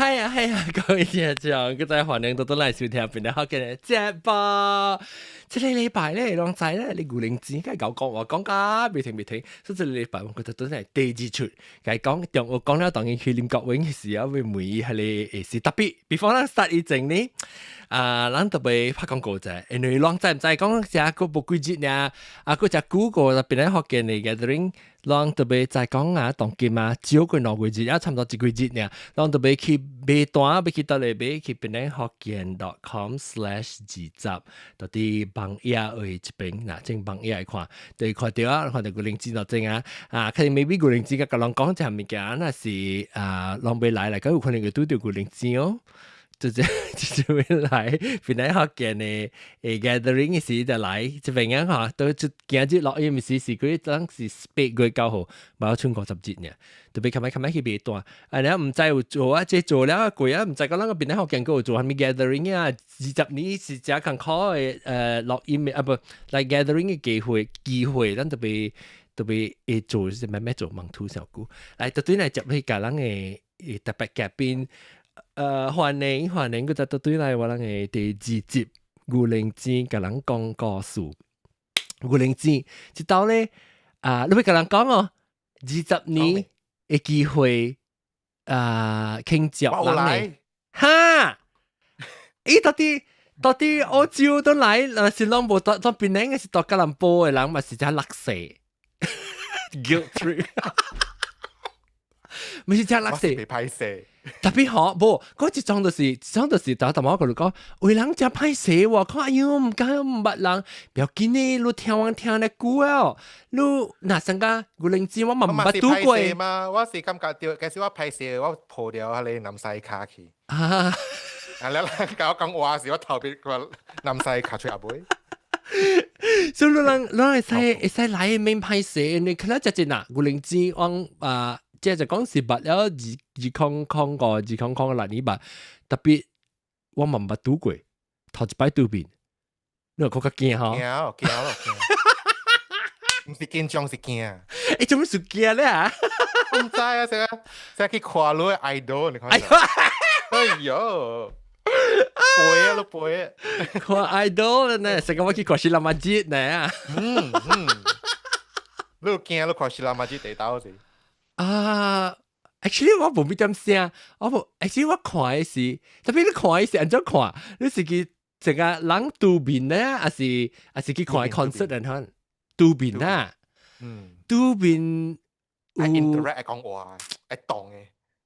係啊係啊，各位聽眾，閣再歡迎倒轉來收聽檳榔福建的節目。這个禮拜咧，攏知咧，你牛奶錢該𠢕講話講甲袂停袂停，所以這个禮拜我覺得都係第二出，共講中我講了當然去林國榮的時候，會問伊彼个會是特別，before 咱 start 以前呢，啊，咱特別拍廣告者，因為攏知毋知講遮閣無幾日爾，啊，閣遮久個檳榔福建的 gathering，攏特別在講啊，當今啊，少過2個月，啊，差毋多一個月爾，攏特別去買單，欲去佗裡買去檳榔福建 .com/20，到佇網頁位這邊，若正網頁會看，就會看著啊，看著牛奶錢落正啊，啊，可能 maybe 牛奶錢共人講這項物件，若是啊，攏欲來來，閣有可能會拄著牛奶錢哦。就這就會來檳榔福建的gathering 的時就來這邊啊，嗬，都就今日錄音時是幾當是8月9號，無剩50日爾，特別較歹較歹去買單。啊，你毋知有做啊，這做了過啊，毋知講咱個檳榔福建閣有做啥物 gathering 啊？20年是誠艱苦的錄音的啊無，來 gathering 的機會機會，咱特別特別會做是咩咩做網圖小久，來倒轉來接去共咱的特別嘉賓。歡迎歡迎，閣再倒轉來我人的第二集牛奶錢，共人講故事。牛奶錢，這道咧啊，你欲共人講哦，20年的機會啊，慶祝人的哈？伊到底到底澳洲都來，是攏無到到檳榔的是到吉隆坡的人嘛是遮落勢，guilt trip，毋是遮落勢，歹勢。特別好，無，嗰一種就是，一種就是，頭頭我共你講，有人誠歹勢喎，看哎喲，毋敢毋捌人，不要緊呢，你聽我聽咧久了，你若算甲牛奶錢我嘛毋捌拄過嘛，我是感覺著，其實我歹勢，我抱著彼个南西跤去。啊，啊，你人共我講話時，我頭別個南西跤出阿妹。所以你人你會使會使來免歹勢，你可能只只若牛奶錢往啊。這就講是捌了2005、2006年捌，特別我嘛毋捌拄過，頭一擺拄面，你有較較驚吼？驚驚咯，毋是緊張是驚。欸，做咩事驚咧啊？毋知啊，成個成去看你的 idol，你看。哎喲，背啊，都背啊！看 idol 呢，成個我去看希拉瑪吉呢啊。嗯嗯，你有驚你看希拉瑪吉地道是？啊，actually 我無咩點聲，我無，actually 我看的是，特別你看的是按怎看？你是去這個人拄面呢，還是還是去看 concert 人可拄面啊？嗯，拄面有 interact 會講話，會動的。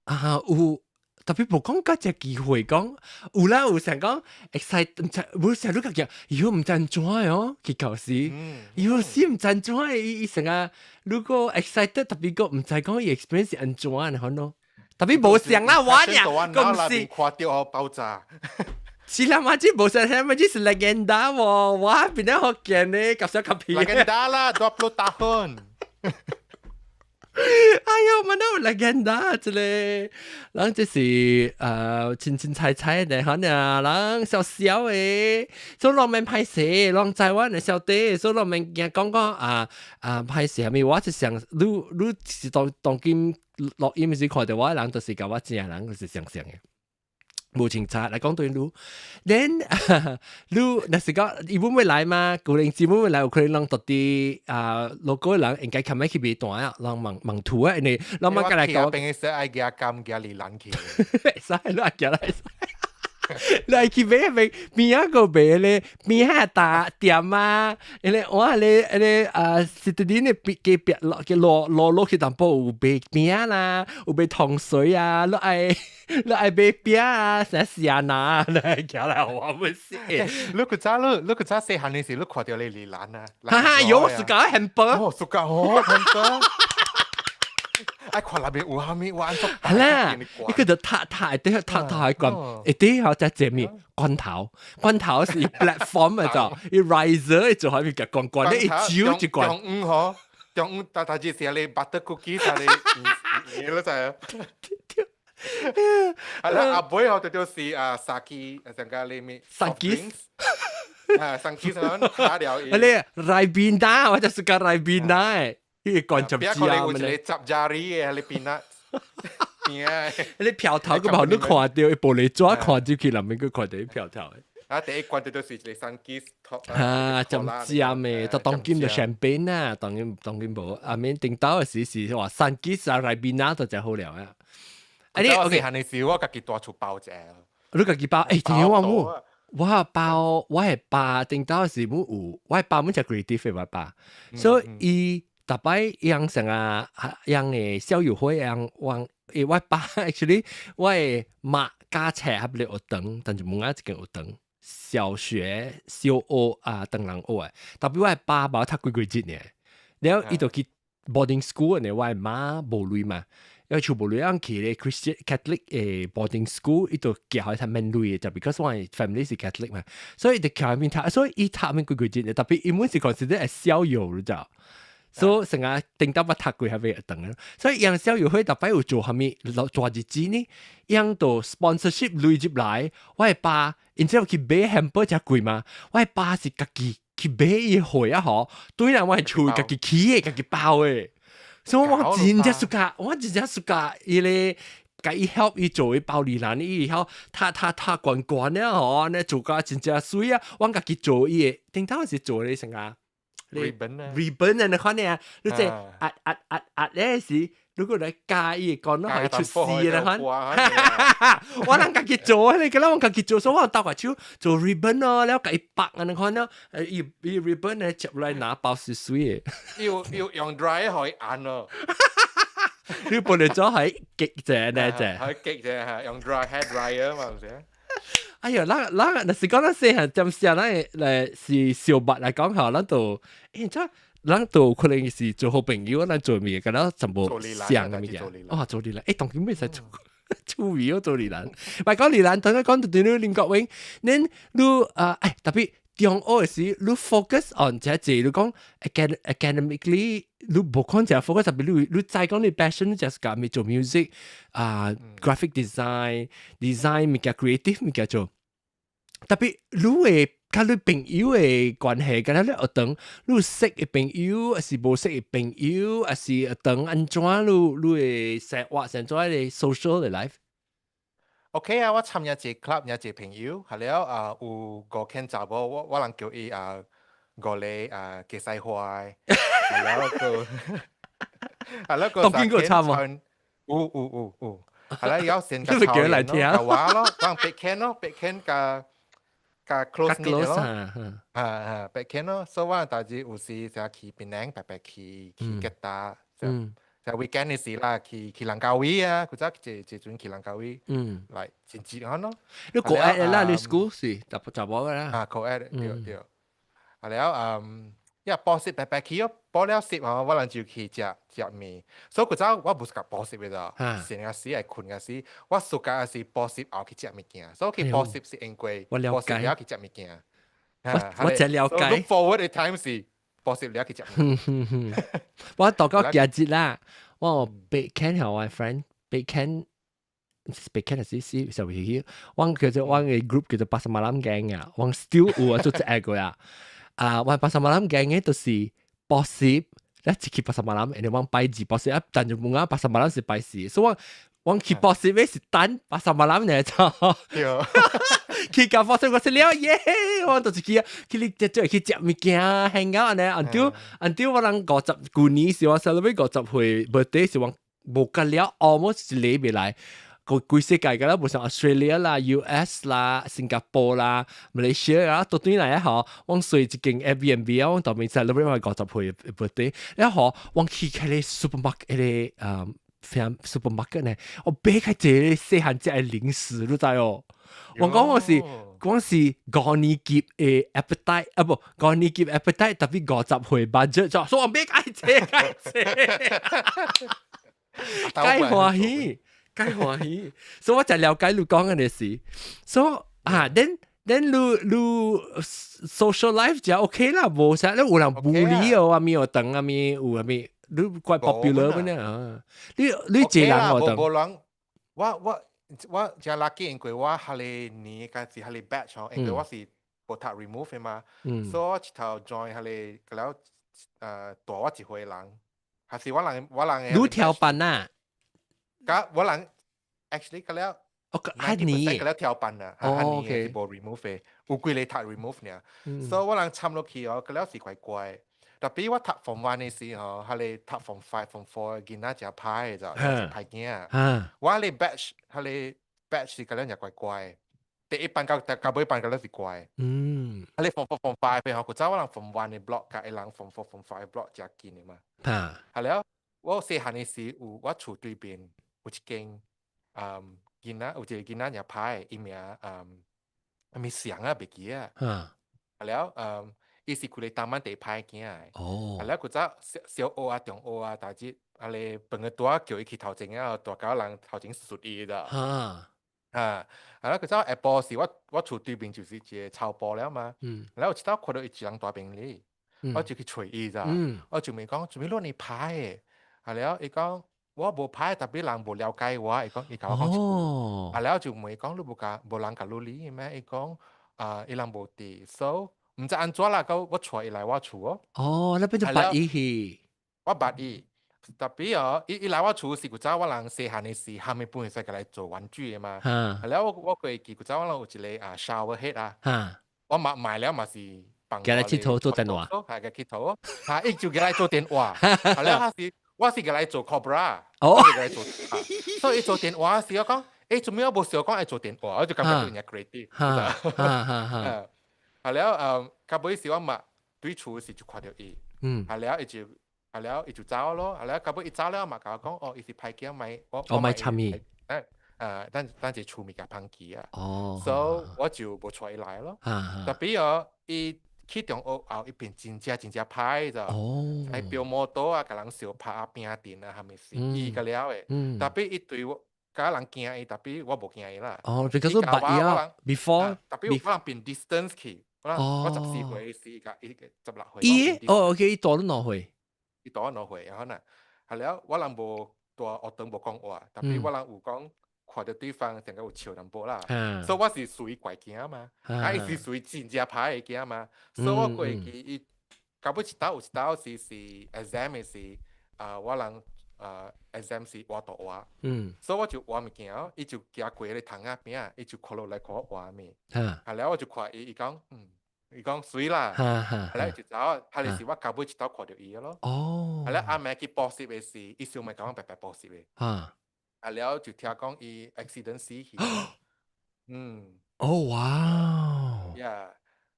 啊，有特別無講甲這機會講，有啦有想講 excite，毋知無想你家己，喲毋知按怎哦，去舊時，喲是毋知按怎伊伊成個如果 excited 特別個毋知講伊 experience 是按怎呢，可能特別無想啦，我呀，公司看著爆炸。是啦嘛，這無想聽嘛，這是 legenda 喎，我檳榔福建的，夾小夾皮。 Legenda 啦，20 tahun。哎喲，mana 有 legenda 這個，人這是清清彩彩的，可能人小小的，所以攏免歹勢，攏台灣的小弟，所以攏免驚講講啊啊歹勢，啥物？我是想，你你是當當今錄音時看著我的人，就是共我正人，就是相像的。無清楚來講對你，then 你若是講伊本欲來嘛，牛奶錢本欲來，有可能人到底啊，local 人應該較歹去買單啊，人網網圖啊，因為人嘛過來講，平時愛行甘行離蘭去，會使你愛行來會使。你愛去買買邊仔個買咧，邊仔大店啊，因為我咧咧啊，是佇恁的隔壁落嘅路路落去淡薄有賣餅啦，有賣糖水啊，你愛買餅啊，啥事啊拿，你行來我們是。你古早細漢的時，你看著你離蘭啊？哈哈，有暑假很薄。哦，暑假哦，很薄。愛看內面有啥物，我按怎？係啦，你叫做塔塔，對塔塔係罐，一啲好只這面罐頭，罐頭是 platform 啊，就伊 riser 做喺面嘅罐罐，你一招一罐。中午嗬，中午大大只食你 butter cookie，食你，你都知啊。啊啦，阿妹嗬，就是啊，sake，啊，上個你咩？ Sake。啊，sake 上打了。你 Ribena，我就是個 Ribena。呢個罐汁汁啊！有一個汁咖喱的，你 peanut。邊啊。你票頭個無你看到，玻璃紙看入去，內面閣看到票頭。啊，第一關就就是一個 Sunkist top 啊，針尖的，就當今就 champagne 啊，當今當今無，啊免頂到的時是話 Sunkist 啊，Ribena 就真好料啊。啊，你 OK，細漢時我家己蹛厝包者。你家己包？欸，聽我冇，我包我的爸頂到時姆有，我的爸姆就 creative 的我爸，所以伊逐擺養成啊養的校友會養往，欸，我爸 actually 我的媽教冊合咧學堂，但是無啊一間學堂。小學小學啊，當人學的，特別我的爸爸讀幾幾節呢，了伊就去 boarding school 呢，我的媽無鐳嘛，因為厝無鐳，𪜶去咧 Christian Catholic 的 boarding school，伊就寄予較免鐳的，就 because 我的 family 是 Catholic 嘛，所以伊就徛面讀，所以伊讀面幾幾節，特別伊們是 consider 係校友，你知道？所以成日頂到捌讀過還未等，所以楊校友會特別有做啥物大日子呢？𪜶就 sponsorship 鐳入來，我的爸，然之後去買 hamper 誠貴嘛，我的爸是家己去買伊貨啊嗬，對啦，我係厝家己起的，家己包的，所以我真正 suka，我真正 suka 伊咧。共伊 help 伊做伊包禮蘭，伊曉讀讀讀懸懸了嗬，呢做甲真正媠啊！我家己做伊的，頂頭是做咧成啊 ribbon 啊，ribbon 啊，你看呢？你這壓壓壓壓咧是，如果來加伊講，攏可以出事啦，看。我人家己做，你覺得我家己做，所以我鬥下手做 ribbon 咯，了共伊綁啊，你看咯，伊伊 ribbon 咧接來拿包是媠的。要要用 dry 可以按咯。你本來做係極啫呢隻。係極啫，係用 dry hair dryer 嘛，唔是？哎呀，咱咱若是講咱細漢針時咱來是小白來講吼，咱就欸，這咱都可能是做好朋友，咱做物敢若全部像的物件。哦，做禮蘭，欸，當今袂使做，趣味哦，做禮蘭。唔係講禮蘭，等下講到對你林國榮，恁你啊，哎，特別中學的時，你 focus on 這濟，你講 academically，你無可能 focus，特別你你知講你 passion 就是講咪做 music 啊，graphic design，design 物件 creative 物件做。特別你會佮你朋友的關係，敢若你學堂，你有識的朋友，還是無識的朋友，還是學堂按怎你你會生活成怎的 social 的 life？ OK 啊，我參加一個 club，有一個朋友，係了啊，有五間查某，我我人叫伊啊五個啊雞西花，係了個，係了個。當邊個參啊？有有有有，係啦，有先你咪叫佢來聽。我咯，講白 Ken 咯，白 Ken 加加 close 啲咯，啊啊白 Ken 咯，所以我大致有時成日去檳城，白白去去吉打，就 weekend 嘅時啦，去去蘭卡威啊，佢早一一陣去蘭卡威，來真自然咯。你 co-ed 啦，你 school 是查查某啦。啊，co-ed 對對。啊了，嗯，因為補習白白去哦，補了習吼，我人就去食食麵。所以古早我無是共補習的咋，醒個時愛睏個時，我暑假是補習後去食物件，所以去補習是因為補習了去食物件。我我真了解。 Look forward 的 time 是補習了去食物件。我到到今日啦，我白 Ken 和我 friend 白 Ken 白 Ken 是是小朋友，我叫做我嘅 group 叫做 Pasar Malam Gang 啊，我 still 有啊做這個啊。啊，我 Pasar Malam Gang 嘅就是補習，一去 Pasar Malam，然後我拜二補習啊，但就冇啊 Pasar Malam 是拜四，所以我我去補習嘅是等 Pasar Malam 呢就。對。去到補習我是了耶，我就是去去你即去食物件，hang out 呢，until until 我人五十舊年是我 celebrate 50歲 birthday 是我無個了，almost 一禮拜來。個規世界㗎啦，無像 Australia 啦、US 啦、新加坡啦、Malaysia 啊，都對來啊嗬，我睡一間 Airbnb 啊，我當面 celebrate 我50歲 birthday，然後我去開個 supermarket 個supermarket 呢，我買開一個細漢隻的零食，你知哦？我講我是講是五年級的 appetite 啊，不五年級 appetite 特別50歲 budget 就說我買開這開這，該歡喜。該歡喜，所以我就了解你講嘅事。所以啊，then 你你 social life 就 OK 啦，無啥你有人 bully 哦，啊咪有等啊咪有啊咪，你怪 popular 咩啊？你你一個人我等。無人，我我我真 lucky，因為我下個年嗰時下個 batch 哦，因為我是無讀 remove 的嘛，所以我一頭 join 下個了大我一歲人，還是我人我人你跳班啊？甲我人。，actually 個了。哦，係你個了跳板啊，哦，OK，無 remove 嘅，有幾個讀 remove 呢，所以我人參落去哦，個了是怪怪。特別我讀 form one 的時候，彼个讀 form five、form four 囡仔誠歹的，就誠歹囝。我彼 batch，彼个 batch 是個了也怪怪。第一班到到尾班個了是乖。彼個 form four、form five 的吼，古早我人 form one 的 block 佮伊人 form four、form five block 誠近的嘛。係了，我細漢的時有我厝對面有一間，囡仔有一個囡仔也歹，伊名啥物祥啊，袂記啊。係了，伊是規个台灣第歹囝的。係了，古早小小學啊、中學啊，大致啊咧飯個桌叫伊去頭前啊，大家人頭前術伊的。啊，係啦，古早下晡時我厝對面就是一個草埔了嘛。然後有一道看到伊一人大病哩，我就去揣伊咋。我就問講，做咩你歹的？係了，伊講我無歹，特別人無了解我。伊講伊共我講一句。啊了就問伊講，你無共無人共你理咩？伊講啊，伊人無佇，所以毋知按怎啦，到我帶伊來我厝哦。哦，你變做捌伊去？我捌伊，特別哦，伊伊來我厝是古早我人細漢的時，蝦米本會使共來做玩具的嘛。係了，我會記古早我人有一個啊 shower head 啊，我嘛買了嘛是放。共來𨑨迌做電話。係共𨑨迌，嚇伊就共來做電話。係了，彼時我是共來做 cobra，哦，共來做，所以伊做電話時我講，做咩我無想講愛做電話，我就感覺有點 creative。係了，到尾時我嘛對厝時就看到伊，係了，伊就係了，伊就走咯，係了，到尾伊走了嘛，共我講，哦，伊是歹囝，莫我我莫參伊，等等一厝物件芳去啊，所以我就無帶伊來咯。特別哦，伊去中學後，伊變真正真正歹咋，愛飆摩托啊，共人相拍啊，拼陣啊，蝦米事，伊個了的。特別伊對我，佮人驚伊，特別我無驚伊啦。哦，because 我捌伊啊，before，特別我人變 distance 去，我14歲時共伊16歲。伊哦，OK，伊大你2歲。伊大我兩歲，然後呢，係了，我人無蹛學堂無講話，特別我人有講看著對方成個有笑淡薄啦，所以我是屬於怪囝嘛，啊伊是屬於真正歹的囝嘛，所以我過記伊，到尾一道有一道是 exam 的時，啊我人啊 exam 是畫圖畫，所以我就畫物件，伊就行過彼個窗仔邊仔，伊就看落來看我畫物，啊了我就看伊，伊講嗯。伊講媠啦，後來就走，彼个是我到尾一道看著伊咯。後來暗暝去補習的時，伊想欲共我白白補習的。啊了就聽講伊 accident 死去。哦哇！ Yeah，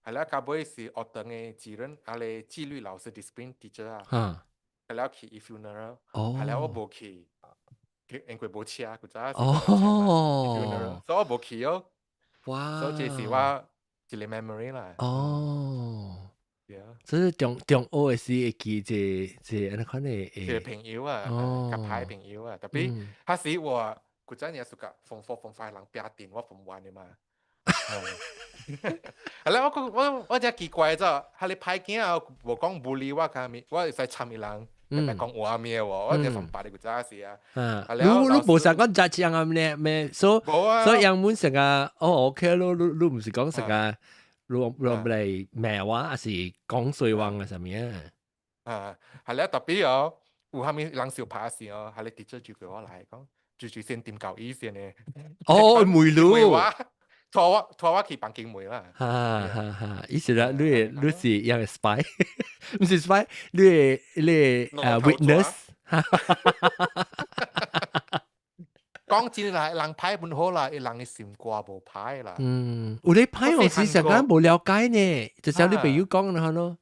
後來到尾是學堂的主任，啊個紀律老師 discipline teacher 啊。後來去伊 funeral。後來我無去，因為無車，古早是 funeral，所以我無去哦。所以這是我一個 memory 啦。所以中學的時會記這這按呢款的一個朋友啊，較歹朋友啊，特別彼時我古早也是共 form four form five 人拚陣，我 form one 的嘛。係啦，我真奇怪咗，彼个歹囝啊，無講無理我較物，我會使參伊人，白講話咩喎？我這 form 八的古早時啊。你無想講食醬啊咩咩，所以樣本成個哦 OK 咯，你毋是講成個。你來罵我，還是講衰話啊？啥物啊？啊，係咧，特別哦，有蝦米人相拍時哦，彼個 teacher 就叫我來講，就先點教伊先呢。哦，問你，我拖我去房間問啦。哈哈哈！意思啦，你是一個 spy，毋是 spy，你 witness。講真啦，人歹本好啦，伊人的心肝無歹啦。嗯，有咧歹我是成間無了解呢，就像你朋友講的咯。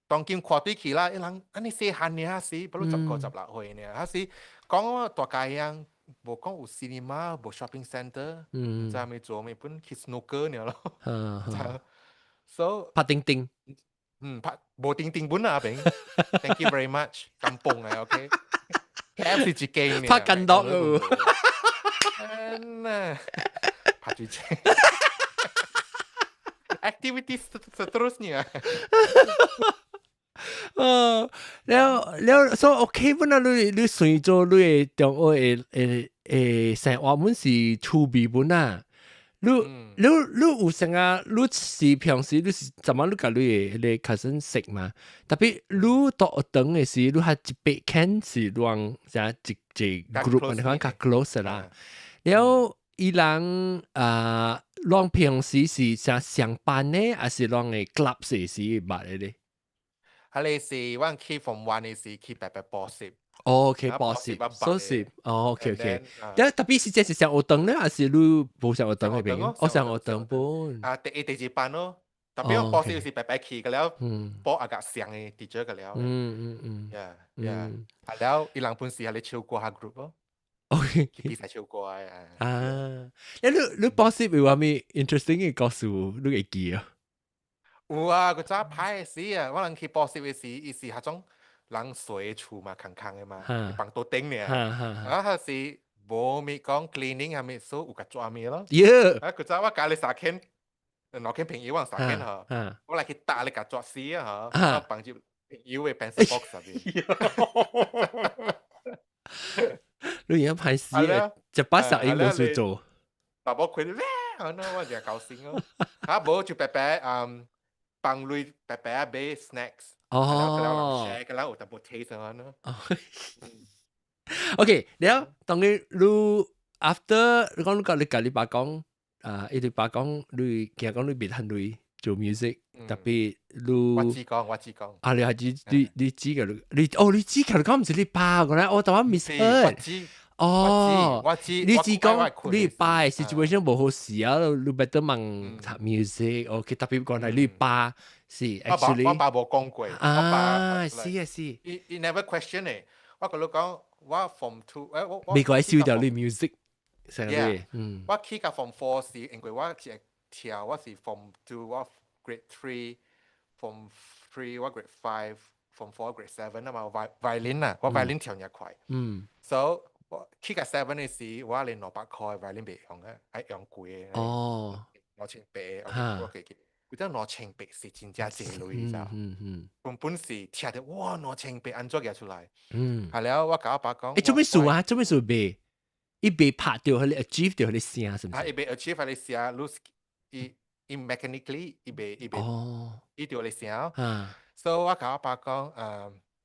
當今看對起啦，伊人按呢細漢爾時，不如15、16歲爾，彼時講大家樣，無講有 cinema，無 shopping center，毋知欲做咩本去 snooker 爾咯。So 拍叮叮，嗯，拍無叮叮本啊，邊。Thank you very much，甘榜的 OK。KFC 一間拍緊多哦。啊，拍水車。Activity seterusnya。哦，了了，所以 OK 本來你算做你的中學的的的生活本是趣味本啊。你有啥啊？你是平時你是怎麼你共你的彼個 cousin 識嘛？特別你到學堂的時，你還一百間是讓啥一一 group，你講較 close 啦。了伊人啊，攏平時是啥上班呢，還是攏會 club 時時捌的咧？係你是我去 form one 的時去白白補習。哦，OK，補習，所以哦，OK。但特別是這是上學堂咧，還是你無上學堂嗰邊？我上學堂本。啊，第一、第二班咯。特別我補習是白白去個了，補阿個上的 teacher 個了。Yeah，啊了，伊人本時係咧唱歌下 group 咯。 去比賽唱歌啊。啊，你補習有啥物 interesting 嘅故事，你會記啊？有啊，佢早歹時啊，我人去補習的時，伊是彼種人睡厝嘛，空空的嘛，放桌頂爾。啊，彼時無咪講 cleaning 係咪所有個抓物咯？啊，佢早我共你三間，兩間朋友，我三間嗬，我來去打你共抓死啊嗬，我放入朋友的 pencil box 入邊。你而家歹死啊！一把手已無事做。大寶開咧，我就高興咯。啊，無就白白嗯，放鐳白白買 snacks。哦。 share 個啦，有淡薄 taste 啊喏。 OK，了當你你 after 你講你甲你共你爸講啊，伊對爸講你驚講你袂趁鐳做 music，特別你我只講，我只講。啊，你係指你你指嘅你哦，你指其實講毋是你爸，原來我當我 misheard。哦，我知，你只講你爸嘅 situation 無好勢啊，你 better 問讀 music，OK，特別講係你爸是 actually。我爸無講過。啊，是啊是。伊 never question 誒，我共你講，我 form two 誒我美國收掉你 music，成個嗯。我起到 form four 時，因為我是跳，我是 form two，我 grade three，form three 我 grade five，form four grade seven 啊嘛，violin 啊，我 violin 跳也快。So 我起到 seven 的時，我連200塊 violin 袂用嘅，愛用貴嘅。2800，我記記。佢真2800是真正濟鐳，你知？本本是聽著哇，兩千八按怎舉出來？係了，我共我爸講。欸，做咩事啊？做咩事袂？伊袂拍著，彼个 achieve 著彼個聲，是毋是？啊，伊袂 achieve 彼個聲，你伊伊 mechanically 伊袂伊袂，伊著彼個聲。所以我共我爸講，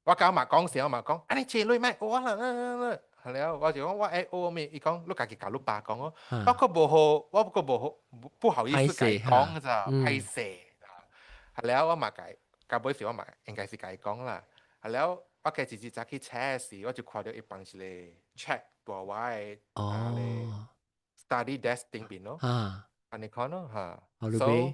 我共我媽講時，我媽講，啊你借鐳莫學啦，係了，我就講我愛學咩？伊講你家己共你爸講哦。我閣無好，我閣無好，不好意思共伊講咋，歹勢。係了，我嘛共，到尾時我嘛應該是共伊講啦。係了，我家一日早去車時，我就看著伊放一個 check 佇我的啊咧 study desk 頂邊咯。按呢款咯嚇。所以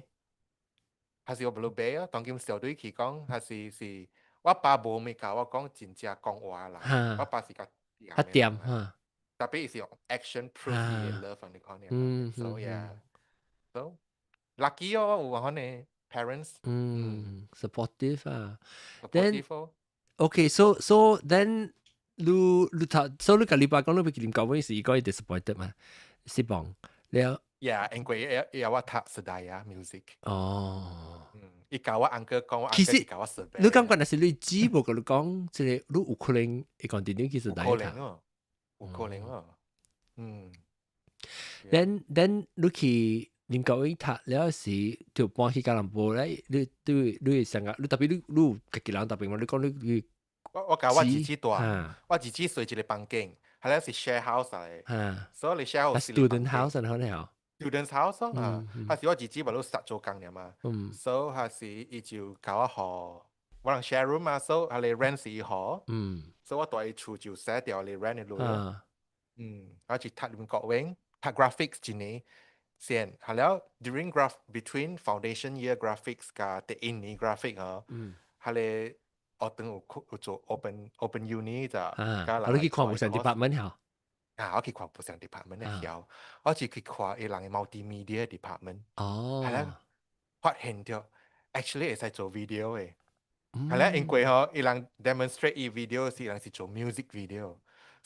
還是我無買啊？當今小隊去講，還是是我爸無物共我講真正講話啦。我爸是較較恬哈。特別是用 action proof 伊的 love 按呢款爾。So yeah，so lucky 哦，有按呢 parents。嗯，supportive 啊。Then okay，so then 你你讀，所以你共你爸講你欲去林國偉時，伊講伊 disappointed 嘛，失望了。 Yeah，因為伊伊我讀 Sedaya music。哦。嗯，伊共我 uncle 講，我其實共我設你感覺若是你姊無共你講，這個你有可能會 continue 去 Sedaya 有可能哦，有可能哦。嗯。 Then 你去林國偉讀了時，就搬去吉隆坡咧。你對你會想啊？你特別你你有家己人特別嘛？你講你你我共我姊姊住，我姊姊睡一個房間，係咧是 share house 嚟，所以你 share house student house 可能哦，student house 啊，還是我姊姊嘛都實做工爾嘛，所以還是伊就共我予，我人 share room 嘛，所以係你 rent 是伊予，所以我蹛伊厝就寫掉你 rent 的鐳，嗯，我就讀林國榮，讀 graphics 一年先，係了 during graph between foundation year graphics 佮第一年 graphic 嗬，係你學堂有有做 open uni 就，啊，你去看無相 department 嗬？啊，我去看無相 department 的曉，我是去看伊人的 multimedia department，係啦，發現著 actually 會使做 video 的，係啦，因為嗬，伊人 demonstrate 伊 video 是人是做 music video。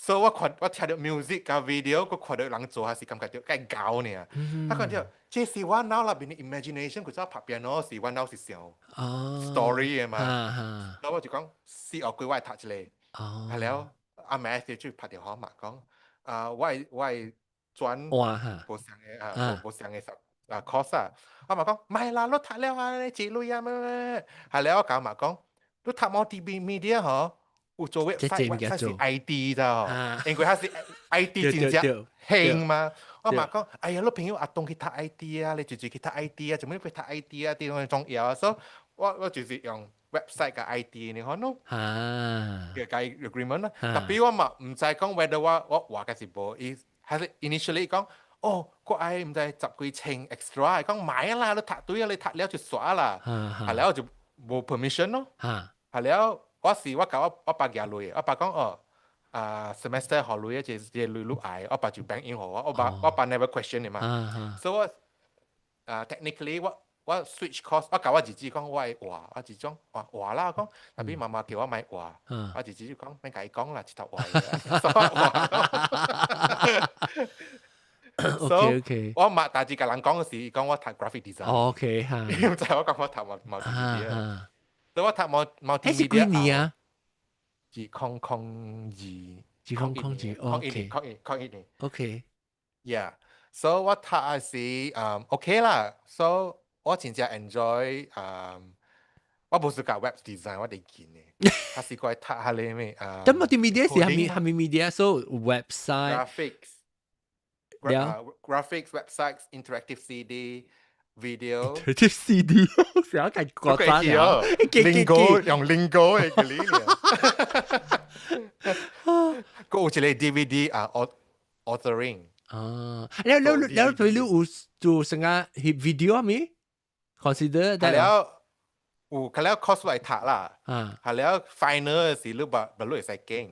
所以我看我聽著 music 佮 video，佮看著人做，還是感覺著較𠢕爾。我感覺這是我腦內面的 imagination，佢早拍 piano 時，我腦是想 story 的嘛。所以我就講，死學過我會讀一個。係了，阿媽就拍電話嘛講，啊，我會轉無相的啊，無相的啊 course 啊。我嘛講，莫啦，你讀了啊，你這類啊咩咩。係了，我共嘛講，你讀 multimedia 嗬，有做 website，website 是 IT 咋，因為佢是 IT 真正興嘛。我嘛講，哎呀，你朋友阿東去讀 IT 啊，你直接去讀 IT 啊，做咩去讀 IT 啊？啲咁重要啊，所以我就是用 website 嘅 IT 你看咯，嘅計 agreement 啦。特別我嘛毋知講 whether 我話嘅是無，伊還是 initially 講，哦，我愛毋知十幾千 extra，講買啦，你讀對啊，你讀了就煞啦，係了就無 permission 咯。係了，我是我共我爸寄鐳，我爸講哦，啊 semester 予鐳，這這鐳你愛，我爸就 bank in 予我，我爸 never question 的嘛，所以我啊 technically 我 switch course，我共我姊姊講我會換，我姊講換換啦，我講，特別媽媽叫我莫換，我姊姊就講免共伊講啦，一頭換。所以我換。 我嘛大致共人講嘅時，講我讀 graphic design。 OK 哈。伊毋知我講我讀 multimedia。所以我讀 multimedia。係幾年啊？是2002。 2002， OK。 2001年。 OK。 Yeah，so 我讀嘅時，OK 啦，so 我真正 enjoy，我無是教 web design，我哋見嘅，還是過來讀下你咩啊？咁 multimedia 是係咪係咪 media？So website。 Graphics。 Graphics, websites, interactive CD, video。 Interactive CD，成日計國家啊，Lingo 用 Lingo 嘅理念。個有一個 DVD 啊，authoring。啊，你你你你你有做成個 video 啊？咪 consider 係了，有佢了 course 來讀啦。係了 final 時你把把你會使驚。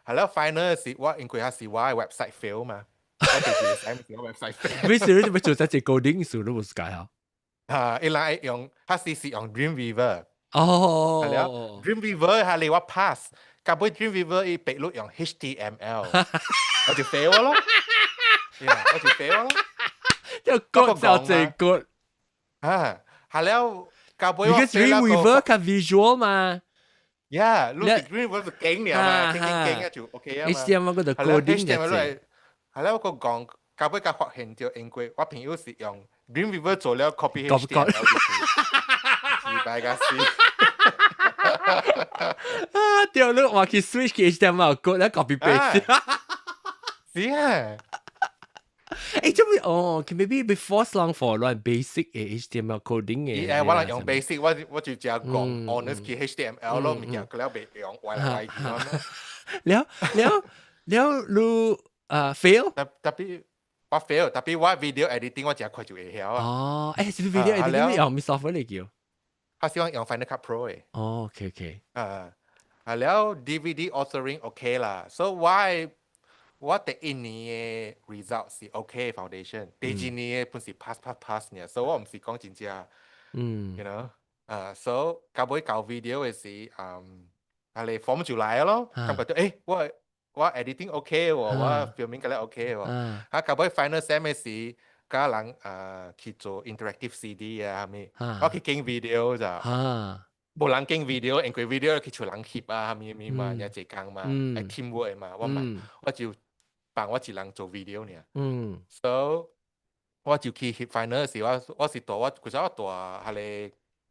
係了 final 時我因為係是我 website fail 嘛。我就是使唔 website fail。咩事你做咗隻 coding 數都冇解啊？啊，伊人用，佢是用 Dreamweaver。哦。係了，Dreamweaver 係你我 pass，到尾 Dreamweaver 伊白錄用 HTML，我就 fail 咯。我就 fail 咯。就割就這割。啊，係了，到尾我 Because Dreamweaver 較 visual 嘛。 Yeah，你 Dreamweaver 是景爾嘛，景景景啊就 OK 啊嘛。 HTML 嗰度 coding 就係。係了，我個講，到尾才發現到，因為我朋友是用 Dreamweaver 做了 copy HTML 失敗個死。啊！對，你話去 switch 去 HTML code 咧 copy paste。是啊。誒，做咩？哦，maybe before long for 亂 basic 嘅 HTML coding 嘅。誒，我嚟用 basic，我就只講 honest 去 HTML 咯，物件佢了袂用歪來歪去咯。了了了，你啊 fail？特別我 fail，特別我 video editing 我真快就會曉啊。哦，誒，是 video editing 用咩 software 嚟叫？他希望用 Final Cut Pro 誒。哦，OK。啊，啊了 DVD authoring OK 啦，所以我第一年嘅 result 是 OK foundation，第二年嘅本是 pass pass pass 呢，所以我毋是講真正，啊，所以到尾搞 video 嘅時，啊你 form 就來咯，感覺到誒我 editing OK 喎，我 filming 個咧 OK 喎，啊到尾 final sem 嘅時，佮人啊去做 interactive CD 啊，啥物，我去剪 video 咋，無人剪 video，因為 video 去找人翕啊，啥物物嘛，也濟工嘛，愛 teamwork 嘛，我嘛，我就幫我一人做 video 爾。So 我就去翕 final 時，我是住我其實我住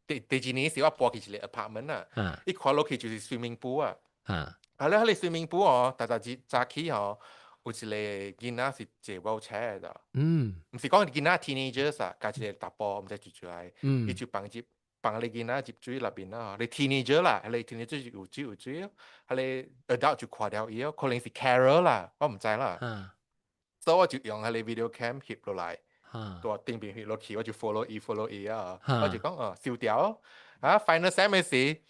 彼个第二年時，我搬去一個 apartment 啊，一看落去就是 swimming pool 啊。啊，咧彼个 swimming pool 哦，逐逐日早起吼，有一個囡仔是坐 wheelchair 的。毋是講囡仔 teenagers 啊，佮一個查埔毋知住出來，伊就放入放個囡仔入水內面啊，你 teenager 啦，彼個 teenager 有水有水咯，彼個 adult 就看著伊咯，可能是 carer 啦，我毋知啦。所以我就用彼個 video cam 翕落來，佇頂邊翕落去，我就 follow 伊 follow 伊啊，我就講哦燒掉，啊 final sem 嘅時，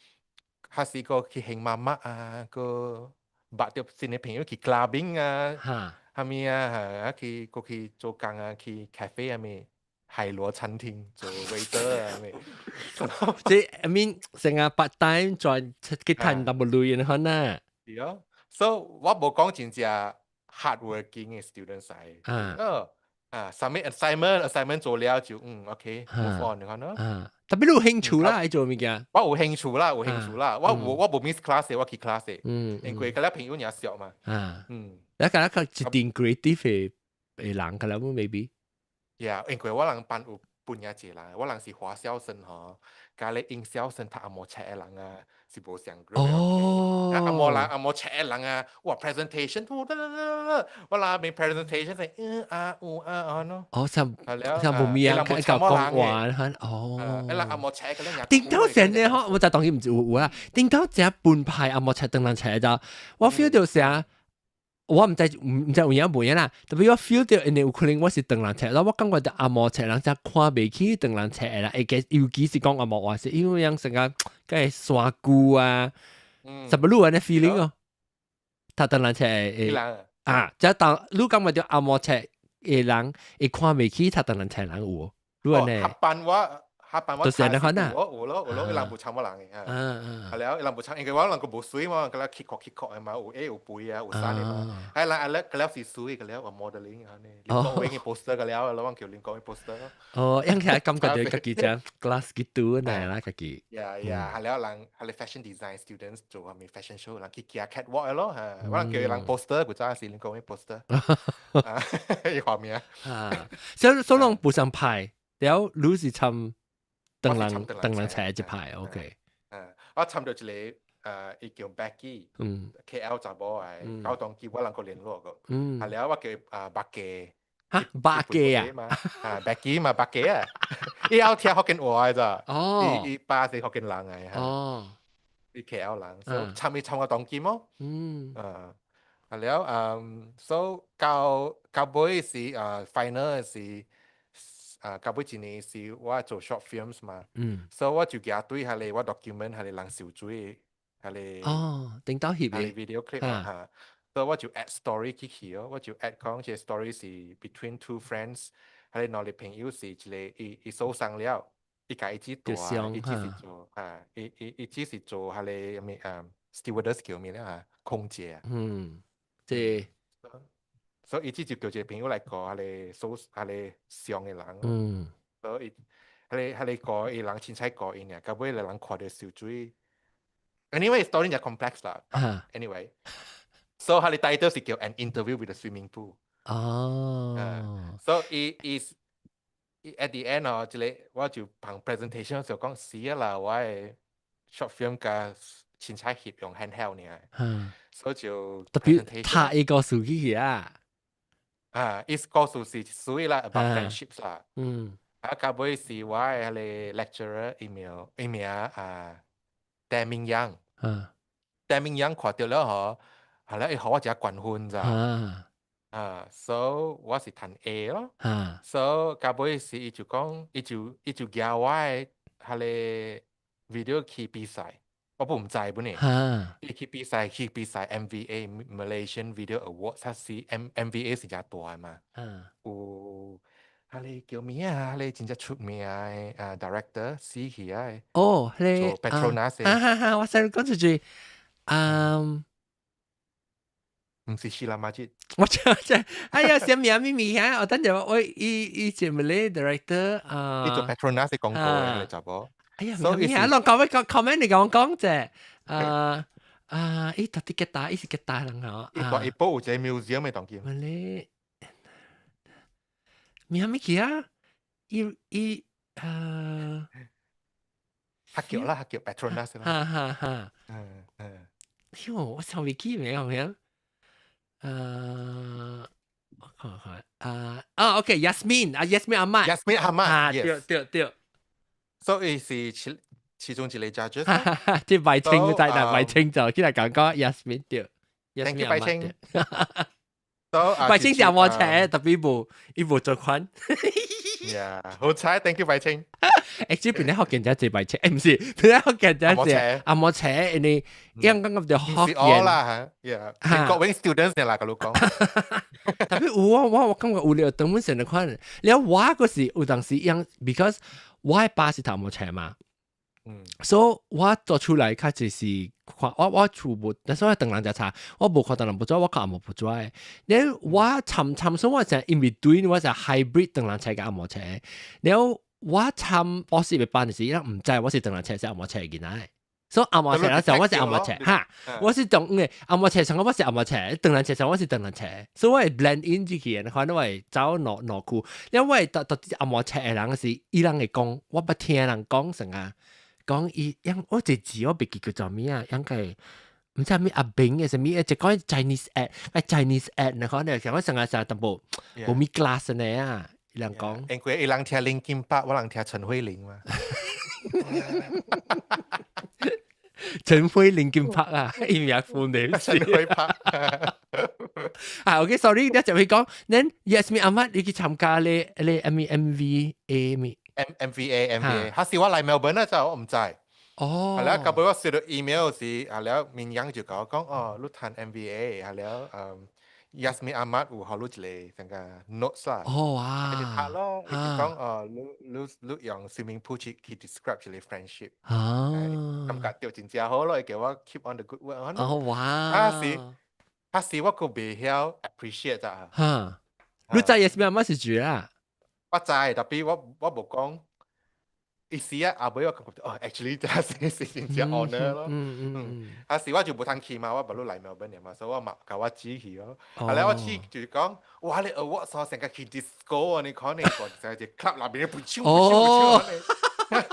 還是個去行媽媽啊，個捌著新嘅朋友去 clubbing 啊，啥物啊，啊去過去做工啊，去 cafe 啊物，海螺餐廳做 waiter 啊物。即 I mean 成個 part time 賺去趁淡薄鐳可能。是哦，所以我無講真正 hardworking 嘅 student 使，哦，啊，submit assignment 做了就OK，move on 你看咯。啊，特別你有興趣啦，做物件。我有興趣啦，有興趣啦，我無 miss class 我去 class，因為佮朋友爾熟嘛。啊，你覺得佢一定 creative 嘅人，可能 maybe。 Yeah，因為我人班有半夜一人，我人是華校生嗬，佮你英校生讀紅毛冊的人啊，是無相 group 的。啊，紅毛人紅毛冊的人啊，哇 presentation，我那邊 presentation 係嗯啊有啊啊喏。哦，像係了，像無物啊，較講話哦。伊人紅毛冊個咧，頂頭成咧嗬，我就當然毋是有有啦。頂頭這分派紅毛冊唐人冊就，我 feel 到啥？我毋知毋知有影無影啦，特別我 feel 到，因為有可能我是唐人冊，然後我感覺到紅毛冊人才看袂起唐人冊的啦，會記尤其是講紅毛話是因為樣成個個山龜啊，什麼路安尼 feeling 哦，讀唐人冊的啊，即當你感覺到紅毛冊的人會看袂起讀唐人冊人有，你按呢？合班我。合班我就是按呢款啊，有有咯有咯，伊人無參我人的，係了，伊人無參，因為我人個無水嘛，佮了起殼起殼的嘛，有 A 有肥啊，有瘦的嘛，係啦，啊了，佮了是水，佮了有 modeling 按呢，林國榮的 poster 佮了，老王叫林國榮 poster。哦，應該感覺到家己只 glass 幾多呢啦，家己。 Yeah，係了人係咧 fashion design students 做啥物 fashion show，人去行 catwalk 咯，嚇，我人叫伊人 poster，古早是林國榮 poster，啊，伊畫面。啊，所以所以攏無相派，了你是參。唐人唐人冊一派，OK。我參到一個伊叫 Becky，KL 查某的，高當機我人個聯絡過，係了我叫啊白記，嚇白記啊，啊 Becky 嘛白記啊，伊愛聽福建話的咋，伊伊爸是福建人來，伊 KL 人，所以參伊參個當機麼？啊，係了，所以到到尾是啊 final 是。啊，到尾一年是我做 short films 嘛，所以我就舉對彼个我 document 彼個人受水，彼個哦，頂到翕彼個 video clip 嘛嚇，所以我就 add story 進去哦，我就 add 講這個 story 是 between two friends，彼個兩個朋友是一個伊伊受傷了，伊共伊姊大，伊姊是做啊，伊伊伊姊是做彼個啥物啊 stewardess 叫咩咧啊，空姐啊，嗯，這。所以伊姊就叫一個朋友來顧彼個受彼個傷的人，所以彼個彼個顧伊人凊彩顧𪜶爾，到尾個人看著受水。Anyway，story 就 complex 啦。Anyway，so 彼個 title 是叫 An Interview with the Swimming Pool。所以伊伊 at the end 哦，這個我就憑 presentation 就講死啦，我的 short film 佮凊彩翕用 handheld 爾，所以就特別拍一個數據啊。啊，伊故事是屬於啦，about friendships 啦。啊，到尾是我的彼個 lecturer，伊名伊名啊，戴明陽。戴明陽看著了嗬，後來伊予我一個懸分咋。啊，所以我是彈 A 咯。所以到尾是伊就講，伊就伊就舉我的彼個 video 去比賽，我毋知本呢。伊去比賽，去比賽 MVA Malaysian Video Awards，它是 MVA 是誠大的嘛。有彼個叫咩啊？彼個真正出名的啊 director 死去啊。哦，彼個做 Petronas。啊哈哈，我想講一句，嗯。毋是希拉馬吉。我知知，哎呀，啥名咪咪嚇？我等陣我伊伊是 Malay director 啊。伊做 Petronas 的廣告的，查某。哎呀，咩啊？攏講咩講 comment 你講講者，啊啊！伊到底吉他，伊是吉他人嗬。伊大一部有一個 museum 的當今。 Malay 名咩去啊？伊伊啊，黑叫啦，黑叫 Petronas 啦。哈哈哈。喲，我想袂記名係咪？我看看啊啊，OK，Yasmin 啊，Yasmin Ahmad。 Yasmin Ahmad，啊，對對對。所以是其其中一個 judges。即係白清就係白清就起來講講 Yasmin 對。 Thank you 白清。白清上我車特別無，伊無做款。 Yeah，好彩，Thank you 白清。這邊咧福建者濟白清，毋是，邊咧福建者濟紅毛冊，因為樣感覺就福建啦嚇，Yeah，國永 students 啦，佮你講。特別有我我我感覺有了等本成的款，了我嗰時有當時樣，because 我的爸是讀紅毛冊嘛。所以我做出來較濟是看我我厝無，但是我唐人遮查，我無看唐人報紙，我看紅毛報紙的。了我參參所以我就 in between，我就 hybrid 唐人冊佮紅毛冊。了我參博士的班時，伊人毋知我是唐人冊是紅毛冊的囡仔。所以紅毛冊嗰時候我是紅毛冊哈，我是中嘅紅毛冊上我是紅毛冊，唐人冊上我是唐人冊，所以我會 blend in 進去，你看我會走挪挪區，因為特特紅毛冊嘅人是伊人會講，我捌聽人講成啊，講伊因我一字我袂記叫做咩啊，應該毋知咩阿炳嘅啥物，就講 Chinese add，啊 Chinese add，你看你像我成日成日淡薄無咪 class 呢啊，伊人講。因為伊人聽林金柏，我人聽陳慧琳嘛。陳慧琳金柏啊，伊名副你。陳慧柏。啊，OK，sorry，你就會講，恁 Yasmin Ahmad 你去參加咧咧 M M V A 咪 M V A M V A，彼時我來墨爾本啊，就我毋知。哦。係啦，到尾我收到 email 時，係了，面樣就共我講，哦，你讀 M V A，係了，Yasmin Ahmad 有予你一個成個 notes 啦。哦哇！就讀咯，伊就講哦，你你你用 swimming pool 去去 describe 一個 friendship。感覺著真正好咯，伊叫我 keep on the good work。哦哇！彼時我閣袂曉 appreciate 咋。哈！你知 Yasmin Ahmad 是誰啦？我知，tapi 我無講。伊時啊，後尾我感覺哦，actually 這是真正 honour 咯。彼時我就無通去嘛，我無路來墨爾本嘛，所以我嘛共我姊去咯。後來我姊就是講，哇！你 award 所成個去 disco 啊，你看你個成個 club 內面不唱不唱不唱。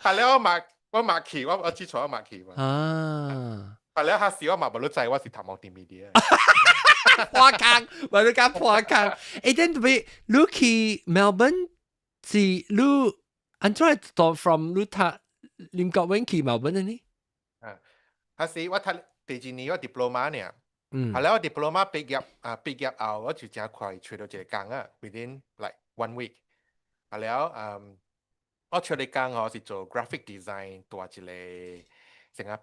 後來我嘛去，我姊帶我嘛去嘛。後來彼時我嘛無路知我是讀 multimedia。破空，無你講破空。欸，等陣你去 Melbourne 是你按怎到 from 你讀林國榮去墨爾本的呢？啊，彼時我讀第二年我 diploma 呢，後來我 diploma 畢業啊，畢業後我就誠快揣著一个工啊，within like one week。後來我揣的工吼是做 graphic design，蹛一个成個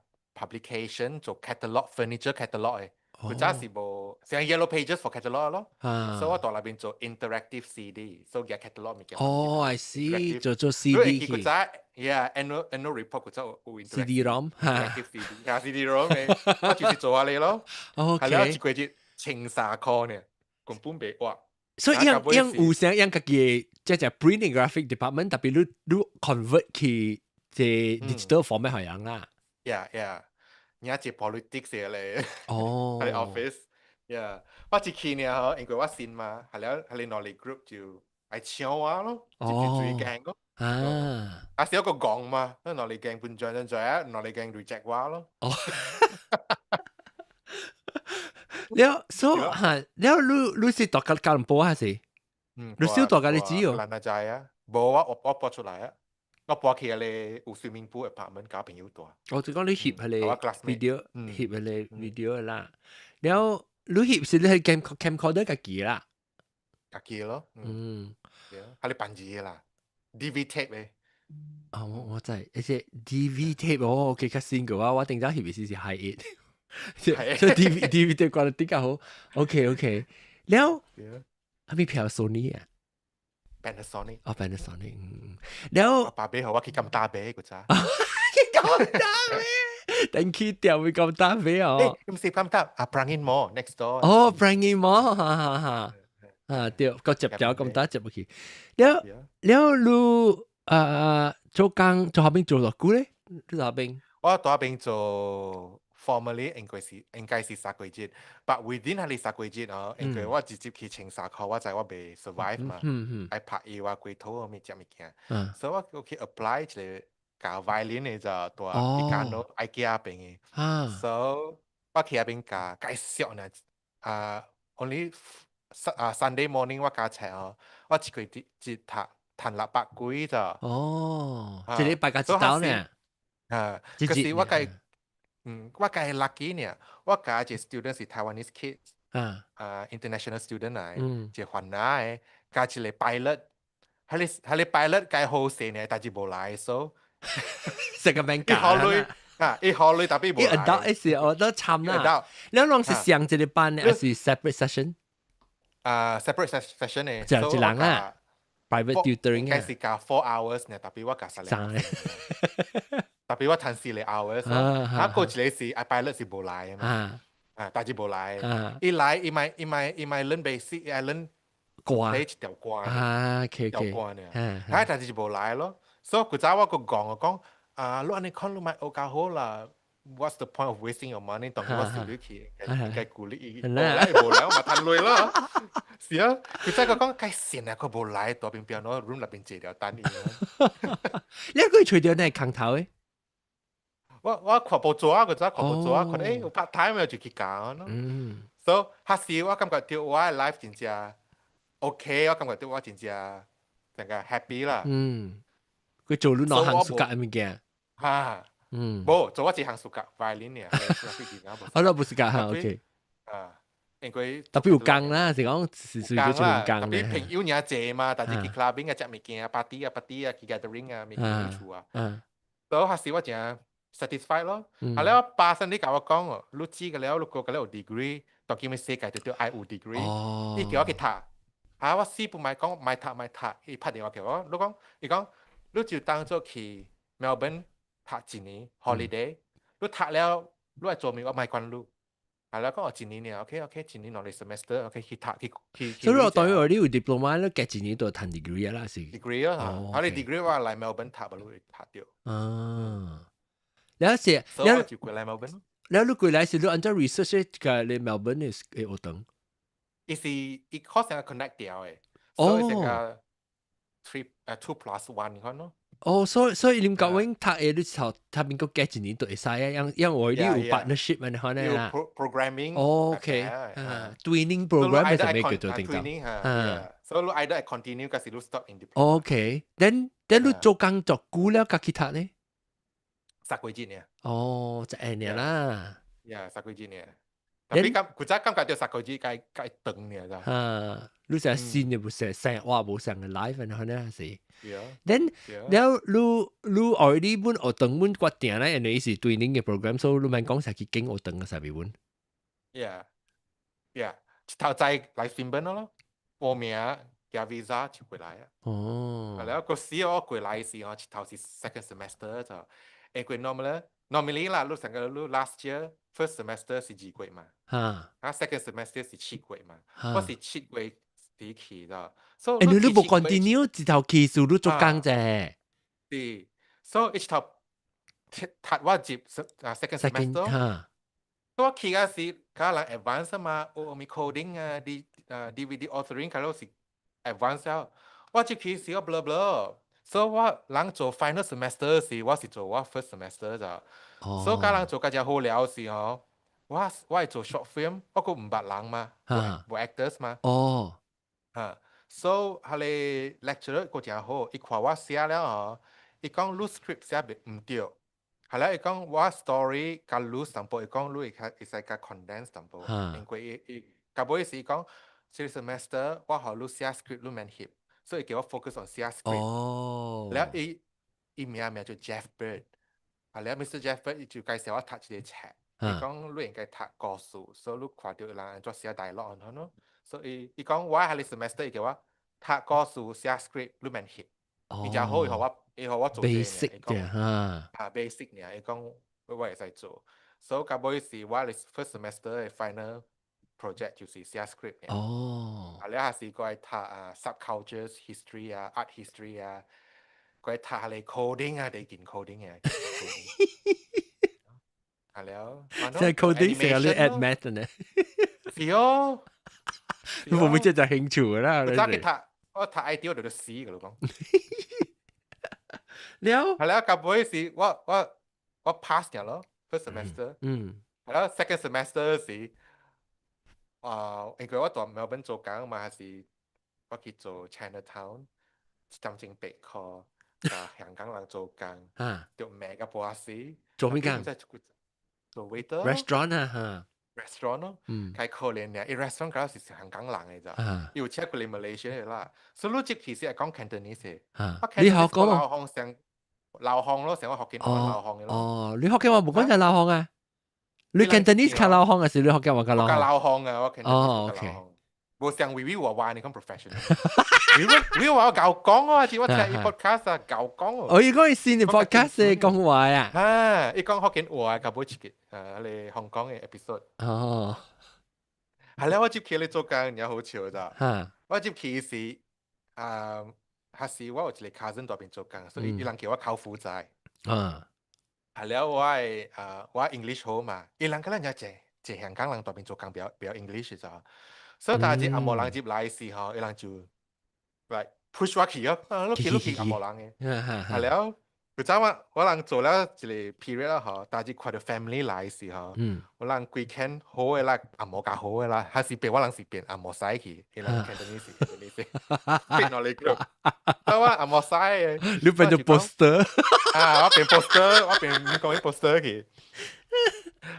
publication 做 catalog furniture catalog 的。古早是無，像 Yellow Pages for catalog 咯，所以我蹛內面做 interactive CD，所以夾 catalog 物件。哦，I see，做 CD 去。古早，yeah，annual report 古早有 CD-ROM ，interactive CD，嚇 CD-ROM 的，我就是做下你咯。 OK。係了，一個月1300箍呢，根本袂活。所以樣樣有啥樣家己的，這隻 printing graphic department，tapi 你 convert 去這 digital format 係樣啦。 Yeah。而家接 politics 咧，哦，喺 office，yeah，我一去呢嗬，因為我新嘛，係了，係兩個 group 就愛搶我咯，接住追鏡咯，啊，是一個講嘛，那兩個鏡半轉轉轉，兩個鏡 reject 我咯。哦，了，所以嚇，了你是蹛吉隆坡還是？嗯，你少蹛佮你姊哦？蘭拿仔啊，無我搬出來啊。我搬去彼个有 swimming pool apartment 佮朋友蹛。我就講你翕彼个 video，翕彼个 video 啦。了你翕是你係 camcorder 家己啦？家己咯。係你辦字啦，DV tape 咧。哦，我知，而且 DV tape 哦，OK 較新嘅話，我頂早翕的是 Hi8，所以 DV tape 關得比較好。OK OK，了，係咪票 Sony 啊？ Panasonic。哦，Panasonic，嗯，了。爸爸予我去金打啤古早。去金打啤，等去店會金打啤哦。毋是金打，啊，Prangin Mall next door。哦，Prangin Mall，哈哈哈。啊，對，個接條咁打接入去。了了，你啊做工做後邊做偌久咧？你後邊？我蹛彼邊做 formally 應該是3個月，but within 彼三個月哦，因為我直接去1300箍，我知我袂 survive 嘛，愛拍藥啊、規套物食物件，所以我去 apply 一个教 violin 的就蹛一間咯，IKEA 邊的，所以我去彼邊教，介俗呢，啊，only 啊 Sunday morning 我教冊哦，我一個月一讀賺600幾咋。哦，一禮拜教一晝呢？啊，可是我計 lucky 呢，我教一個 student 是 Taiwanese kids，啊，international student 來，一個番仔的，佮一个 pilot，彼個 pilot 該好勢呢，但是無來，所以成個免教伊啊，伊予鐳 tapi 無來。伊 adult 是我都參啦。兩攏是上一個班，還是 separate session？啊，separate session 的。就一人啊，private tutoring 啊。應該是教 4 hours 呢，tapi 我教3個。tapi 我趁4個 hours，啊，閣一个是啊 pilot 是無來嘛，啊，但是無來，伊來伊嘛 learn basic，伊 learn 歌，一條歌，啊，OK 條歌呢，啊，但是無來咯，所以古早我閣講我講，啊，你按呢看你莫學較好啦。What's the point of wasting your money？當我收你去，該鼓勵伊，無來無來，我嘛趁鐳啦。是啊，佢再個講該線啊，佢無來，大邊邊咯，room 內邊坐了等伊。你可以除掉你空頭嘅？我看報紙啊，佢早看報紙啊，看有 part time 就去教咯。所以彼時我感覺到我嘅 life 真正 OK，我感覺到我真正成個 happy 啦。嗯，佢做咗兩項暑假物件。哈。無做我一項暑假 violin 爾，我都不是教哈，OK。啊，因為特別有工啦，是講是做工。特別朋友爾濟嘛，大家去 clubbing 啊，食物件啊，party 啊，party 啊，去 gathering 啊，物件去厝啊。所以彼時我真 satisfied 咯。啊了，爸先你共我講哦，你知個了，你過個了有 degree，當今世界就愛有 degree。伊叫我去讀，啊，我死不莫講，莫讀莫讀，伊拍電話給我，你講，伊講，你就當做去 Melbourne 讀一年 holiday，你讀了，你愛做咩我莫管你。係啦，講我一年爾，OK OK，一年兩個 semester，OK 去讀去去。所以我當然你有 diploma，你隔一年就讀 degree 啦，是。 degree 啊，啊你 degree 我來 Melbourne 讀，無你讀著。啊，了是，所以我就過來 Melbourne。了你過來是你按照 research 個你 Melbourne 嘅學堂。伊是伊可能 connect 掉嘅，所以成個 three 2 plus 1 款咯。哦，所以你講阮讀嘅你頭他邊個隔一年就會使啊，因為你有 partnership 嘛，可能啦。 programming。 OK，啊，twinning program 係咩叫做定？twinning 嚇。所以你 either continue 還是你 stop in diploma。 OK，then 你做工作久了，佮去讀呢？三個月爾。哦，一年啦。呀，三個月爾。特別感，古早感覺到三個月該該長爾咋。啊，你成新嘅無成生活無相嘅 life 可能是。Then 了你 already 本學堂本決定咧，因為是 twinning 嘅 program，所以你免講成去經學堂嘅時候本。 Yeah，一頭再來新聞咯，報名加 visa 就過來啊。哦。了個時我過來時，我一頭是 second semester 就，因為 normally 啦，你成個你 last year first semester 是2月嘛，啊 second semester 是7月嘛，我是7月時去的。所以你無 continue 一頭去數你做工啫。是，所以一頭讀我入啊 second semester。我去嗰時，較人 advance 嘛，學咩 coding 啊，D 啊 DVD authoring 較攏是 advance 了。我入去時我 blur blur，所以我人做 final semester 時，我是做我 first semester 咋。所以較人做較正好了時吼，我會做 short film，我閣毋捌人嘛，無 actors 嘛。嚇，所以彼个 lecturer 閣誠好，伊看我寫了吼，伊講你 script 寫袂毋對。係啦，伊講我 story 較 loose 淡薄，伊講你會較會使較 condense 淡薄，因為伊伊到尾是伊講，這個 semester 我予你寫 script 你免翕，所以叫我 focus on 寫 script。了伊伊名叫 Jeff Bird，啊了 Mr. Jeff Bird 伊就介紹我讀一個冊，伊講你應該讀故事，所以你看著人按怎寫 dialogue 按咯，所以伊講我彼個 semester 伊叫我讀故事寫 script 你免翕，伊誠好，伊予我。伊予我做 basic 嘅嚇，啊 basic 爾，伊講我會使做，所以到尾是我 first semester 嘅 final project 就是寫 script。啊，了還是過來讀啊 subcultures history 啊，art history 啊，過來讀下個 coding 啊，得緊 coding 啊。啊了，即係 coding 成日你 add math 呢？是哦，會唔會這就興趣啦？我早去讀，我讀 IT 我就死㗎咯講。了，係啦，到尾是我 pass 咗咯，first semester。係啦，second semester 時，啊，因為我佇墨爾本做工嘛，還是我去做 Chinatown，一點鐘8塊，共香港人做工，就罵甲半死。做咩工？做 waiter。 restaurant 啊嚇。 restaurant 咯，較可憐爾，伊 restaurant 敢是香港人的咋，伊有請過來 Malaysia 的啦，所以你這其實係講 Cantonese 的。你學講流行上流行咯，成個福建話流行的咯。哦，你福建話無講就流行啊？你 Cantonese 較流行還是你福建話較流行？較流行啊，我 Cantonese 哦，OK。無像維維話話你講 professional。維維維話我𠢕講啊，似我聽伊 podcast 啊，𠢕講哦。哦，伊講伊新的 podcast 講話啊。啊，伊講福建話，較尾一個啊，彼個香港的 episode。係咧，我接去咧做工，爾好笑咋。我接去時，啊，還是我有一個 cousin 佇邊做工，所以伊人叫我舅父仔。係了我係啊，我 English 好嘛，伊人可能也濟濟香港人大邊做工比較比較 English 就，所以但係紅毛人入來時候，伊人就 like push 我去哦，啊，你去你去紅毛人嘅，係了。佢早我人做了一個 period 啦嗬，但係看到 family 來時候，我人規間好嘅啦，紅毛較好嘅啦，還是變我人是變紅毛西去，伊人 Cantonese Cantonese 變落嚟個，但我紅毛西嘅，你變做 poster。啊，我變 poster，我變講 poster 去。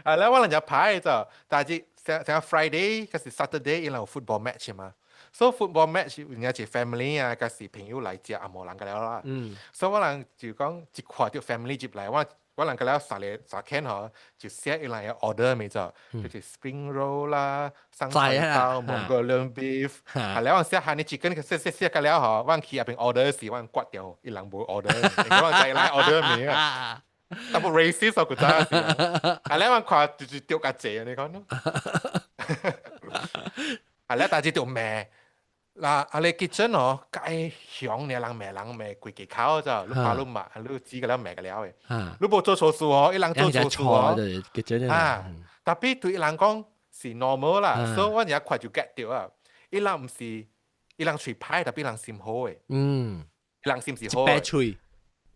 啊，咧我人就排就，但係成成 Friday 嗰時 Saturday 伊人有 football match 嘛。所以 football match 人家是 family 啊，嗰時朋友來食紅毛人個了啦。所以我人就講一看到 family 入來，我人個了三個三間嗬，就寫伊人嘅 order 咪就，就是 spring roll 啦、生菜包、Mongolian beef，係了我寫 honey chicken，寫寫寫個了嗬，我去入邊 order 時，我割掉，伊人無 order，我人就伊人 order 咪啊。特別 racist 我覺得是，係了我看就是丟較濟，你講咯。係了，但是就罵。嗱，啊你 kitchen 哦，介凶呢，人罵人罵規個口就，你怕你罵，你知個了罵個了嘅。你無做錯事哦，伊人做錯事哦。啊，特別對伊人講是 normal 啦，所以我而家快就 get 到啊。伊人毋是，伊人喙歹，特別人心好嘅。伊人心是好嘅。喙。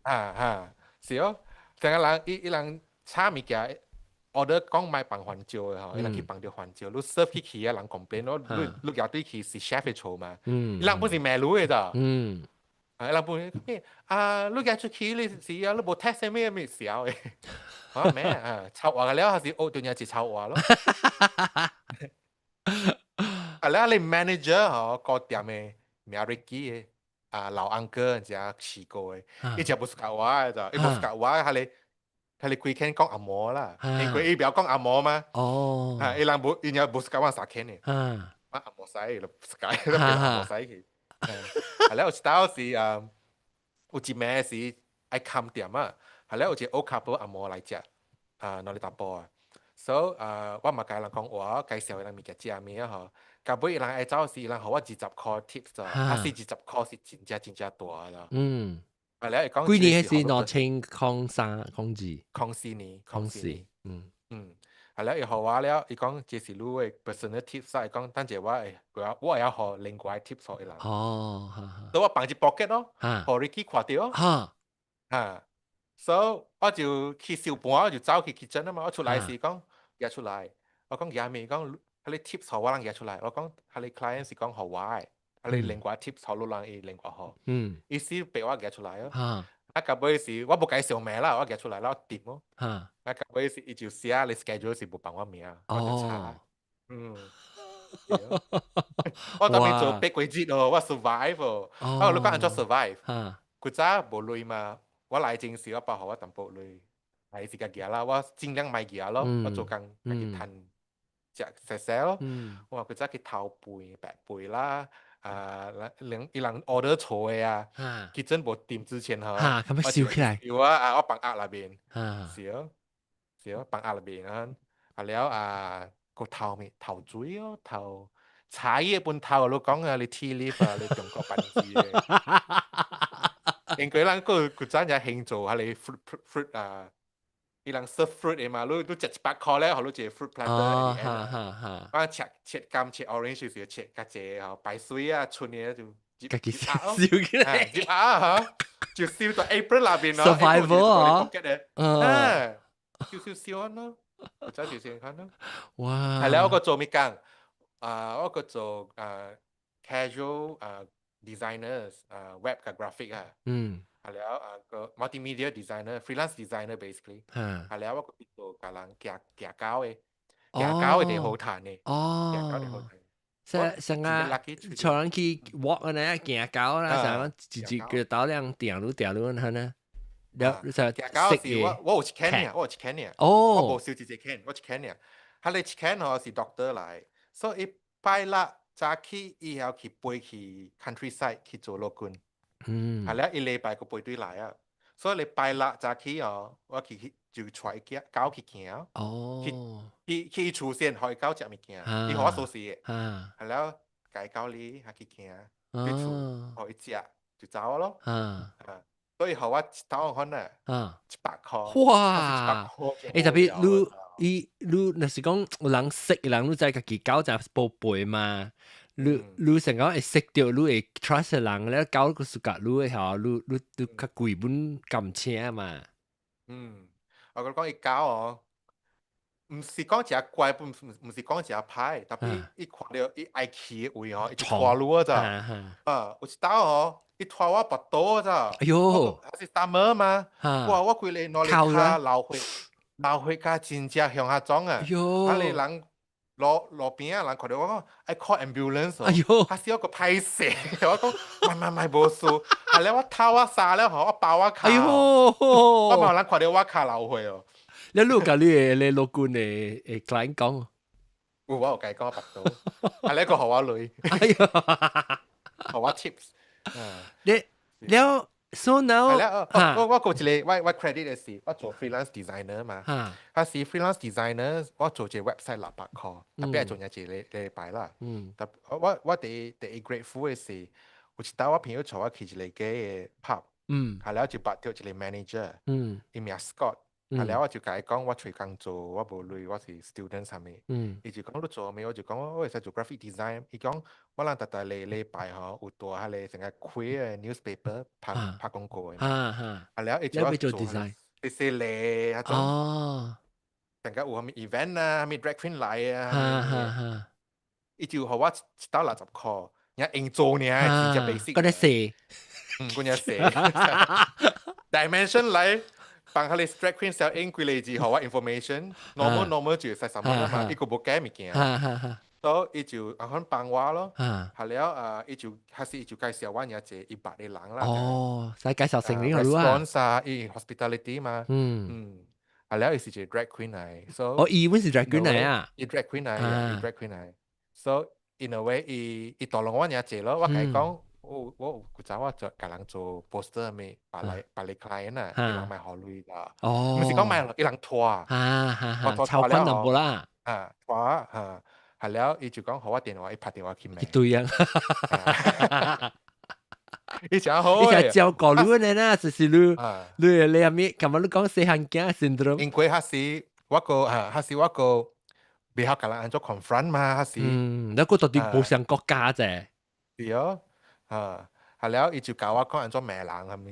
啊啊，是哦，成個人伊伊人炒物件。order 講莫放番椒嘅吼，伊人去放著番椒，你 serve 起去啊，人 complain 咯，你你舉對去是 chef 嘅錯嘛，伊人本是罵你嘅咋，啊，伊人本啊，你舉出去你是啊，你無 test 咩咩笑嘅，啊咩啊，臭話了還是學到人一臭話咯。啊，了你 manager 吼，個店嘅名 Ricky 嘅，啊老 uncle 只試過嘅，伊食無 suka 我嘅咋，伊無 suka 我，係你。佢哋規間講紅毛啦，因為伊不要講紅毛嘛。啊，伊人無，伊也無 suka 我三間嘅。我紅毛西，就 suka，就變紅毛西去。係咧，有一道是啊，有一暝是愛看店啊，係咧有一個 old couple 紅毛來食，啊，兩個查埔啊。所以啊，我嘛共人講話，介紹伊人物件食物啊吼。到尾伊人愛走時，伊人予我20箍 tips 咋，啊是20箍是真正真正大啦。啊，你講幾年係是2003、02？ 04年， 04，嗯。嗯，係咧，伊予我了，伊講這是你的 personal tips，伊講等陣我會我會曉予另外 tips 予伊人。所以我放入 pocket 咯，予 Ricky 看到。哈，所以我就去收盤，我就走去 kitchen 啊嘛，我出來時講，舉出來，我講舉咩？講彼個 tips 予我人舉出來，我講彼個 client 是講予我的。啊！你另外 tips 予你人伊另外予，意思俾我舉出來哦。啊，到尾時我無共伊相罵啦，我舉出來了我點哦。啊，到尾時伊就寫你 schedule 是無放我名，我就查。我當面做8個月哦，我 survive 哦。啊，你講按怎 survive？古早無鐳嘛，我來前時我包予我淡薄鐳，來是家舉啦，我盡量莫舉咯，我做工家己趁食食食咯。我古早去偷飯、白飯啦。啊，人伊人 order 錯的啊，kitchen 無點之前吼，嚇，咁樣燒起來，有啊，啊，我放壓內面，是哦，是哦，放壓內面啊，啊了啊，個偷咩？偷水哦，偷茶葉本偷，你講啊，你 tea leaf 啊，你中國辦事嘅，因為咱個古早也興做下你 fruit fruit 啊，伊人 serve fruit 的嘛，你你食100箍咧，予你一個 fruit platter。哦，哈哈哈。我切切柑切 orange 時切較濟吼，白水啊，春的就家己燒起來，入啊嚇，就燒到 apron 內邊咯。 Survival 哦，啊，燒燒燒咯，就就是看咯。哇！係咧，我個做咩工？啊，我個做啊 casual 啊 designers 啊 web 佮 graphic 啊。係了啊個 multimedia designer，freelance designer basically。係了，我個做共人行行狗的，行狗的就好趁的。行狗的好趁。成成啊，坐人去 walk 啊呢，行狗啦，成一一個島兩定路定路咁呢。了，就行狗是我我有一間爾，我有一間爾。我無收一隻犬，我一間爾。佢哋一間吼是 doctor 來，所以拜六早起伊曉去飛去 countryside 去做勞工。係了，一禮拜個飛對來啊，所以你拜六早起哦，我去去就帶伊狗去行。去去去伊厝先，予伊狗食物件，伊予我鎖匙的。係了，共伊狗哩，去行，去厝，予伊食，就走咯。啊，所以予我一頭可能100箍。哇！欸，tapi 你伊你若是講有人識人，你知家己交就報備嘛。你你成講會識著，你會 trust 人咧，交個暑假你會嚇，你你你較貴本感情嘛。嗯，我講伊交哦，毋是講誠乖，毋是講誠歹，tapi 伊看著伊愛去的位哦，伊就拖你啊咋。啊，有一道哦，伊拖我腹肚咋。哎喲，還是 summer 嘛？哇，我規個兩个跤流血，流血甲真正向下腫啊！喲，啊，你人路邊仔人看著我講，愛 call ambulance。哎喲，還是我個歹勢，我講，莫莫莫無事。後來我透我衫了吼，我包我跤。哎喲，我無人看著我跤流血哦。你你有共你的你老君的 client 講？有，我有共伊講腹肚，後來閣予我鐳。哎喲，予我 tips。你了，so now，我我閣一个我 credit 的是，我做 freelance designer 嘛。啊是 freelance designer，我做一个 website 600箍，tapi 愛做一個禮拜啦。但我第一 grateful 的是，有一道我朋友帶我去一个 gay 的 pub，後來就捌著一個 manager，伊名 Scott。後來我就共伊講，我揣工做，我無鐳，我是 student 啥物。伊就講你做啥物？我就講我會使做 graphic design。伊講我人逐逐禮禮拜吼有帶彼个成個開的 newspaper 拍拍廣告的。後來伊就我做 design，細細咧彼種。成個有啥物 event 啊，啥物 drag queen 來啊。伊就予我一道60箍，爾用做爾，真正 basic。嗰啲寫。嗯，嗰啲寫。Dimension 來。幫彼個 drag queen 小英幾個字，予我 information，normal normal 就會使什麼嘛，伊閣無改物件，所以伊就按款幫我咯。後了啊，伊就還是伊就介紹我爾一個伊捌的人啦。哦，使介紹成你個啊。 Restaurant 啊，伊 hospitality 嘛。嗯。後了伊是一個 drag queen 來，所以哦，伊阮是 drag queen 來啊。伊 drag queen 來，伊 drag queen 來。所以 in a way，伊導攏我爾濟咯，我共伊講。我有古早我做共人做 poster 咩，別來別來 client 啊，伊人莫予鐳啦。哦。毋是講莫，伊人拖。啊哈哈，籌款淡薄啦。啊，拖嚇，後了伊就講予我電話，伊拍電話去問。一堆啊。伊誠好。伊誠照顧你呢啦，就是你你阿咪，感覺你講細漢囝 syndrome。因為彼時我個啊，彼時我個袂曉共人按怎 confront 嘛，彼時。嗯，你個到底無相國家啫。是哦。啊，後了伊就教我講按怎罵人啥物。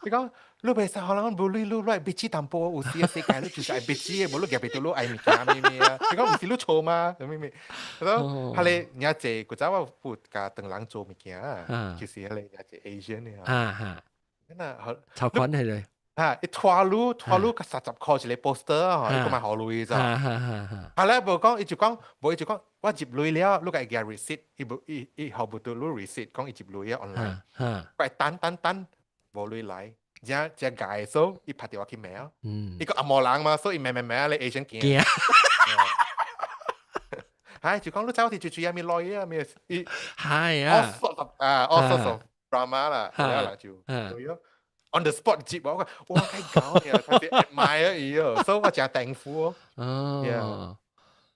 伊講你袂使予人無鐳，你來 bitchy 淡薄，有時世界你就是愛 bitchy 的，無你夾袂到你愛物件啥物啊。伊講毋是你錯嗎？啥物物？佢講，彼个爾濟古早我有共唐人做物件啊，就是彼个爾濟 Asian 的啊。啊哈。那好，籌款係咧。嚇！伊拖你拖你30箍一個 poster 啊，伊閣莫予鐳咋？後來無講，伊就講，無伊就講，我入鐳了，你共伊寄 receipt，伊無伊伊予無著你 receipt，講伊入鐳啊 online。我等等等，無鐳來，這這解所伊拍電話去罵啊。伊個紅毛人嘛，所以罵罵罵咧 Asian 驚。係就講你走去最最啥物 lawyer 啊咩？伊係啊。 all sorts of 啊，all sorts of drama 啦，然後就對咯。on the spot 接我，我講哇，太搞呀，他是 admire 伊哦，所以我誠 thankful 哦。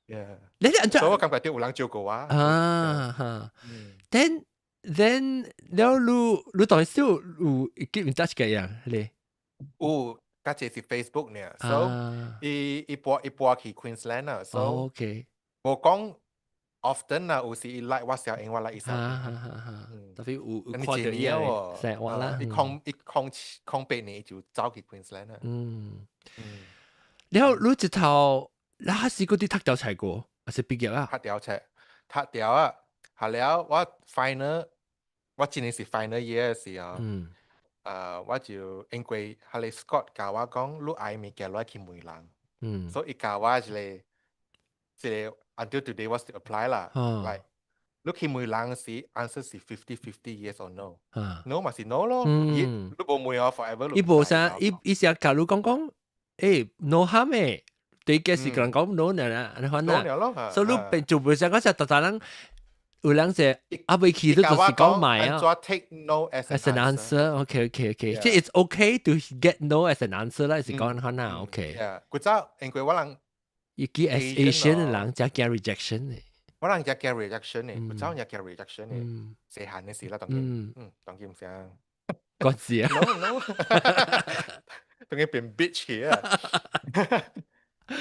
Yeah，你你所以我感覺著有人照顧我。啊哈。Then 了你你當時有 keep in touch 嘅樣你？有，較濟是 Facebook 呢，所以伊搬去 Queensland 啊，所以無講 often 啊，有時伊 like 我小英，我 like 伊小英。特別有有看著伊哦，生活啦。伊空伊空空八年就走去 Queensland 啦。然後你一頭，那是嗰啲讀調冊過，還是畢業啊？讀調冊，讀調啊！後了我 final，我今年是 final year 的時候，啊，我就因為彼个 Scott 教我講，你愛物件，你愛去問人。所以伊教我一個 until today 我 still apply 啦。Like 你去問人時，answer 是 50-50 yes or no。No 嘛是 no 咯。你無問我 forever。伊無啥，伊伊是假如講講，欸，no harm 誒，對嘅是共人講 no 呢啦，你看啦。所以你變做袂使講只逐逐人有人是啊未去，你就是講買啊。 Take no as an answer。OK。即係 it's okay to get no as an answer 啦，是講看啦，OK。古早因為我人伊記 as Asian 的人才驚 rejection 的。我人才驚 rejection 的，古早也驚 rejection 的，細漢的時啦，當然，當然唔想。個字啊。 No no，當佢變 bitch 去啊。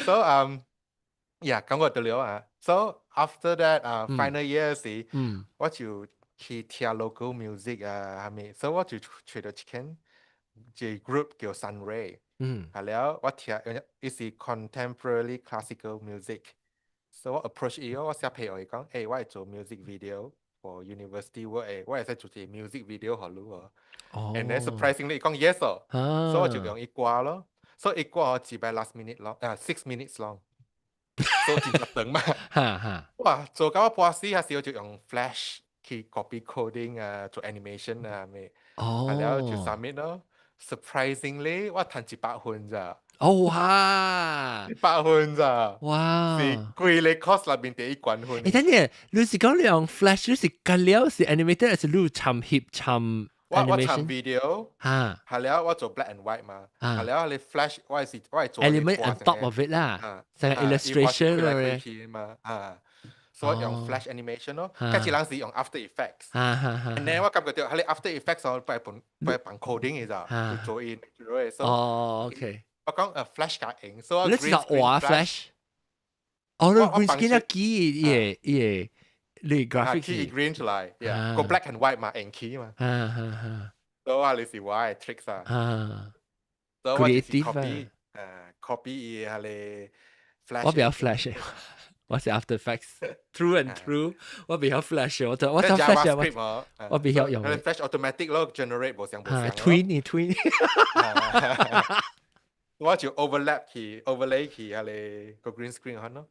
So yeah，感覺到了啊。So after that 啊，final year 時，我就去聽 local music 啊，係咪？所以我就揣著一間一個 group 叫 Sunray。係了，我聽伊是 contemporary classical music。所以我 approach 伊，我寫批予伊講，欸，我會做 music video for university work 誒，我會使做一個 music video 予你哦。And then surprisingly 伊講 yes 哦，所以我就用伊歌咯。所以伊歌只擺 last minute long，啊 6 minutes long，所以真長嘛。哈哈。哇，做到我半死，還是我就用 Flash 去 copy coding 啊，做 animation 啊咩。係了就 submit 咯。Surprisingly，我趁100分咋。哦哇！100分咋？哇！是規個 course 內面第一關分。欸，等陣，你是講你用 Flash，你是夾了是 animated，還是你參翕參我參 video，係了我做 black and white 嘛，係了你 Flash 我係做 element on top of it 啦，成個 illustration 嚟嘛，啊，所以用 Flash animation 咯，較濟人是用 After Effects，and then 我感覺到係你 After Effects 我不係本不係放 coding 嘅咋，做in 做哦，OK。我講Flash 較用，所以你是畫 Flash？哦，你 green screen 一機伊個伊個你 graphic 起 green 出來，個 black and white 嘛，用起嘛。所以我你是我嘅 tricks 啊。所以我就是 copy copy 伊係你 Flash。我比較 Flash，我是 After Effects through and through。我比較 Flash，我就 Flash 我比較用。 Flash automatic 咯，generate 無相無相。 Tween 你 tween。我就 overlap 去 overlay 去啊你個 green screen 可咯。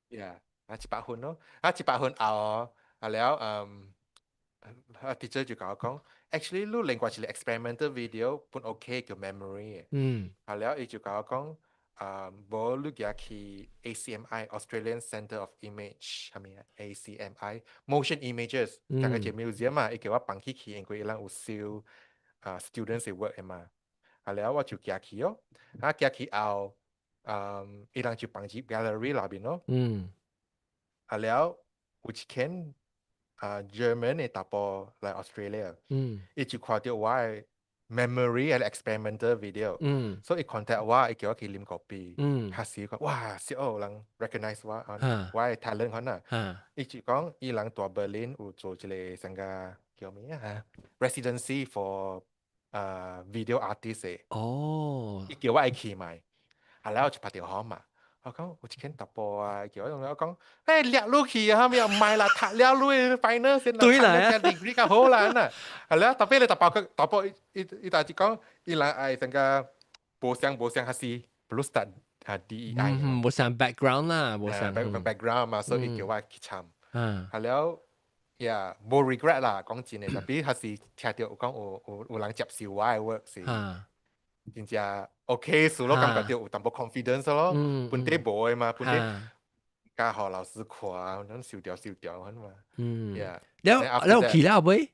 Yeah，啊100分咯，啊一百分後啊了啊 teacher 就共我講，actually 你另外一個 experimental video 本 OK 叫 memory 嘅。啊了伊就共我講，啊無你行去 ACMI Australian Centre of Image 係咪啊？ACMI Motion Images，這個一個 museum 嘛，伊叫我放去去，因為伊人有收啊 students 的 work 的嘛。啊了我就行去哦，啊行去後，伊人就放入 gallery 內面咯。啊了有一間啊 German 的查埔來 Australia，伊就看著我的 memory 還是 experimental video，所以伊 contact 我，伊叫我去啉咖啡。彼時講哇，識有人 recognize 我，啊我的 talent 可能。伊就講伊人蹛 Berlin 有做一個啥個叫咩啊？residency for video artist 的。伊叫我愛去嘛，啊了我就拍電話嘛。我講有一間查埔啊，叫我我講，欸掠你去啊，咩唔係啦，讀了你 final 先啦，對啦， degree 較好啦，呐。係了，特別你查埔個查埔伊伊伊大就講，伊人愛成個無相無相，還是 perlu start 啊 DEI。嗯，無相 background 啦，無相 background 嘛，所以叫我去參。係了，呀，無 regret 啦，講真的，特別還是聽著有講有人接受我的 work 是。真正 OK，所以我感覺著有淡薄 confidence 咯，本底無的嘛，本底教予老師看，咱收掉收掉，咁嘛。嗯，了了有去了未？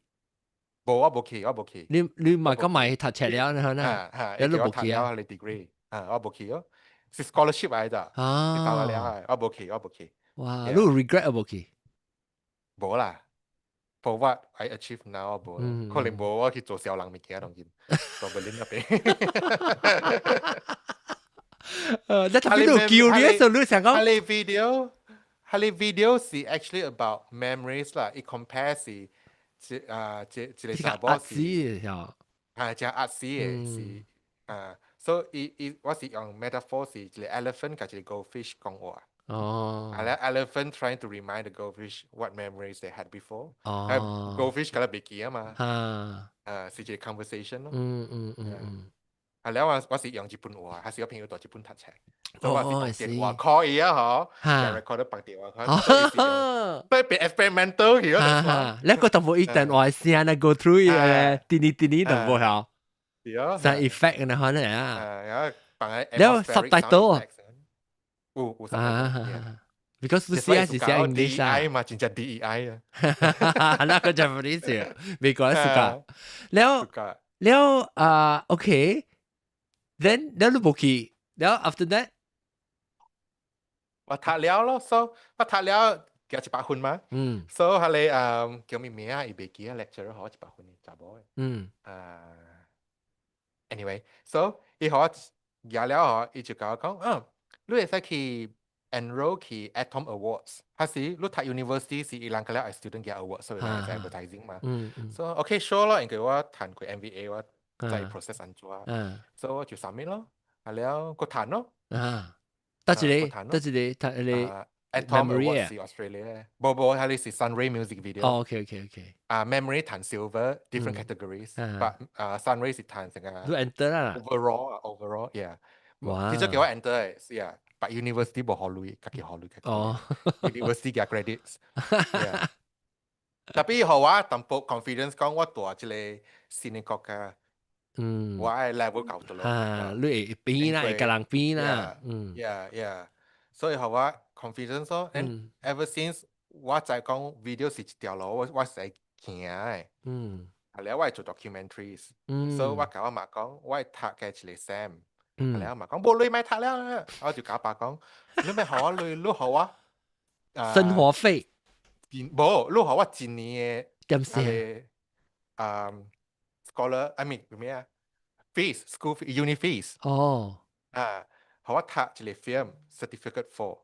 無，我無去，我無去。你嘛講買讀冊了，你看啊？你都無去啊？你 degree 啊，我無去哦，是 scholarship 來的。啊，了，我無去，我無去。哇，你 regret 無去？無啦。For what I achieve now 無，可能無我去做小人物件當今，做柏林那邊。你特別都 curious，你想講？彼個 video，彼個 video 是 actually about memories 啦，伊 compare 是一啊一一個查某是，啊，只壓死的是啊，所以伊伊我是用 metaphor 是一個 elephant 佮一個 goldfish 講話。啊咧 elephant trying to remind the goldfish what memories they had before。goldfish 敢若袂記啊嘛。啊，是一個 conversation 咯。啊，了我是用日本話，還是我朋友佇日本讀冊，所以我是用電話 call 伊啊，嗬，就 record 放電話，所以變 experimental 去咯。你個淡薄伊電話聲咧 go through 伊個滴哩滴哩淡薄曉，sound effect 那可能啊。然後放喺了 subtitle 啊。有有 subtitle。 Because 你寫是寫 English 啊。嘛，真正 DEI 啊。那個 Japanese 美國是㗎。了了啊，OK。Then 了你無去，了 after that，我讀了咯，so 我讀了加100分嘛。So 彼個叫咩名啊？伊袂記啊，lecturer 予我一百分的查某的。啊， Anyway，so 伊予我舉了吼，伊就共我講，你會使去 enroll 去 Atom Awards，還是你讀 university 是伊人個了愛 student 嘅 award，所以人會 advertising 嘛。So OK sure 咯，因為我讀過 MVA，我知 process 按怎，所以我就 submit 咯，啊了閣趁咯。啊，佗一個，佗一個，佗一個。 Atom Awards 是 Australia，無無，彼个是 Sunray Music Video。哦，OK。啊，Memory 趁 Silver，different categories，but 啊 Sunray 是趁成個。你 enter 啦。 Overall，overall，yeah。哇！直接叫我 enter 的，是啊，but university 無予鐳，家己予鐳。University 嘅 credits。特別予我淡薄 confidence 講我蹛這个新的國家，我愛 level 夠到咯。啊，你會比啦，會共人比啦，嗯。 Yeah，所以予我 confidence 咯。And ever since 我知講 video 是一條路，我是會行的。啊了，我會做 documentaries。所以我共我媽講，我會讀嘅一個 sem。啊了，我媽講無鐳莫讀了，我就共我爸講，你莫予我鐳，你予我生活費。無，你予我一年的點先？啊，scholar，I mean 咩啊？fees，school fee，uni fees。哦。啊，予我讀一個 film certificate four，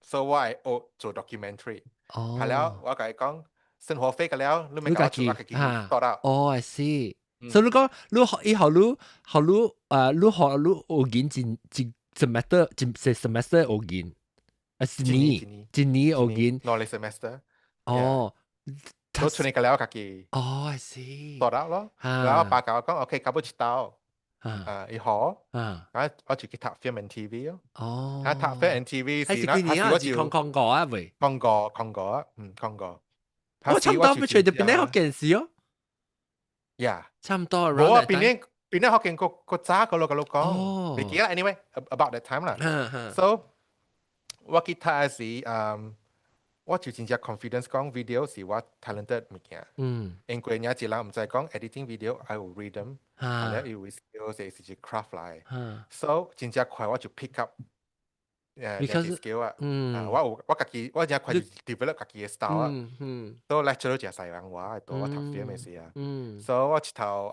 所以我會學做 documentary。哦。係了，我共伊講生活費個了，你莫共我出，我家己做到。哦，I see。所以你講，你學以後你學你啊，你學你學銀一一 semester 一 semester 學銀，啊是年一年學銀。兩個 semester。哦。都出嚟個了，家己。哦，I see。做到咯。然後爸共我講，OK，到尾一道。啊，伊好，啊，我就去讀 film and TV 咯。哦。啊，讀 film and TV 是幾年啊？是空空個啊，未？空個，空個，嗯，空個。我差唔多欲揣著檳城福建時哦。 Yeah。差唔多。無啊，檳城檳城福建閣閣早個咯，共你講。未記啦，anyway，about that time 啦。So 我去讀的時，我就真正 confidence 講 video 是我 talented 物件。因為爾一人毋知講 editing video 愛有 rhythm，啊，了有 skill 是一 craft 來。So 真正快我就 pick up 這 skill 啊。我有我家己，我真快就 develop 家己的 style 啊。所以 lecturer 誠使人我，帶我讀 film 的時啊。所以我一頭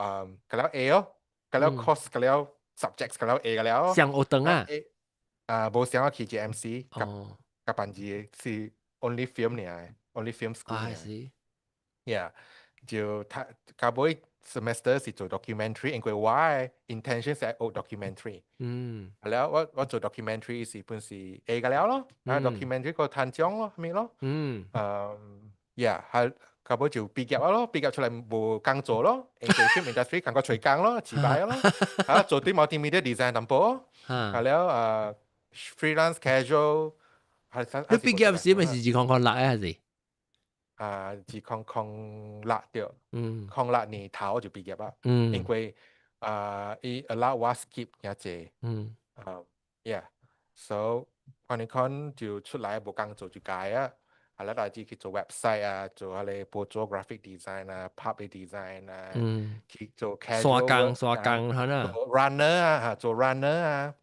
個了 A 哦，個了 course 個了 subjects 個了 A 個了。上學堂啊？啊，無上我去 JMC，佮佮班級是 only film 爾，only film school 啊是。 Yeah，就讀到尾 semester 是做 documentary，因為我的 intention 是學 documentary。了我做 documentary 是本是 A 個了咯，啊 documentary 閣趁獎咯，啥物咯。Yeah，係到尾就畢業咯，畢業出來無工做咯，因為 film industry 感覺揣工咯，失敗咯。啊，做啲 multimedia design 淡薄，啊了啊 freelance casual。你畢業時咪是2006還是？啊，2006對，06年頭就畢業啦。因為啊，伊 allow 我 skip 遐濟。啊，yeah，so 安呢款就出來無工做就解啊。啊，咱大致去做 website 啊，做彼个報做 graphic design 啊，pub design 啊，去做 casual 刷工刷工哈啦，做 runner 啊，嚇做 runner 啊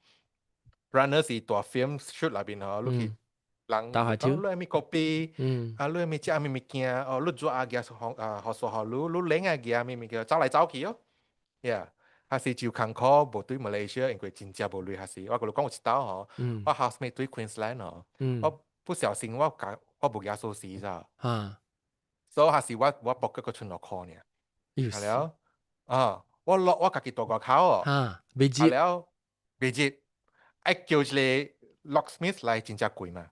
，runner 是蹛 film shoot 內邊吼，你去人講你愛物 kopi，啊你愛物食啥物物件，哦你熱啊舉啊予雪予你，你冷啊舉啥物物件，走來走去哦，yeah，還是就艱苦無對馬來西亞，因為真正無鐳，還是我共你講有一道吼，我 housemate 對 Queensland 吼，我不小心我共我無舉鎖匙咋，所以還是我 pocket 閣賰6箍爾，係了，啊，我落我家己蹛外口哦，未接，了未接，愛叫一个 locksmith 來真正貴嘛，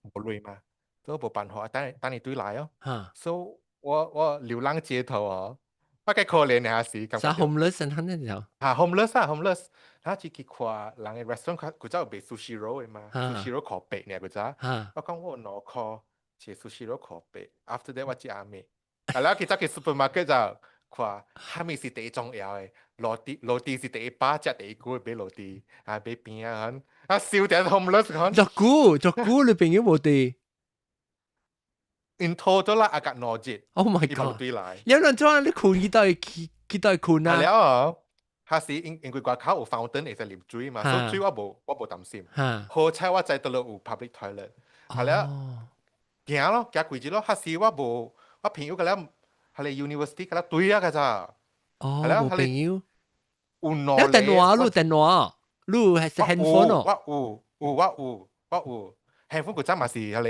無鐳嘛，所以無辦法，等等伊對來哦，所以我流浪街頭哦，我較可憐的還是，啥 homeless 肯定就，嚇 homeless 啊 homeless，他只去看人的 restaurant 古早有賣 sushi roll 的嘛，sushi roll 箍八爾古早，我講我2箍，一個 sushi roll 箍八，after that 我食暗暝，啊，然後去走去 supermarket 就看，啥物是第一重要的，螺鈿螺鈿是第一把，食第一久買螺鈿，啊買餅啊，啊燒點 homeless 講，足久足久你朋友無佇 In total 啦，阿隔2日，Oh my god！對來，有人怎你睏去佗去去佗睏啊？了哦，還是因為外口有 fountain 會使啉水嘛，所以水我無擔心。好彩我知佗落有 public toilet，係了，行咯，行幾日咯，還是我無我朋友個了，係咧 university 個了對啊個咋。哦，無朋友。有兩你電話，你電話，你係 handphone 哦。我有有我有我有 handphone 嗰陣嘛是係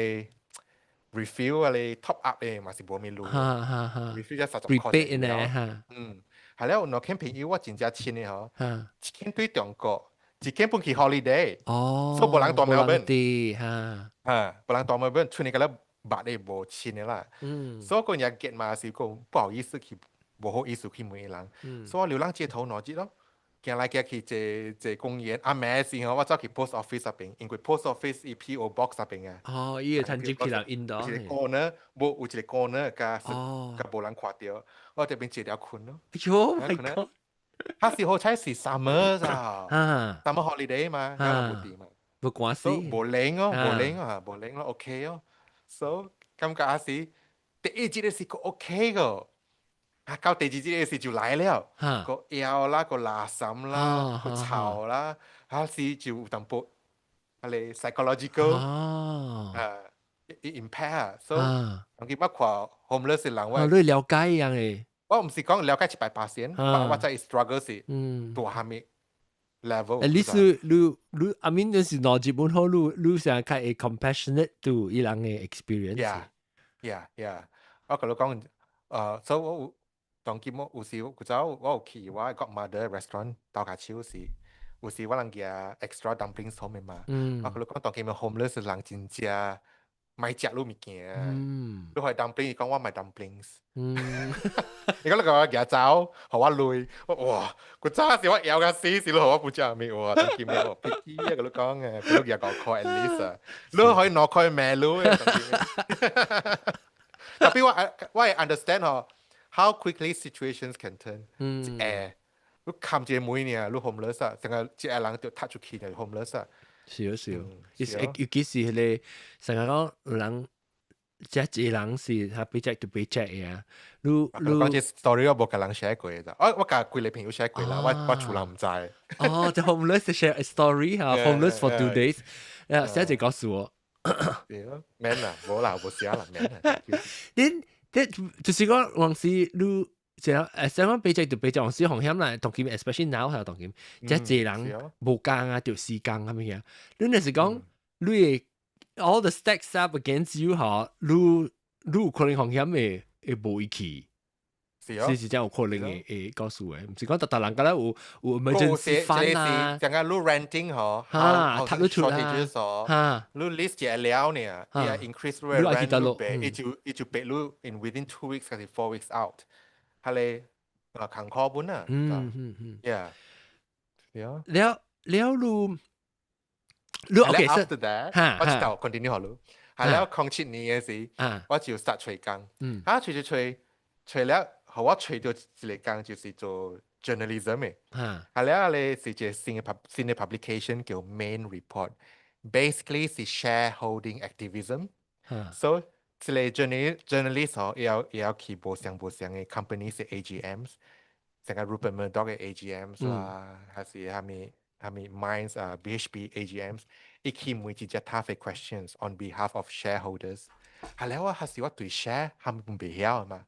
你 refill 啊，你 top up 嘅嘛是無咩路。哈哈哈。 refill 才30塊。 prepaid 呢哈。嗯，係了，有兩間朋友我真正親的嗬，一間對中國，一間本去 holiday。哦。所以無人蹛墨爾本。啲哈。啊，無人蹛墨爾本，出嚟個咧捌的無親的啦。所以個人結嘛是講不好意思去，無好意思去問人。所以我流浪街頭兩日咯。行來行去坐坐公園，暗暝時候我走去 post office 那邊，因為 post office 伊 P.O. box 那邊啊。哦，伊會趁入去人引導。有一個 corner，無有一個 corner 共共無人看著，我這邊坐了睏咯。哎喲，my God！他是好彩是 summer 咋，summer holiday 嘛，有人無佇嘛。無寒死。無冷哦，無冷啊，無冷咯，OK 哦。所以感覺也是第一日是個 OK 個。啊，到第二日的時就來了，個枵啦，個垃圾啦，個臭啦，啊是就有淡薄，啊咧 psychological 啊 impact，所以當佢捌看 homeless 人我，你了解樣嘅，我毋是講了解100%，我知 struggle 是到蝦米 level。 At least 你你 I mean 就是攞日本好，你你成日較會 compassionate to 伊人嘅 experience。 Yeah，我共你講，所以我有。當今我有時古早我有去我 godmother restaurant 鬥下手時，有時我人寄 extra dumplings 好面嘛。我共你講當今 homeless 人真正莫食你物件。你予 dumpling，伊講我莫 dumplings。伊講你共我寄走，予我鐳。哇！古早時我枵甲死，是你予我不食物，哇！當今我脾氣啊，共你講啊，你寄5塊 at least 啊，你可以2塊賣你。特別我會 understand 嗬。How quickly situations can turn。一下，你冚一個門爾，你 homeless 啊，成個一個人就踢出去就 homeless 啊。是啊是啊，尤其是彼個成日講有人，這一個人是他 paycheck to paycheck 嘅啊。你你講這 story 我無共人 share 過咋，我共幾個朋友 share 過啦，我厝人毋知。哦，就 homeless share a story 嚇，homeless for 2 days，誒，寫一個故事我。對咯，免啦，無啦，無寫啦，免啦。恁這就是講，往時你就想講 paycheck to paycheck，往時風險啦，當今 especially now 係當今，這濟人無工啊，著時工咁樣。你若是講你會 all the stacks up against you 嗬，你你有可能風險會會無伊去。是是真有可能會會告訴的，毋是講逐逐人敢若有有 emergency fund 啊。講個你 renting 嗬，嚇，讀你出啦，嚇，你 list 一了呢，伊 increase rent 你伊就逼你 in within 2 weeks 還是 4 weeks out，係咧啊，艱苦本啊。Yeah，了了你你 OK after that，我就 continue 好咯。係了，07年嘅時，我就 start 揣工，啊，揣揣揣揣了。予我揣著一個工就是做 journalism 嘅，係了咧是一個新的 publication 叫 Main Report，basically 是 shareholding activism。So 這個 journalist 嗬，伊要去無相無相嘅 company 是 AGMs，成個 Rupert Murdoch 嘅 AGMs 啦，還是蝦米蝦米 Mines 啊 BHP AGMs，伊去問一隻 tough questions on behalf of shareholders。係了我還是我對 share 係毋袂曉嘛。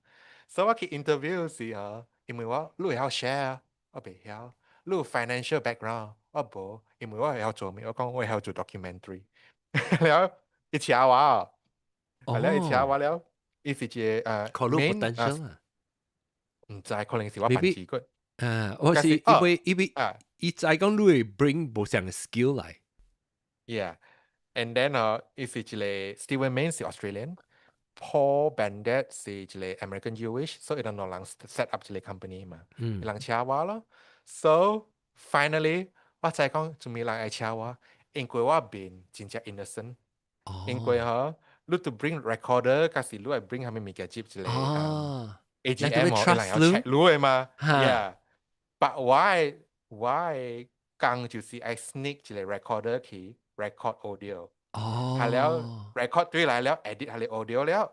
所以我去 interview 時啊，因為我你會曉 share，我袂曉；你有 financial background，我無，因為我會曉做咩？我講我會曉做 documentary。了伊請我，係了伊請我了，伊是一個考慮 potential 啊，毋知可能是我辦事過。啊，我是因為因為伊知講你會 bring 無相嘅 skill 來。 Yeah，and then 啊，伊是一個 Stephen Mayne 是 Australian。Paul Bendett 是一個 American Jewish，所以伊兩人 set up 一個 company 嘛，伊人請我咯。So finally，我知講做咩人愛請我，因為我面真正 innocent。因為嗬，你著 bring recorder，還是你愛 bring 啥物物件接一個 AGM 哦，伊人要 check 你的嘛。Yeah，but 我的工就是愛 sneak 一個 recorder 去 record audio。哦，係了 record 對來了，edit 下個 audio 了，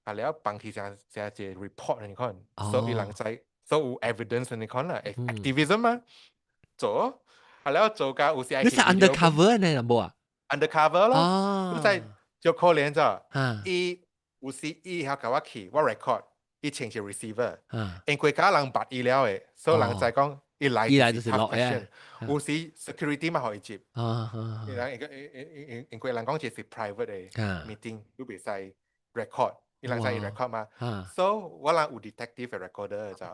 係了放去成成一個 report 你看，所以人知，所以有 evidence 你看啦，activism 嘛，做，係了做甲有時你是 undercover 呢，無啊？undercover 咯，你知就可憐咋，伊有時伊曉共我去，我 record，伊穿一個 receiver，因為家人捌伊了的，所以人知講，伊來伊來就是落嘅。有時 security 嘛予伊入。伊人因為人講這是 private 的 meeting，你袂使 record，伊人使 record 嘛。So 我人有 detective recorder 就。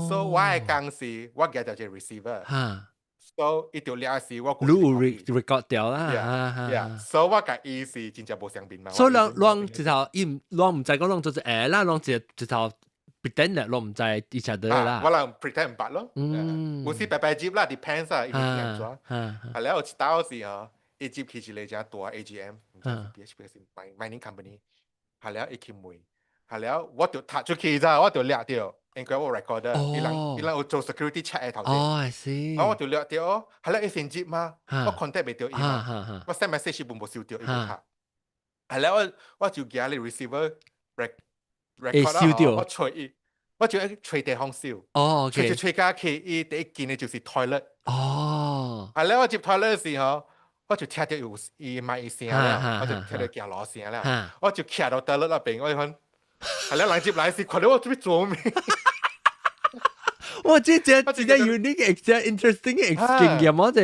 So 我的工是，我舉著這 receiver。So 伊就掠時我你有 record 掉啦。 Yeah，so 我共伊是真正無相面嘛。所以攏攏直頭伊毋攏毋知講攏做一下啦，攏一直頭 pretend 啦，攏毋知伊食得啦。我人 pretend 毋捌咯。有時白白入啦，depends 啊，伊會安怎。啊，了有一道是吼，伊入去一個誠大 AGM，毋知是 BHP 是 mining company。係了，伊去問，係了，我就踏出去咋，我就掠著，因為我 recorder，伊人有做 security check 的頭先。哦，I see。我就掠著，係了伊先入嘛，我 contact 袂著伊嘛，我 send message 伊無收著，伊無敲。係了，我就舉你 receiver record 啊，我揣伊，我就揣地方收。揣揣揣去，伊第一間的就是 toilet。係了，我入 toilet 的時候，我就聽著有伊麥聲了，我就聽著行路聲了，我就徛到 toilet 那邊，我就講，係了，人入來時看著我做欲做咩？哇！這這真正 unique、真 interesting 的經驗我這。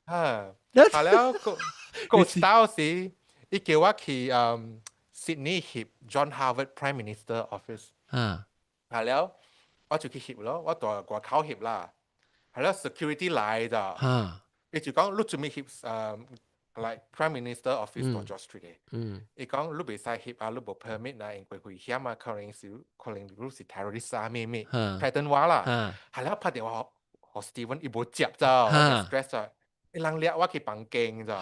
嚇！係了，個個到時，伊叫我去Sydney 翕 John Howard Prime Minister Office。係了，我就去翕咯，我佇外口翕啦。係了，security 來咋。伊就講你做咩翕like Prime Minister Office 佇 George Street 的。伊講你袂使翕啊，你無 permit 啊，因為危險啊，可能你是 terrorist 啊咩咩，threaten 我啦。係了，拍電話予 Steven，伊無接咋，我 stress 啊。伊人掠我去房間咋。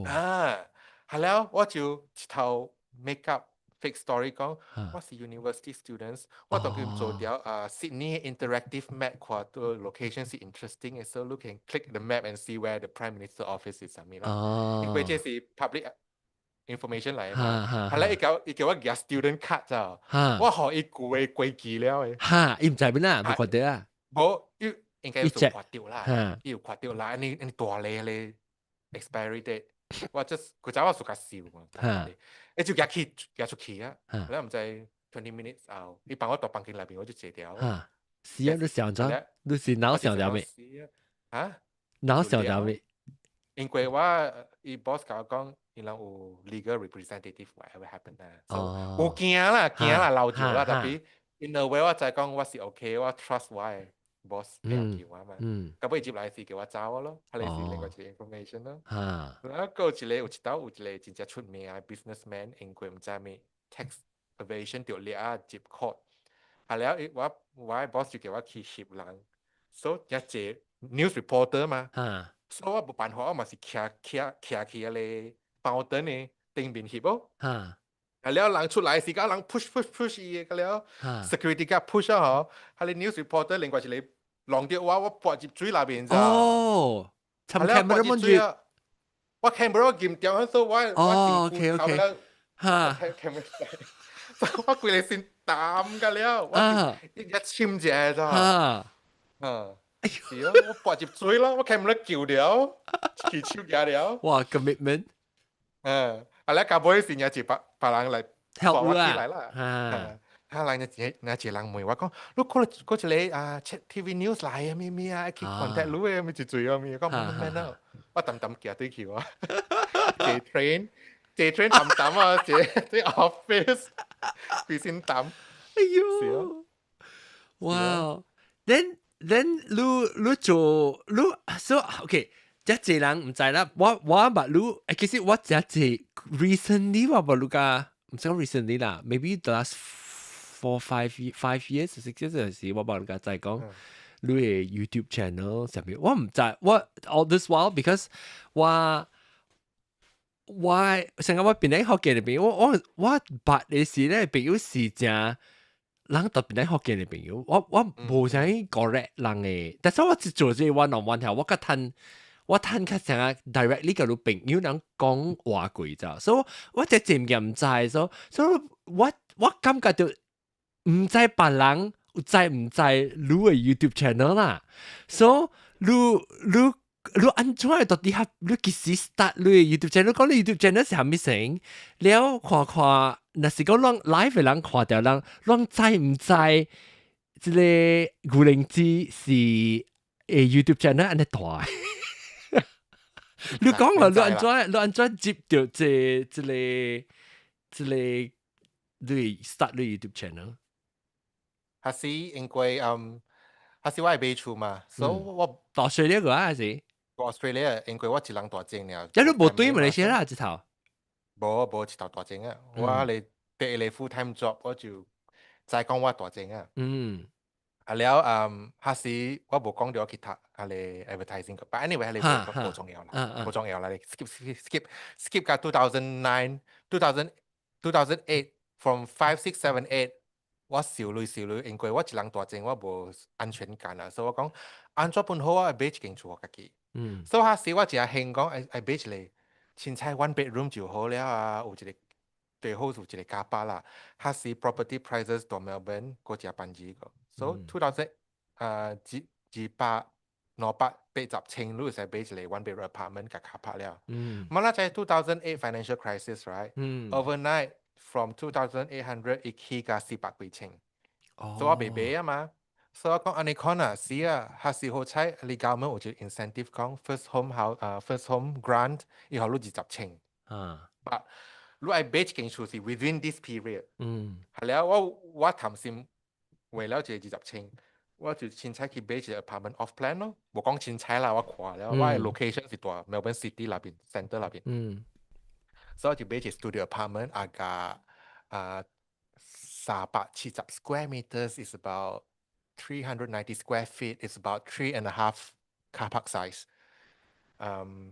啊，係了，我就一頭 make up fake story 講，我是 university students，我當佢做掉啊 Sydney interactive map，看到 location 是 interesting 嘅，so you can click the map and see where the Prime Minister office is 啥物啦。因為這是 public information 來嘛。係啦，伊叫我舉 student card 咋，我予伊舊的過期了的。哈，伊毋知邊啊，無看著啊。無，伊應該有看著啦，伊有看著啦，按呢按呢大咧咧 expiry date。我 just 古早我屬較瘦嘛，伊就舉去舉出去啊，我毋知 20 minutes 後，伊放我佇房間內面，我就坐掉。是啊，你想著，你是腦想著未？啊？腦想著未？因為我伊 boss 共我講，伊人有 legal representative whatever happen 啦，有驚啦，驚啦，留住啦，tapi in a way 我知講我是 OK，我 trust 我的 boss 會叫我嘛，到尾入來是叫我走咯，彼個是另外一個 information 咯。然後閣有一個有一道有一個真正出名的 businessman，因為毋知咩 tax evasion 著掠啊入 court，啊了伊我我的 boss 就叫我去翕人，所以遮濟 news reporter 嘛，所以我無辦法，我嘛是徛徛徛去彼個 fountain 的頂面翕哦。啊了人出來時間人 push push push 伊個了，security guard push 啊嗬，彼個 news reporter 另外一個弄著我，我跋入水內面咋。哦，尋 camera 滿住。我 camera 我撳掉，所以我哦，OK OK，哈，camera，所以我規個身澹甲了，我一一深一下咋。嗯，是咯，我跋入水咯，我 camera 救了，起手舉了。哇，commitment。嗯，啊，咧到尾是也是別別人來 help 我起來啦。啊，人一個一個人問我講，你看嗰一個啊，check TV news 來啊，咩咩啊，去 contact 你的，咩一濟啊咩，講唔免啦，我淡淡行對去我，坐 train，坐 train 淡淡啊，坐坐 office，規身澹。哎喲，哇，then 你你做你 so OK。遮濟人毋知啦，我捌你，其實我遮濟 recently 我捌你甲，毋知講 recently 啦，maybe the last 4, 5 years, 6 years 時，我捌你共知講，你的 YouTube channel 啥物，我毋知，我 all this while because 我成個我檳城福建的朋友，我捌的時咧朋友是誠人特檳城福建的朋友，我無啥 correct 人的，但是我一做這個 one on one 後，我較趁。我趁較成日 directly 共你朋友人講話過咋，所以我這漸漸毋知，所以我感覺著毋知別人有知毋知你的 YouTube channel 啦，所以你按怎會到底下你幾時 start 你的 YouTube channel？講你 YouTube channel 是啥物先？了看看，若是講攏 live 的人看著人，攏知毋知？這个牛靈芝是YouTube channel 按呢大。你講話你按怎接著這個你 start 你 YouTube channel？還是因為還是我係買厝嘛，所以我大學呢個啊，還是？ Australia 因為我一人蹛前爾。這你無對馬來西亞這頭？無無一頭蹛前啊！我嚟第一個 full time job 我就知講我蹛前啊。啊了彼時我無講著去讀彼个 advertising，but anyway 彼个無重要啦，無重要啦，你 skip skip skip skip 到 2009 2000 2008 from 5 6 7 8 我受累受累，因為我一人蹛前，我無安全感啊，所以我講按怎本好，我愛買一間厝予家己。所以彼時我真興講愛買一个凊彩 one bedroom 就好了啊，有一個最好有一個 car park 啦。彼時 property prices 蹛 Melbourne 閣誠便宜個，所以 2000 200 280千，你會使買一個 one bedroom apartment 共 car park 了。嘛咱知 2008 financial crisis right？Overnight from 2800 伊起到400幾千。所以我袂買啊嘛。所以我講按呢款啊，是啊，彼時好彩，你 government 有一個 incentive 講 first home house first home grant，伊予你20千。But 你愛買一間厝是 within this period。係了，我貪心為了這二十千，我就凊彩去買一個 apartment off plan 咯。無講凊彩啦，我看了，我的 location 是蹛 Melbourne City 那邊 centre 那邊。所以我就買一個 studio apartment，啊加370 square meters is about 390 square feet is about 3.5 car park size.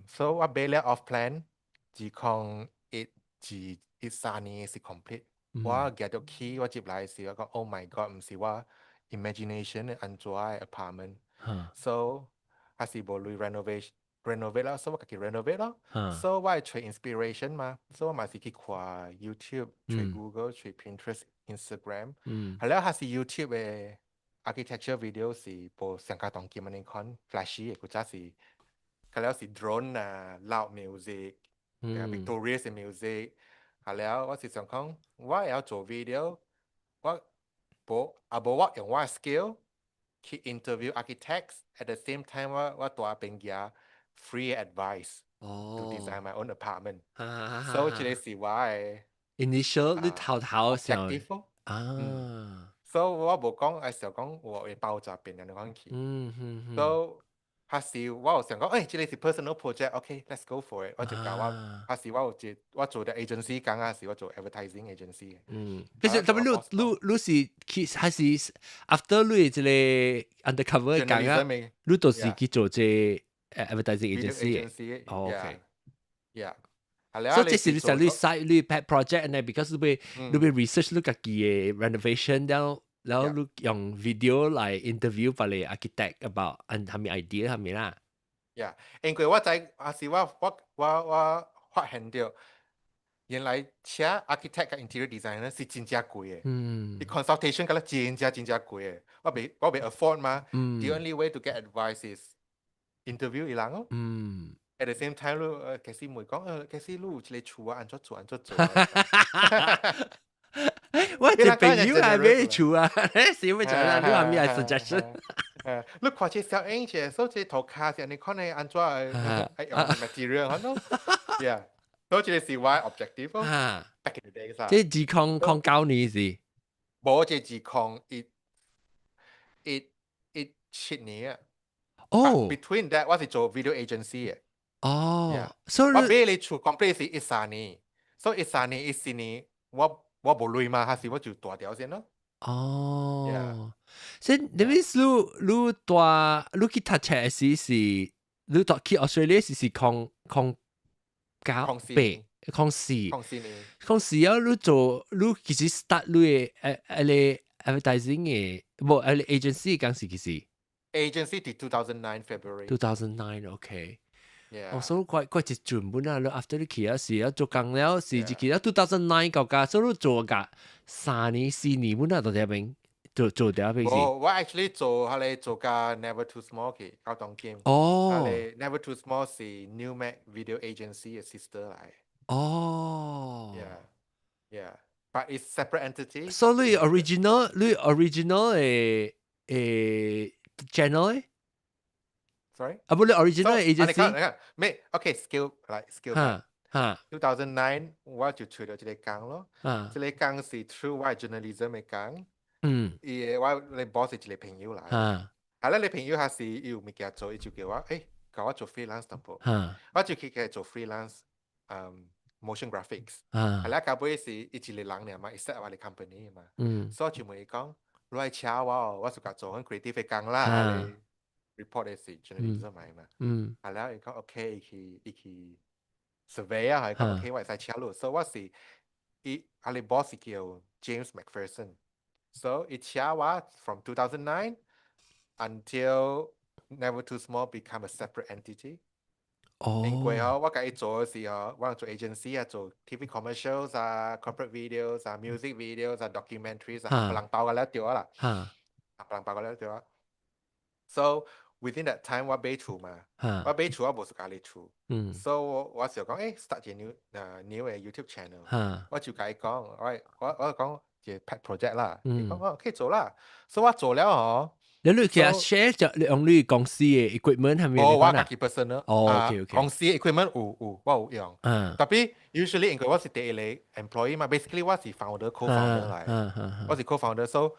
So 我買了 off plan，2012、13年是 complete。我 get 著 key，我入來時我講 Oh my God，毋是我 imagination 的按怎的 apartment。So 還是無鐳 renovation renovate 啦，所以我家己 renovate 咯。所以我會揣 inspiration 嘛，所以我嘛是去看 YouTube、揣 Google、揣 Pinterest、Instagram。係了，還是 YouTube 的 architecture video 是無上加當今按呢款 flashy 的，或者是佢了是 drone 啊，loud music，Victorious 的 music。係了，我是想講，我會曉做 video，我無啊無我用我的 skill 去 interview architects，at the same time 我蹛邊寄 free advice to design my own apartment。所以這个是我的 initial 你頭頭想 objective 啊。所以我無講，愛想講我會爆炸變按呢款去。所以彼時我有想講，這个是 personal project，OK，let's go for it。我就共我，彼時我有一我做的 agency 工啊，是我做 advertising agency。其實特別你是去還是 after 你這個 undercover 工啊？你都是去做這 advertising agency。哦，OK。 Yeah。所以這是你想你 side 你 pet project 呢？because 你會 research 你家己的 renovation，然後你用 video 來 interview 別个 architect about 按啥物 idea 啥物啦。 Yeah，因為我知，還是我發現著，原來請 architect 佮 interior designer 是真正貴的。伊 consultation 敢若真正真正貴的，我袂 afford 嘛。The only way to get advice is interview 伊人咯。At the same time，你開始問講，開始你有一个厝啊，按怎做按怎做。我一朋友來買厝啊，是欲做啦，你話咩 suggestion？你看這小影者，所以這塗跤是按呢款的，按怎愛用 material 可能？Yeah，所以這个是我 objective 咯。Back in the days 啊。這2009年是？無，這2017年啊。哦。 Between that，我是做 video agency 的。哦。所以我買你厝 complete 是13年，所以13年14年我無鐳嘛，還是我就蹛掉先咯。哦，所以你意思你蹛你去讀冊時是你蹛去 Australia 時是009 8 04 04年 04啊！你做你其實 start 你的advertising 的無agency 講是其實 agency 佇 2009 February。 2009 OK。哦，所以怪怪一陣本啊！你 after 你去啊時啊做工了是一去啊 2009 到家，所以你做個3年4年本啊，到這邊做做這邊是。我 actually 做彼个做甲 Never Too Small 去到當今。哦。彼个 Never Too Small 是 New Mac Video Agency 的 sister 來。哦。 Yeah. Yeah. ，but it's separate entity。所以你 original 的 channel 咧？ Sorry？啊無你 original 你 agency？看你看，咩？OK，scale 來 scale。哈哈。 2009我就揣著這个工咯。這个工是 through 我 journalism 的工。伊的我的 boss 是一个朋友來。啊咧，你朋友還是伊有物件做，伊就叫我，共我做 freelance 淡薄。我就去佮做 freelance，motion graphics。啊咧，到尾是伊一個人爾嘛，伊 set 我的 company 嘛。所以就問伊講，你愛請我哦，我就共做 creative 的工啦。report 的是 journalism 來嘛。啊了，伊講 OK，伊去 survey 啊，伊講 OK，我會使請你。所以我是伊啊，你 boss 是叫 James McPherson。So 伊請我 from 2009 until Never Too Small become a separate entity。因為哦，我共伊做的時候，我做 agency 啊，做 TV commercials 啊，corporate videos 啊，music videos 啊，documentaries 啊，冚唪唥包個了對啦。冚唪唥包個了對啊。So within that time 我買厝嘛，我買厝我無自家的厝。So 我想講，start 一個 new 的 YouTube channel。我就共伊講，我講一個 pet project 啦。伊講哦，可以做啦。所以我做了哦。你其實 share 就你用你公司的 equipment 係咪？哦，我家己 personal。哦，OK。公司 equipment 有，我有用。Tapi usually 因為我是第一個 employee 嘛，basically 我是 founder co-founder 來。我是 co-founder，so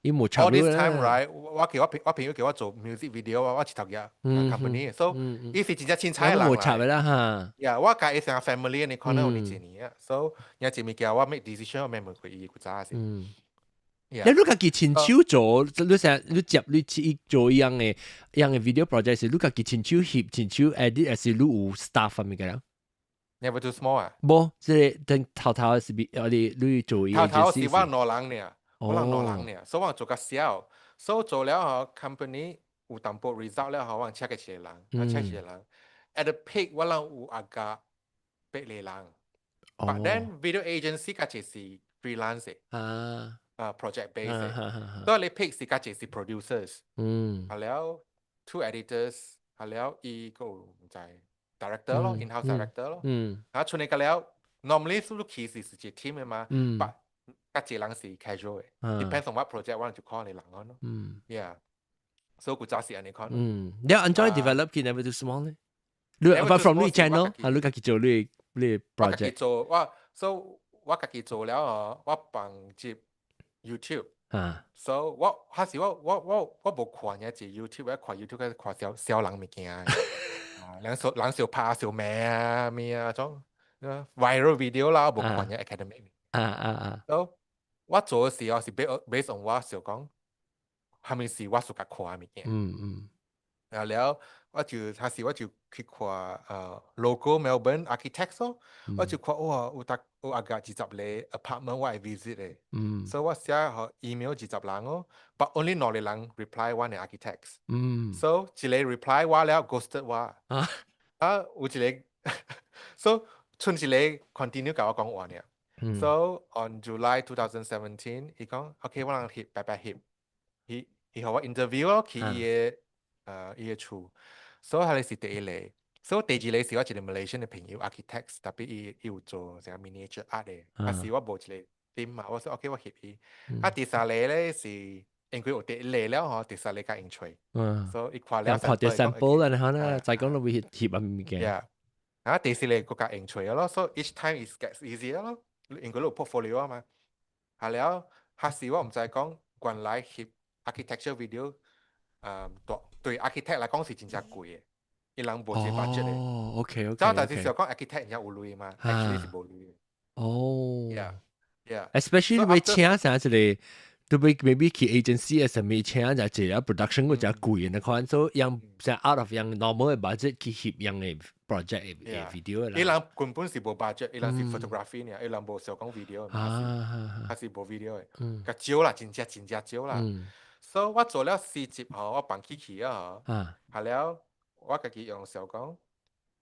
all this time right，我朋友叫我做 music video 啊，我一頭嘅 company，so 伊是真正凊彩人來。冇插啦哈。呀，我共伊成個 family 你可能有呢一年啊，so 有一物件我 make decision 我免問過伊古早是。你你家己親手做，你成你接你去做一樣的 video project 是你家己親手翕、親手 edit，還是你有 staff 方面嘅啦？ Never Too Small 啊？無，這個等頭頭是比我哋你做頭頭是我兩人爾，我人兩人爾，所以我做較少，所以做了後 company 有淡薄 result 了後，我請個一個人，我請一個人。At the peak 我人有阿加八個人，but then video agency 較濟是 freelance 啊 project base，所以你 peak 是較濟是 producers，啊了 two editors，啊了伊個毋知 director 咯，in-house director 咯，啊出嚟個了，normally 數其實是一 team 的嘛，but 較濟人是 casual 的，depends on what project 我就 call 你人咯，yeah，所以古早是按呢款。嗯，你按怎 develop 佢 Never Too Small 咧？你 apart from 你 channel 啊，你家己做你我家己 project 做，我所以我家己做了哦，我放入 YouTube。所以我還是我無看爾濟 YouTube，我看 YouTube 係看小小人物件，啊，人小人小拍小命啊咩啊種 viral video 啦，我無看爾 academic。所以我做的時候是 based on 我想講，啥物是我 suka 看的物件。啊了，我就還是我就去看local Melbourne architects 咯，我就看哇有達有阿個20個 apartment 我會 visit 的，所以我寫予 email 20人哦，but only 兩個人 reply 我的 architects，所以一個 reply 我了 ghosted 我，啊有一個，所以賰一個 continue 共我講話爾。So on July 2017，伊講 OK，我人翕白白翕，伊予我 interview 咯，去伊的厝，所以彼个是第一個。所以第二個是我一個 Malaysian 的朋友 architect，特別伊有做成個 miniature art 的，啊是我無一個 team 嘛，我說 OK 我翕伊。啊第三個咧是因為有第一個了吼，第三個較用揣，所以伊看了看到 sample 啦，然後咧再講都會翕啊物件。 Yeah，啊第四個閣較用揣咯，所以 each time it gets easier 咯，因為你有 portfolio 啊嘛。啊了，彼時我毋知講原來翕 architecture video，對 architect 來講是真正貴的，伊人無這 budget 的。哦，OK。早但是想講 architect 有錢嘛，actually 是無錢的。Yeah。 Especially 你請啥一個，都 maybe 去 agency 啊，啥物請就一個 production 個較貴的款，所以用像 out of 用 normal 的 budget 去翕樣的 project 的 video 啦。伊人根本是無 budget，伊人是 photography 爾，伊人無想講 video，還是無 video 的，較少啦，真正真正少啦。所以我做了四集吼，我放起去啊，後了我家己用想講，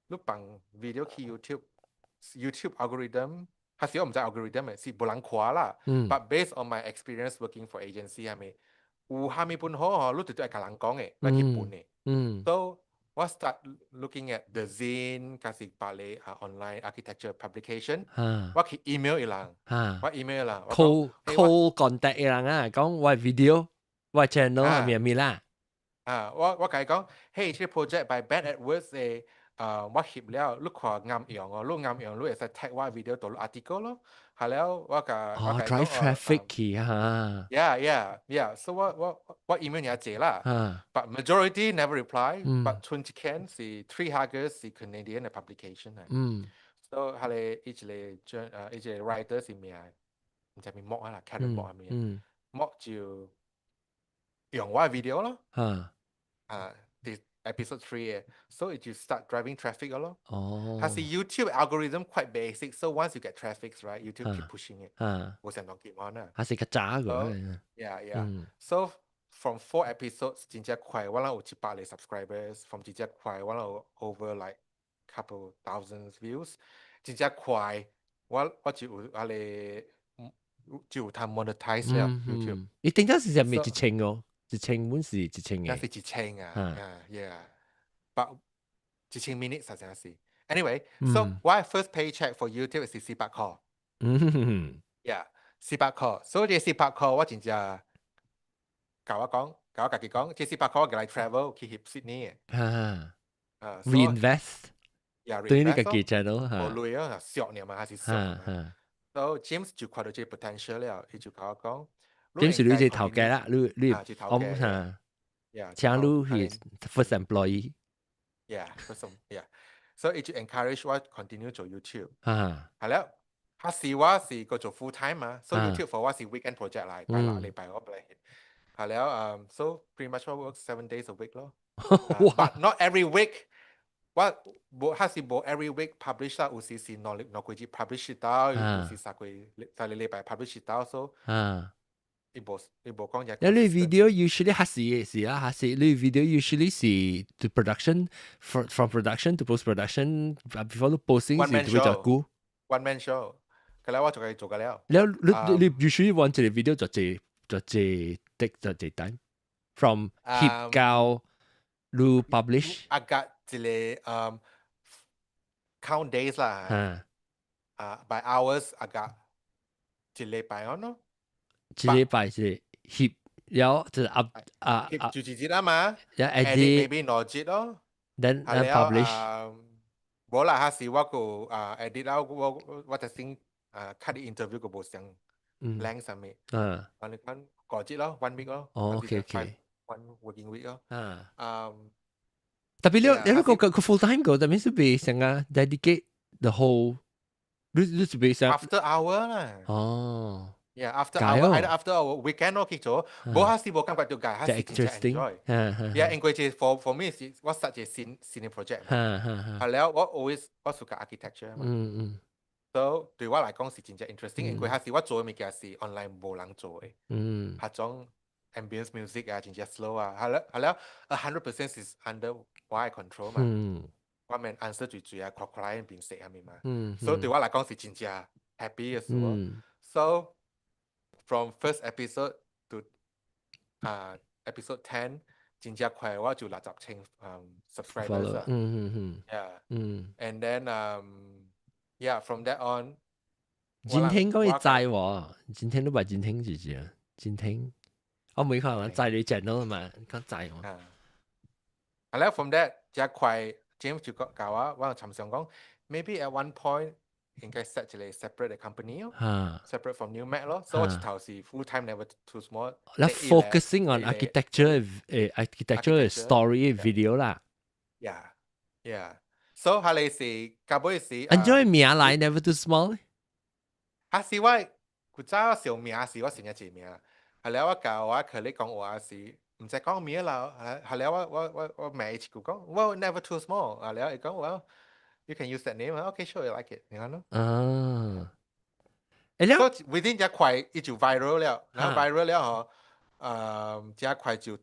你放 video 去 YouTube，YouTube algorithm，還是我毋知 algorithm 的，是無人看啦。But based on my experience working for agency 係咪有蝦米本好吼，你絕對會共人講的，來去分的。所以我 start looking at Dezeen，還是別个啊 online architecture publication，我去 email 伊人，我 email 伊人 ，call contact 伊人啊，講我 video，我 channel 係咩咩啦？啊，我共伊講，hey，這個 project by Ben Edwards 的，啊，我翕了，你看啱用哦，你啱用，你會使 tag 我 video 到 article 咯。係了，我共哦，drive traffic 去哈。 Yeah，so 我 email 你一隻啦，but majority never reply，but 剩一間是 Tree Huggers 是 Canadian 的 publication 啊。So 係咧，伊一個將伊一個 writer 是名，毋知名莫啊啦，Karen 莫係名，莫就用我 video 咯。啊，啲 episode 3 嘅，so it 就 start driving traffic 咯。哦。它是 YouTube algorithm quite basic, so once you get traffic, right, YouTube keep pushing it。我成當結案啊。還是較渣個。 Yeah. So from four episodes 真正快，我人有700個 subscribers。From 真正快，我人有 over like couple thousands views。真正快，我就有啊個就有通 monetize 了 YouTube。伊頂陣時係咪1000哦？1000本是1000嘅。那是一千啊，啊，yeah，but 1000 minutes 實在是。Anyway，so 我 first paycheck for YouTube 是400塊。Yeah，四百塊。所以這四百塊我真正共我講，共我家己講，這四百塊我來 travel 去翕 Sydney 嘅。啊，reinvest。對你家己 channel 嚇。無鐳啊，俗爾嘛，還是俗。So James 就看到這個 potential 了，伊就共我講。 James 你是頭家啦，你我嚇，請你是 first employee。 Yeah，first yeah。So 伊就 encourage 我 continue 做 YouTube。啊。係了，彼時我是閣做 full time 嘛，so YouTube for 我是 weekend project 來，拜六禮拜我不來翕。係了，so pretty much 我 work 7 days a week 咯。But not every week。我無，彼時無 every week publish 啦，有時是兩幾日 publish 到，有時3個禮拜 publish 到，so 伊無講嘢。你 video usually 還是是啊，還是你 video usually 是 to production from production to post production before 你 posting 是會做久。 One man show，佢咧我就係做個了。你 usually 揾一個 video 做這 take 做這 time from 翕到你 publish。啊個一個count days 啦，啊 by hours 啊個一禮拜咯。一禮拜是翕了就是 up 啊翕就一日啊嘛，edit maybe 兩日咯，then publish。無啦，彼時我閣啊 edit 了，我就先啊 cut 啲 interview 閣無相 length 啥物，啊你講個節咯，one week 咯。哦，OK。 One working week 咯。啊。特別你個 full time 個，特別是被成個 dedicate the whole，你是被成 after hour 啦。哦。 Yeah, after hour, either after hour weekend 咯去做，無彼時無感覺著該，彼時真正 enjoy。Yeah，因為這 for me 是我 start 一個新的 project 嘛。係了，我 always 我 suka architecture 嘛。So 對我來講是真正 interesting，因為彼時我做的物件是 online 無人做的。彼種 ambience music 啊，真正 slow 啊，係了，100% 是 under 我的 control 嘛。我免 answer 最最啊，看 client 面色啥物嘛。所以對我來講是真正 happy 的事咯。So from first episode to 啊 episode 10，真正快我就60千subscribers 啊。Yeah. And then yeah, from that on 今天講伊知喎，今天都捌今天是是今天我每看人知你 channel 嘛，講知喎。啊，啊了 from that 真快，James 就講教我，我參想講，maybe at one point 應該 set 一個 separate 的 company 咯，separate from New Mac 咯，所以我一頭是 full time Never Too Small。那 focusing on architecture architecture story video 啦。 Yeah. So 係你是到尾是。按怎名來 Never Too Small？啊是我古早想名是我想一個名，係了我教我佢你講話是毋知講名啦，係了我罵一句講，well never too small，啊了伊講 well you can use that name，okay sure I like it，你看咯。啊，欸了所以 within 這快伊就 viral 了，然後 viral 了吼，這快就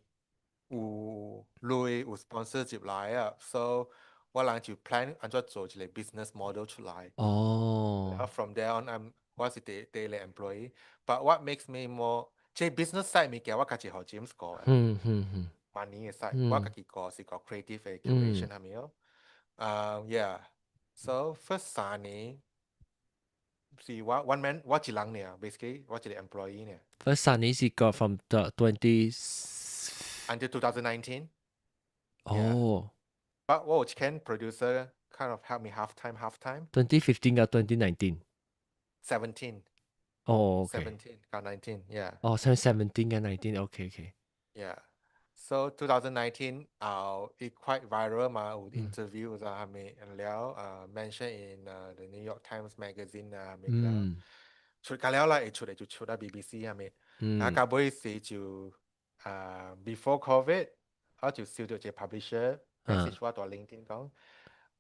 有鐳有 sponsor 入來啊，so 我人就 plan 按怎做一個 business model 出來。然後 from there on I'm 我是第一個 employee，but what makes me more 這 business side 物件我較濟予 James 顧。money 嘅 side，我家己個是個 creative 嘅 curation 係咪咯？啊，yeah，so first 3年是我 one man，我一人爾，basically 我一個 employee 爾。 First 三年是個 from the twenty until 2019。哦。 But 我有一間 producer kind of help me half time half time。 2015 到 2019。 17。哦，OK。 17 到 19，yeah。哦，17 跟 19，OK。 Yeah. So 2019 啊，it quite viral 嘛，有 interview 啊，係咪了啊 mention in the New York Times Magazine 啊，咪了出個了啦，會出嚟就出啦 BBC 係咪？啊，到尾時就啊 before COVID，我就收到一個 publisher message 我佇 LinkedIn 講，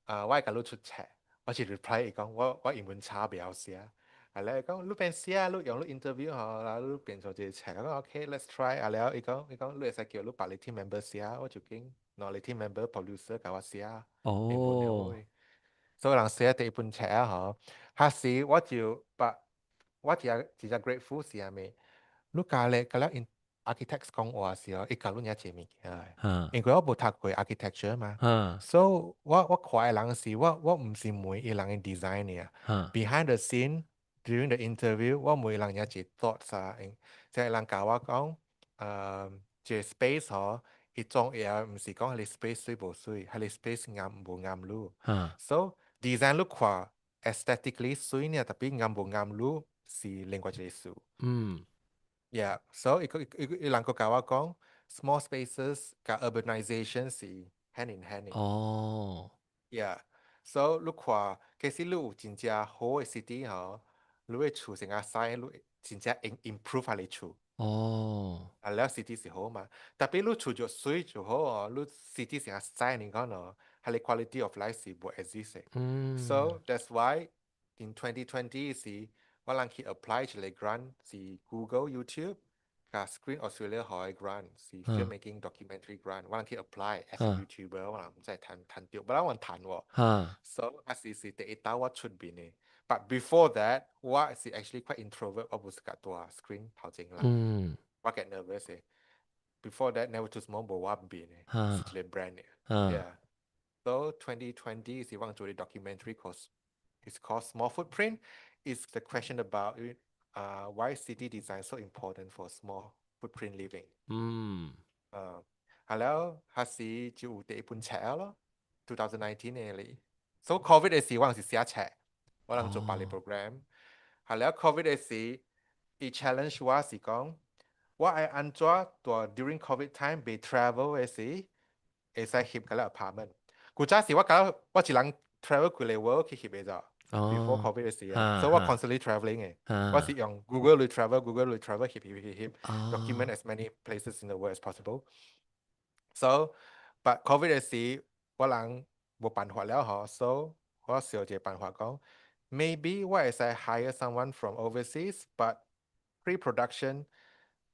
啊，我會共你出冊，我是 reply 伊講，我英文差袂曉寫。啊，咧講你變寫，你用你 interview 吼，然後你變做一個冊，我講 OK，let's try。啊了，伊講你會使叫你別個 team member 寫，我就揀兩個 team member producer 共我寫。哦。所以人寫第一本冊啊吼，彼時我就把我真真正 grateful 是啥物？你教咧，佮了 architects 講話時候，伊教你遐濟物件。因為我無讀過 architecture 嘛。所以我看的人是我毋是問伊人的 design 爾。Behind the scene during the interview，我問人遐濟 thoughts 啊，即係人教我講，這 space 吼，伊種嘢毋是講彼个 space 媠無媠，彼个 space 𠕡無𠕡你。So design 你看 aesthetically 媠爾，tapi 𠕡無𠕡你是另外一個事。Yeah, so 伊個伊伊人閣教我講，small spaces 佮 urbanization 是 hand in hand 的。哦。 Yeah, so 你看，其實你有真正好的 city 吼，你的厝成個細，你真正 improve 彼个厝。哦。啊，了 city 是好嘛，tapi 你厝就媠就好哦，你 city 成個細你講咯，彼个 quality of life 是無 exist 的。So that's why in 2020 時，我人去 apply 一個 grant 是 Google、YouTube 佮 Screen Australia 予的 grant 是 filmmaking documentary grant，我人去 apply as a YouTuber，我人毋知趁趁著，本來我趁喎。So 彼時是第一擺我出面的。But before that，我是 actually quite introvert，我無 suka 佇 screen 頭前啦。我 get nervous 的。Before that, Never Too Small 無我面的，是一個 brand 的。Yeah. So 2020 是我做的 documentary called it's called Small Footprint. It's the question about why city design so important for small footprint living. 係了，彼時就有第一本冊咯，2019的哩。So COVID 的時我是寫冊，我人做別个 program。係了，COVID 的時，伊 challenge 我是講，我愛按怎佇 during COVID time 袂 travel 的時，會使翕個 apartment。古早時我覺得我一人 travel 規个 world 去翕的咋。Before COVID 的時啊，所以我 constantly travelling 的，我是用 Google 來 travel，Google 來 travel 翕翕翕翕，document as many places in the world as possible。So, but COVID 的時，我人無辦法了嗬，so 我想一個辦法講，maybe 我會使 hire someone from overseas，but pre-production、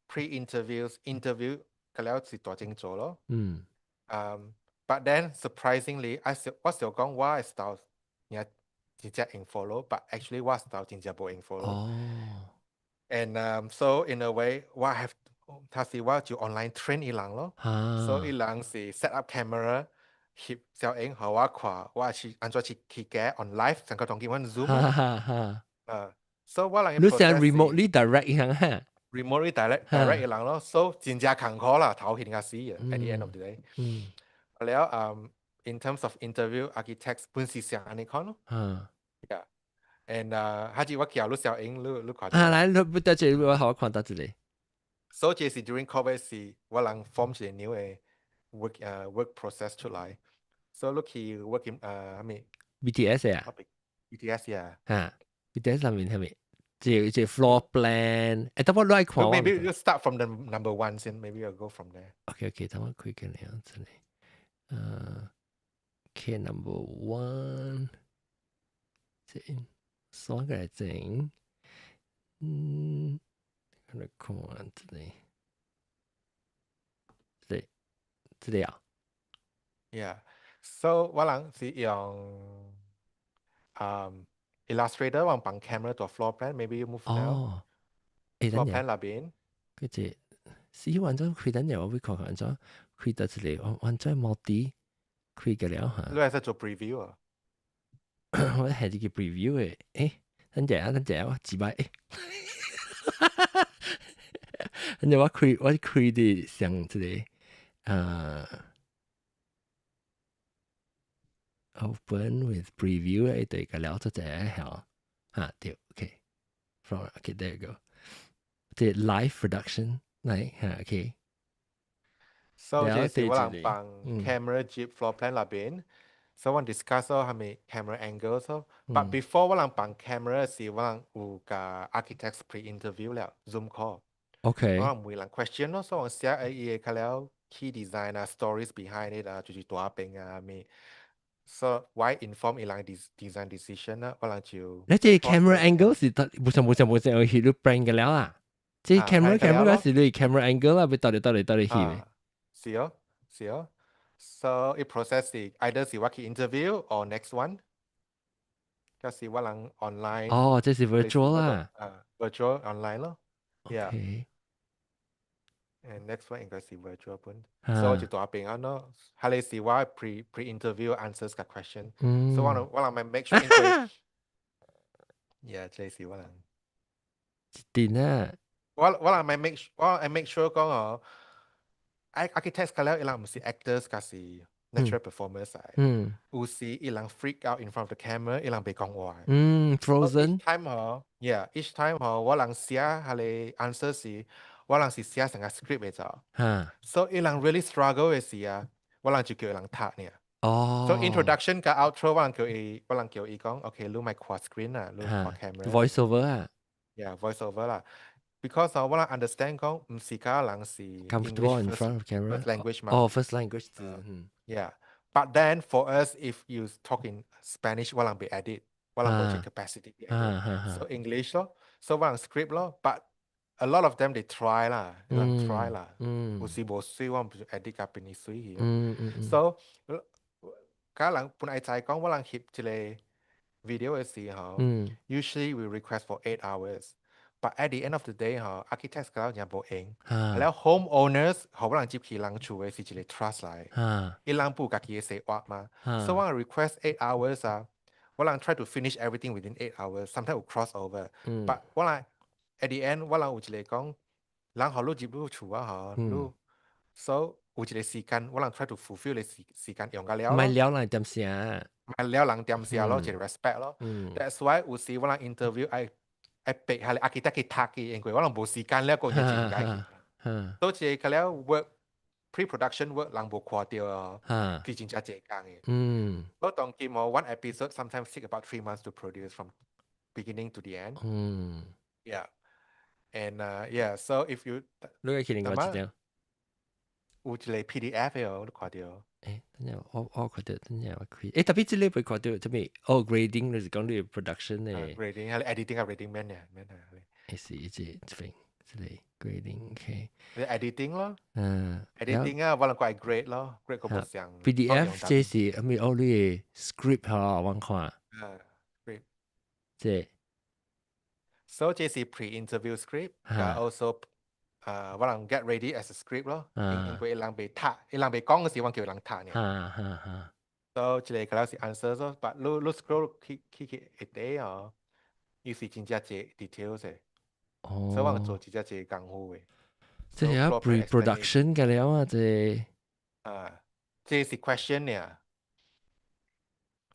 pre-interviews、 interview 個了是大正做咯。But then surprisingly，我想講我的 style 也真正用 follow，but actually 我 style 真正無用 follow。And so in a way，我 have 他是我就 online train 伊人咯。所以伊人是 set up camera，翕小影予我看，我是按怎去去加 on live，成個當見阮 Zoom。所以我人你想 remotely direct 伊人哈？remotely direct 伊人咯，所以真正艱苦啦，頭眩甲死啊！At the end of the day，了in terms of interview architects 本是像按呢款咯。Yeah，and 下次我叫你小英，你看。啊，來，你不得這個，我好看到這裡。所以這是 during COVID 時，我人 form 一個 new 的 work process 出來。所以你去 work in 啥物 BTS 啊？BTS 啊。嚇，BTS 上面係咪？這 floor plan，誒，等我來看。 Maybe you start from the number one 先，maybe you go from there. OK，等我開緊兩這裡。OK number one，這刷過來整，來看這裡，這裡，這裡啊。 Yeah，so 我人是用Illustrator 我放 camera 做 floor plan，maybe you move now。哦，floor plan 那邊。佢這是按怎開等下我會看看按怎開得一個按怎 multi 開個了嚇。你係使做 preview 啊？我係這個 preview 嘅，等陣啊，等陣我自擺，等陣我開啲上這個open with preview 一對個了就這嚇，啊對，OK，from OK there you go，這 live production 嚟嚇，OK。 So 這是我人放 camera jib floor plan 那邊。So 我 discuss 咯，係咪 camera angles 咯？But before 我人放 camera 時，我人有共 architects pre-interview 了，Zoom call。 我人問人 question 咯，所以我寫誒伊個了 key design 啊，stories behind it 啊，就是大邊啊咩。So why inform 伊人 design decision 啊？我人就你這 camera angle 是得無上無上無上去你 plan 嘅了啊？這 camera 是你 camera angle 啦，要到底到底到底去？是哦，是哦。So 伊 process 是 either 是我去 interview or next one，就是我人 online。哦，這是 virtual 啦。啊，virtual online 咯。 Yeah。 And next one 應該是 virtual 本，所以就大邊安咯。係你是我 pre interview answers 個 question，所以我人咪 make sure 應該。Yeah，這是我人。點啊？我人咪 make 我愛 make sure 講哦。architects 個了，伊人毋是 actors，抑是 natural performers 來。有時伊人 freak out in front of the camera，伊人袂講話。Frozen。 Time 嗬，yeah，each time 嗬，我人寫彼个 answer 時，我人是寫成個 script 的就。So 伊人 really struggle 的時啊，我人就叫伊人讀呢。So introduction 佮 outro，我人叫伊講，OK，你莫看 screen 啊，你看 camera。 Voice over 啊。 Yeah，voice over 啦。Because 我人 understand 講，毋是個人是 comfortable in front of camera first language 嘛。哦，first language 嗯。 Yeah，but then for us if you talk in Spanish，我人袂 edit，我人無這 capacity edit。So English 咯，so 我人 script 咯，but a lot of them they try 啦，人 try 啦。有時無媠，我毋是 edit 甲變伊媠去。So，假人本來知講，我人翕一個 video 的時候，usually we request for 8 hours。But at the end of the day，嗬，architects 個也無閒，了 homeowners 予我人入去人厝的是一個 trust 來，伊人有家己的生活嘛，所以我 request 8 hours 啊，我人 try to finish everything within 8 hours，sometimes 有 cross over，but 我人 at the end 我人有一個講，人予你入你厝啊，嗬，你，so 有一個時間，我人 try to fulfill 的時間用個了，莫撩人點聲，莫撩人點聲咯，一個 respect 咯，that's why 有時我人 interview 愛。愛逼彼个 architect 去讀嘅，因為我人無時間了，個日真解。都是個了 work pre-production work 人無看著哦，佢真正濟工嘅。我當今我 one episode sometimes take about 3 months to produce from beginning to the end。Yeah. And yeah, so if you 你會去另外一張？有一個 PDF 嘅，我都看著。等陣我看著，等陣我開。特別這個袂看著，這邊哦 grading 就是講你 production 嘅。 grading 係 editing 啊，grading 免嘅，免啊。是這這邊這個 grading OK。你 editing 咯。editing 啊，我能怪 grade 咯，grade 個無相。 PDF 這是啥物？哦，你的 script 嗬，我看。啊，script。這。 So 這是 pre-interview script，also 啊，我人 get ready as a script 咯，因為伊人袂讀，伊人袂講嘅時，我叫人讀呢。So 這個可能是 answer 咯，but 你 scroll 去下底哦，伊是真正濟 details 嘅。所以我做真正濟功夫嘅。這係 pre-production 嘅了啊，這。啊，這是 question 呢。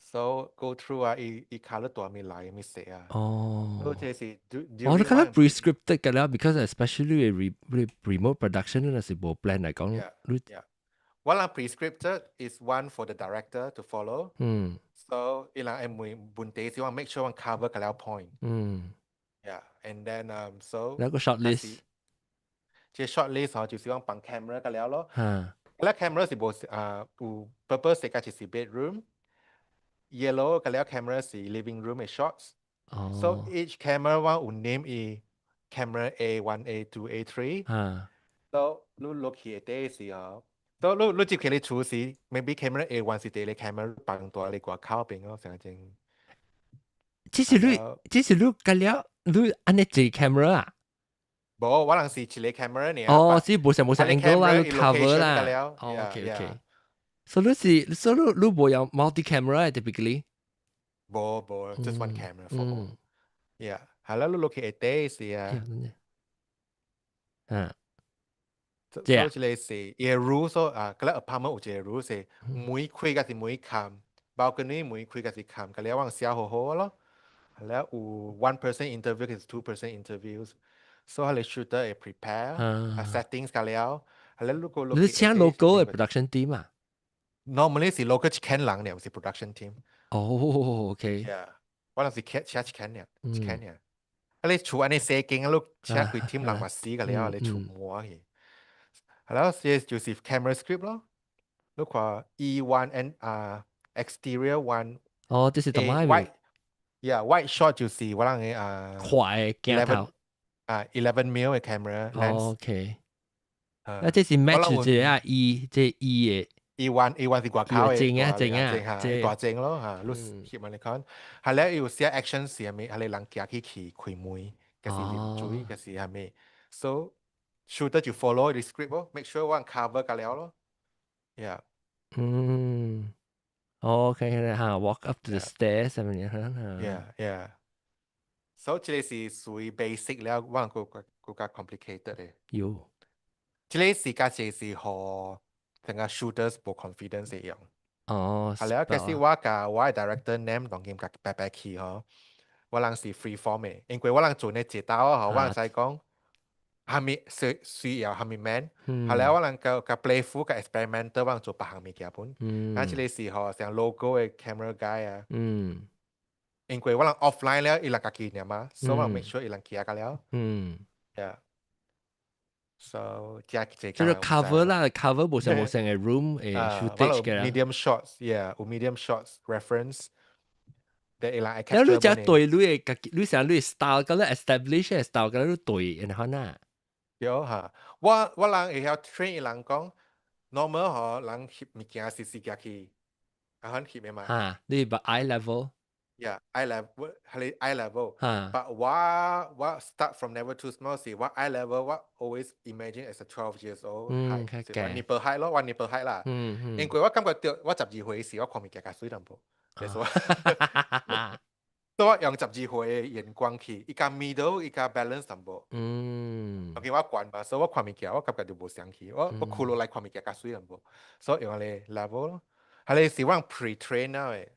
So go through 啊，伊 colour 大咪來咪寫啊。哦。這是我都覺得 pre-scripted 嘅啦，because especially remote production 那是無 plan 來講。 Yeah. 我人 pre-scripted is one for the director to follow。So 伊人會問問題是我 make sure 我 cover 個了 point。Yeah, and then so 那個 shot list。這 shot list 嗬，就是講放 camera 個了咯。嚇。那 camera 是無啊有 purple 色嘅就是 bedroom。yellow 個了 camera 是 living room 嘅 shots。So each camera 我有 name 伊 camera A1 A2 A3。So 你落去底時候，so 你入去你厝時，maybe camera A1 是第一個 camera 放大你外口邊咯，成正。這是你，這是你個了，你按呢濟 camera 啊？無，我人是一個 camera 呢。哦，是無上無上 angle 啦，你 cover 啦。哦，OK。So 你是，so 你無用 multi camera typically？無無，just one camera for all。Yeah，係啦，你落去下底是啊。所以這個是伊個 rule 所啊，嗰個 apartment 有一個 rule 是門開抑是門關，balcony 門開抑是關，嗰個我寫好好咯。係啦，有 one person interview 抑是 two person interviews，所以係 shooter 會 prepare 啊 settings 個了，係啦，如果你請 local 嘅 production team 啊？ Normally 是 local 一間人呢，毋是 production team。哦，OK。 Yeah，我那是請一間呢，一間呢。啊，你厝按呢細間啊，你請幾 team 人嘛死個了，你厝滿去。係啦，這就是 camera script 咯。你看 E one and 啊 exterior one。哦，這是同埋 wide，yeah wide shot 就是我人嘅啊。快鏡頭。啊，11 mil 嘅 camera lens。 OK。啊，這是 match 這啊 E，這 E 嘅。 E one 是外口嘅，正啊正啊，大正咯嚇，你翕埋嚟看。係咧，有寫 action 是啥物？係你人行去去開門，抑是啉水，抑是啥物？So shooter 就 follow the script 咯，make sure 我 cover 個了咯。Yeah。嗯。OK 嚇，walk up to the stairs 咁樣嚇。 Yeah。So 這個是屬於 basic 了，我個個個較 complicated 嘅。有。這個是較濟是予成個 shooters 無 confidence 一樣。哦。係啦，其實我佮我嘅 director name 當今佮白白去嗬，我人是 free form 嘅，因為我人做呢一刀嗬，我人知講啥物需要啥物 man，係啦，我人較較 playful 較 experimental，我人做別項物件本。啊，這個是嗬，像 local 嘅 camera guy 啊。因為我人 offline 了，伊人家己爾嘛，所以我 make sure 伊人行個了。Yeah。So 這這就是 cover 啦，cover 無上無上嘅 room 誒 footage 嘅啦。 Medium shots，yeah，有 medium shots reference。然後你只對你嘅家己，你想你 style 咁你 establish 嘅 style 咁你對，然後呢？對嚇，我人會曉 train 伊人講，normal 嗬，人翕物件是是行去，啊款翕嘅嘛。嚇，你把 eye level。 Yeah, eye level 係 eye level。嚇。 But 我 start from never too small 時，我 eye level 我 always imagine as a 12 years old height，我 nipple height 咯，我 nipple height 啦。因為我感覺到我12歲時，我看物件較媠淡薄。所以我用十二歲嘅眼光去，伊較 middle，伊較 balance 淡薄。OK，我懸嘛，所以我看物件，我感覺就無相去。我箍落來看物件較媠淡薄，所以用個 level 咯。係你是我 pre-train 啦嘅。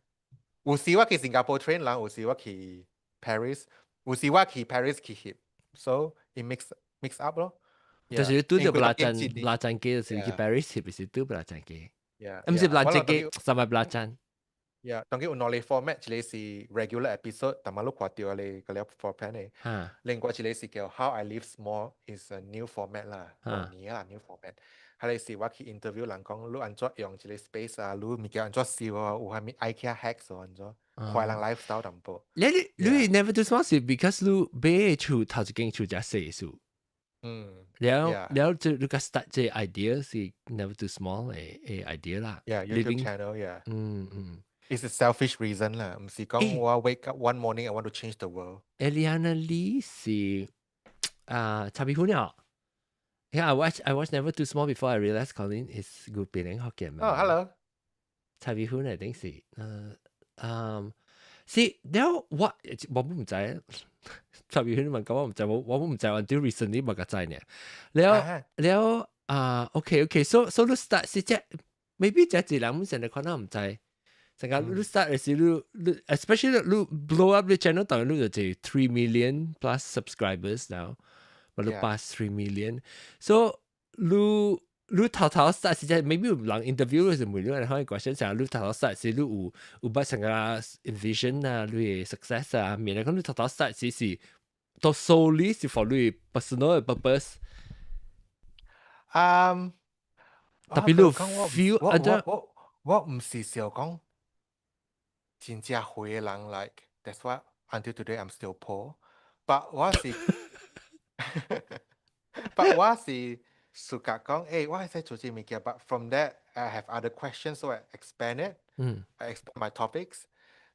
有時我去新加坡 train 人，有時我去 Paris，有時我去 Paris 去翕，so it mix up 咯。就是拄著布拉贊機，就是去 Paris 翕，是拄布拉贊機。毋是布拉贊機，三百布拉贊。 Yeah，當佢有兩個 format，一個是 regular episode，但係你看到你個了 format 嘅。另外一個是叫 How I Live Small is a new format 啦，年啦 new format。係是我去 interview 人講，你按怎用一個 space 啊，你物件按怎收啊，有啥物 IKEA hacks 按怎，看人 lifestyle 淡薄。你 never too small 是 because 你買厝頭一間厝才細數。了了就你個 start 這 idea 是 never too small 嘅 idea 啦。 Yeah, YouTube channel, yeah. 嗯。 It's a selfish reason 啦，毋是講我 wake up one morning I want to change the world。 Eliana Lee 是啊，茶皮虎鳥。Yeah, I watch Never Too Small before I realized Colin is good 檳城福建哦，hello。茶皮虎嚟定是是了我唔知，茶皮虎問講我唔知，我唔知，until recently 冇個知呢。了了啊，OK，so 你 start 是這 maybe 這一人本身你可能唔知。成個你 start 時你 especially 你 blow up 你 channel 當然你就 3 million plus subscribers now，或者 pass 3 million，so 你頭頭 start 時陣 maybe 有人 interview 時問你人可以 question 成你頭頭 start 時你有捌成個 envision 啊，你嘅 success 啊，免得講你頭頭 start 時是都 solely 是 for 你 personal purpose。特別你 feel 我我毋是想講真正歲嘅人，like that's why until today I'm still poor。But 我是自家講，欸，我會使做這物件，but from that I have other questions, so I expand it. I expand my topics.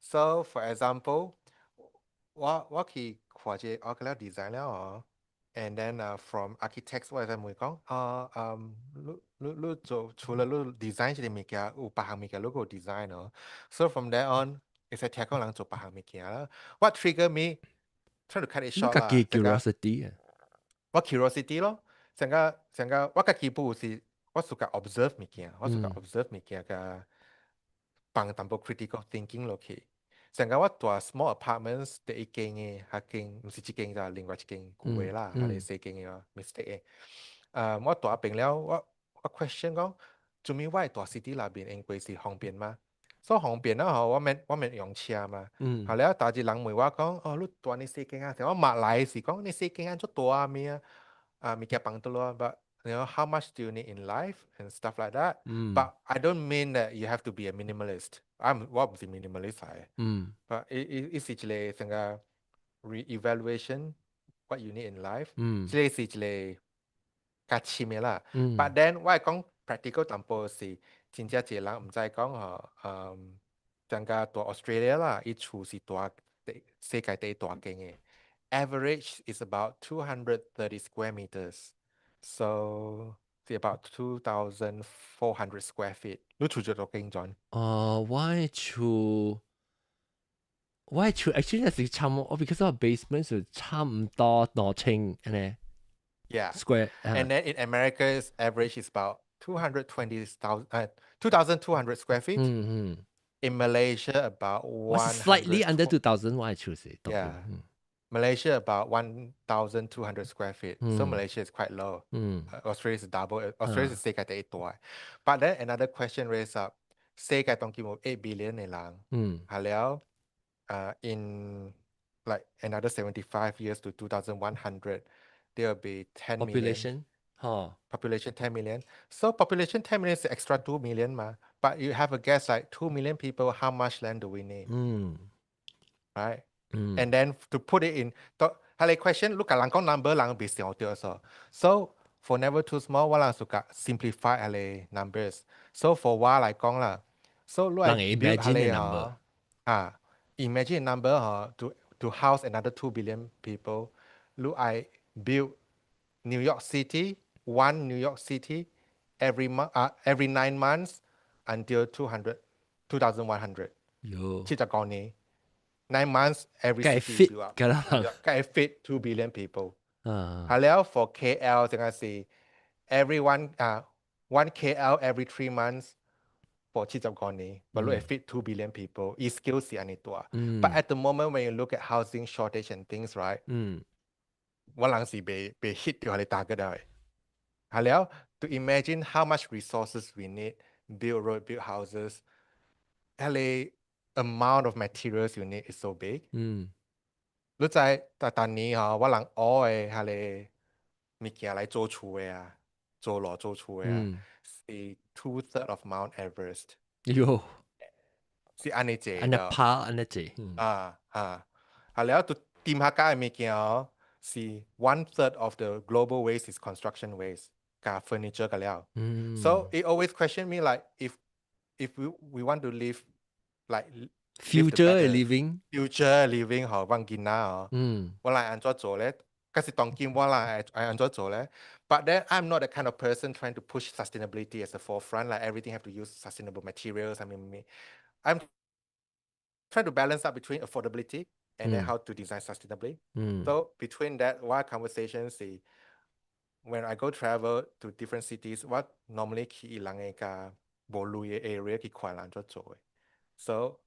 So for example，我去看這我個了 design 了哦， And then from architects 我會使問講，啊，嗯，你你你做除了你 design 這个物件，有別項物件你閣有 design 哦。So from there on，會使聽講人做別項物件啦。What trigger me try to cut it short 啦？家己 curiosity 啊。我 curiosity 咯，成個成個我家己本是我 suka observe 物件，我 suka observe 物件佮放淡薄 critical thinking 落去。成個我住 small apartments 第一間的，彼間毋是一間就另外一間舊的啦，還是細間的 mistake 的。我住邊了，我我 question 講，做咩我會住 city 內面，因為是方便嗎？所以方便啦吼，我免我免用車嘛。後來逐日人問我講，哦，你住呢細間啊？我馬來是講你細間啊，足大啊咩啊？啊，物件放倒落，but you know how much do you need in life and stuff like that. But I don't mean that you have to be a minimalist. I'm 我毋是 minimalist 來。But 伊伊伊是一个成個 re-evaluation what you need in life。這个是一个較深的啦。But then 我會講 practical 淡薄是真正一個人毋知講吼，嗯，像個住 Australia 啦，伊厝是大第世界第一大間的。Average is about 230 square meters. So it's about 2,400 square feet. 你厝做多間轉？哦，我的厝，我的厝 actually 是差唔多，because 我 basement 是差唔多2000按呢 square。 And then in America's average is about 220,000, 2,200 square feet. In Malaysia, about 我是 slightly under 2,000，我的厝是。 Yeah. Malaysia about 1,200 square feet. So Malaysia is quite low. Australia is double. Australia 是世界第一大。But then another question raised up，世界當今有8 billion 的人，係了，in like another 75 years to 2100, there will be 10 million. Population，嗬。 Population 10 million. So population 10 million is extra 2 million 嘛. But you have a guess like 2 million people, how much land do we need? Right? And then to put it in, 係你 question，你共人講 number，人袂想著所。So for Never Too Small，我人 suka simplify 係 numbers. So for 我來講啦，so 你人 imagine 的 number 啊，imagine number 嗬，to house another 2 billion people，你愛 build New York City, one New York City every month, every 9 months until 200, 2100. 喲，75年，9 months every city fit build up. 㗎啦，該 fit 2 billion people. 啊，係了，for KL 淨係是 everyone 啊 one KL every 3 months for 75年，but 你會 fit 2 billion people，伊 scale 是按呢大。But at the moment when you look at housing shortage and things, right？我人是袂袂 hit 著彼个 target 的。係了，to imagine how much resources we need, build road, build houses，彼个 amount of materials you need is so big。你知逐逐年吼，我人學的彼个物件來做厝的啊，做路做厝的啊，是 two third of Mount Everest。喲，是按呢濟。按呢拍按呢濟。啊啊，係了，就掂下家的物件哦，是 one third of the global waste is construction waste，佮 furniture 個了。So it always question me like if we want to live like future living future living 嗬，阮囡仔嗬，我來按怎做咧？可是當今我來愛按怎做咧？But then I'm not the kind of person trying to push sustainability as the forefront, like everything have to use sustainable materials. I mean, I'm trying to balance up between affordability and then how to design sustainably. So between that, what conversation 是 when I go travel to different cities, 我 normally 去伊人的較無鐳的 area 去看人按怎做的。So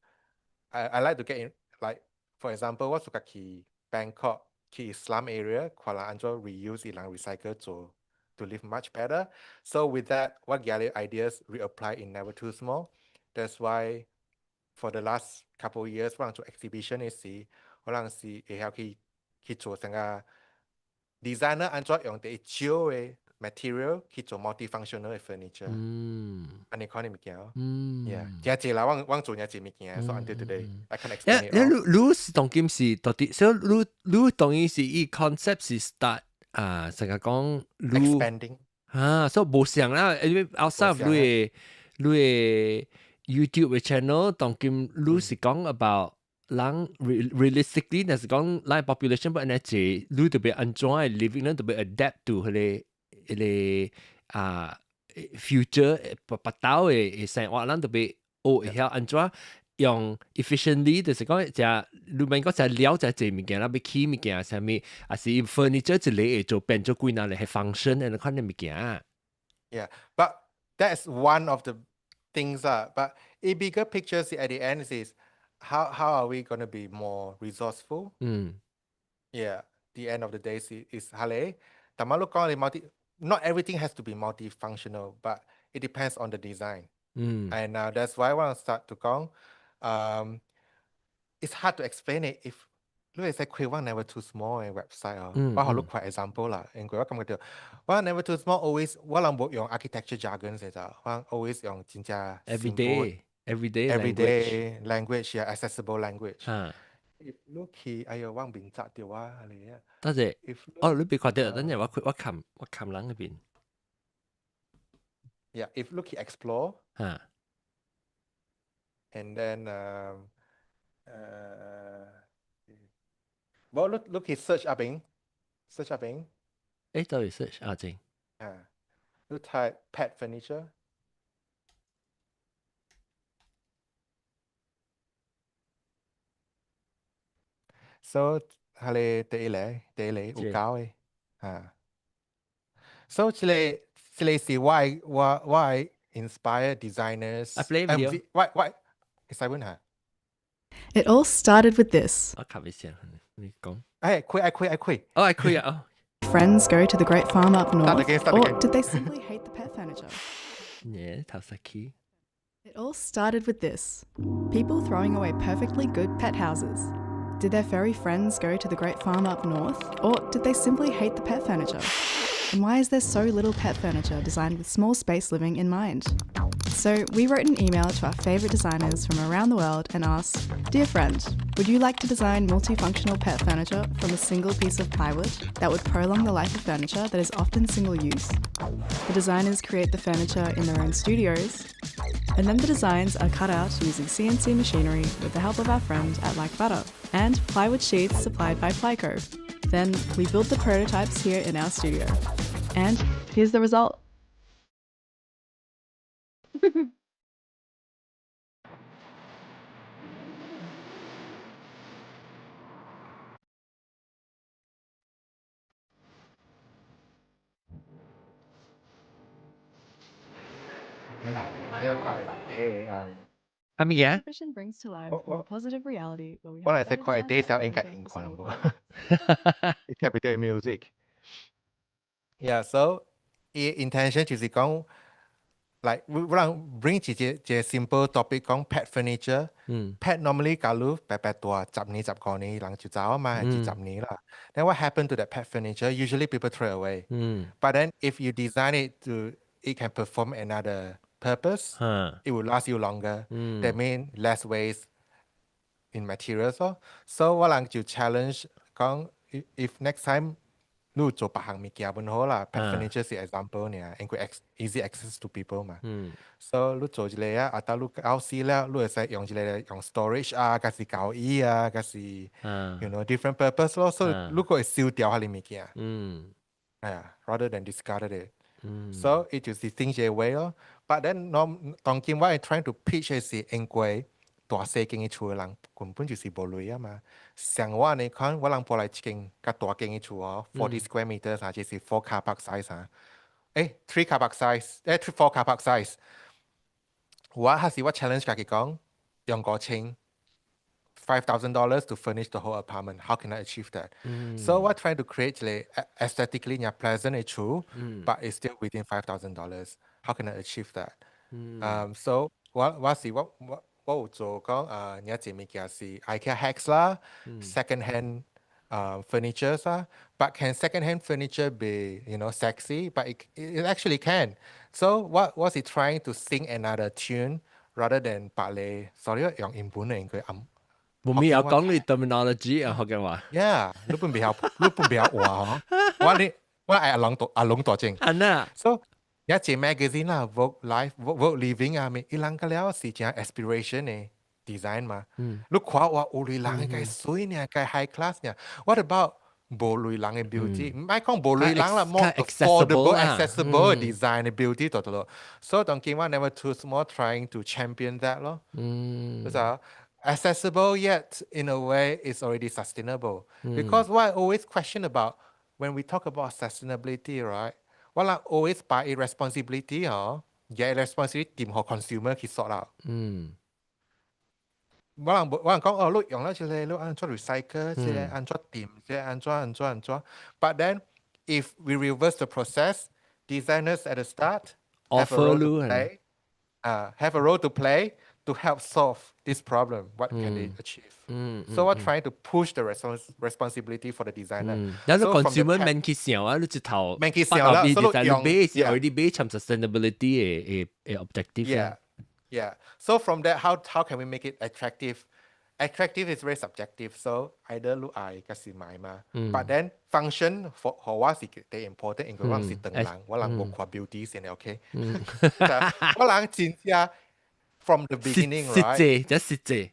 I like to get in, like for example, 我 suka 去 Bangkok 去 slum area 看人按怎 reuse 伊人 recycle 做 to live much better. So with that, 我 gather ideas reapply in Never Too Small. That's why for the last couple of years 我人做 exhibition 的時，我人是會曉去去做成個 designer 按怎用第少的 material 去做 multifunctional 的 furniture。按呢款的物件。Yeah，真濟啦，我我做真濟物件，所以 until today I can't explain it all。你你是當今是到底，所以你你當然是伊 concept 是 start 啊，成日講你 expanding 啊，所以無相啦，因為 outside of 你的你的 YouTube 的 channel，當今你是講 about 人 realistically，若是講咱 population 欲按呢濟，你著欲按怎的 living，咱著欲 adapt to 彼個彼個啊 future 腹肚的生活，咱著欲學會曉按怎用 efficiently，就是講食你免講食料食濟物件，咱欲起物件啥物，抑是 furniture 一個會做變做幾若個 function 按呢款的物件。 Yeah, but that's one of the things 啦。But a bigger picture at the end is how are we going to be more resourceful? Yeah, the end of the day is 係咧。但係你講你 multi, not everything has to be multifunctional, but it depends on the design. And that's why I want to start to 講，it's hard to explain it if 你會使開我 Never Too Small 的 website 哦，我予你看 example 啦，因為我感覺著我 Never Too Small always 我人無用 architecture jargon 嘅咋，我 always 用真正 everyday everyday language 啊，accessible language。嚇。 If 你去，哎喲，我面砸著我嚟啊！多謝。 If 哦，你別看到，等陣我開我撳我撳人嗰邊。 Yeah, if 你去 explore，嚇。 And then 無你你去 search 下邊，search 下邊。誒，就係 search 啊，正。啊，你 type pet furniture。So 係你第一個，第一個有夠的啊。So 這個這個是我 inspire designers。啊，play video。我我會使問下。 It all started with this. 我吸一下，你講。哎，開愛開愛開。哦，愛開啊！ Friends go to the great farm up north, Start again, start or again. did they simply hate the pet furniture? 耶，頭實起。 It all started with this: people throwing away perfectly good pet houses. Did their furry friends go to the great farm up north, or did they simply hate the pet furniture? And why is there so little pet furniture designed with small space living in mind? So we wrote an email to our favourite designers from around the world and asked, "Dear friend, would you like to design multifunctional pet furniture from a single piece of plywood that would prolong the life of furniture that is often single use?" The designers create the furniture in their own studios, and then the designs are cut out using CNC machinery with the help of our friend at Like Butter and plywood sheets supplied by Plyco. Then we build the prototypes here in our studio. And here's the result. 係咪嘢？ Vision brings to life 我 a positive reality where we 我嚟識看第一首應該應看無。你聽唔到 music。Yeah, so 伊 intention 就是講，like 我人 bring 一個一個 simple topic 講 pet furniture。Pet normally 假如白白大10年15年人就走啊嘛，係二十年啦。Then what happened to that pet furniture? Usually people throw away. But then if you design it to it can perform another purpose, it will last you longer. That mean less waste in materials 咯。So 我人就 challenge 講，if next time 你做別項物件本好啦，pet furniture 是 example 爾，因為 easy access to people 嘛。So 你做一個啊，啊到你搞死了，你會使用一個用 storage 啊，還是交椅啊，還是 different purpose 咯。所以你會收掉彼个物件。哎呀，rather than discard it。So 伊就是 think 這個 way 咯。But then 當今我 trying to pitch 的是因為大細間的厝的人根本就是無鐳啊嘛。像我按呢看，我人搬來一間較大間的厝哦，40 square meters 啊，就是 four car park size 啊。3 car park size，three four car park size。我還是我 challenge 家己講，用5000，$5,000 to furnish the whole apartment. How can I achieve that? So 我 trying to create 一個 aesthetically pleasant 的厝，but it's still within $5,000. How can I achieve that? So 我我是我我我有做講啊，有一隻物件是 IKEA hacks 啦，second hand furniture 啦，but can second hand furniture be sexy? But it actually can. So 我我是 trying to sing another tune rather than 白你，sorry 用英文嚟佢暗。冇咩有講你 terminology 啊，福建話。 Yeah，你本袂曉，你本袂曉話嗬。我你我愛阿龍大阿龍大正。啊那。 So 有一隻 magazine 啦，Vogue Life、Vogue Living 啊，咪伊人個了是真 aspiration 的。design 嘛。你看哇，有鐳人嘅水呢，嘅 high class 呢。What about 無鐳人嘅 beauty？唔係講無鐳人啦，more affordable accessible design 嘅 beauty 就得咯。所以當今我 Never Too Small trying to champion that 咯。就 accessible yet in a way it's already sustainable. Because what I always question about when we talk about sustainability, right? 我人 always 把 responsibility 嗬，嘅 responsibility 掂予 consumer 去 sort out。我人講哦，你用了這個，你按怎 recycle，這個按怎掂，這個按怎按怎按怎。But then if we reverse the process, designers at the start have a role to play, have a role to play to help solve this problem. What can they achieve? So we're trying to push the responsibility for the designer. 有個 consumer 免去想啊，你一頭免去想啦，所以用 base already base on sustainability 嘅嘅 objective。 Yeah. So from that, how can we make it attractive? Attractive is very subjective. So either 你愛還是買嘛。But then function for 我是最 important，因為我是唐人，我人無看 beauty 先，OK？我人真正 from the beginning, 實際，這實際。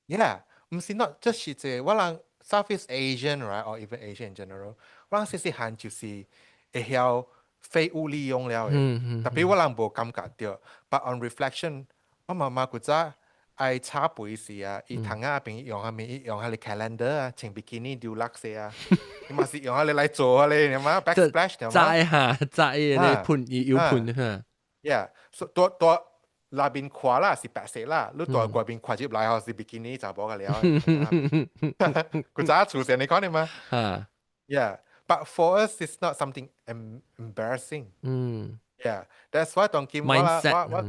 Yeah，毋是 not just 實際，我人 Southeast Asian, right, or even Asian in general，我人細細漢就是會曉廢物利用了的，特別我人無感覺著。But on reflection，我媽媽古早愛炒肥時啊，伊窗仔邊用啥物？伊用彼個 calendar 啊，穿比基尼丟垃圾啊，伊嘛是用彼個來做彼個，你嘛 backsplash 對嗎？知哈，知你噴伊有噴哈。 Yeah，所以多多內邊看啦是白色啦，你蹛外邊看入來吼是比基尼查某個了。古早出現你講的嗎？啊，Yeah。But for us, it's not something embarrassing. Yeah, that's why 當今我 mindset 我我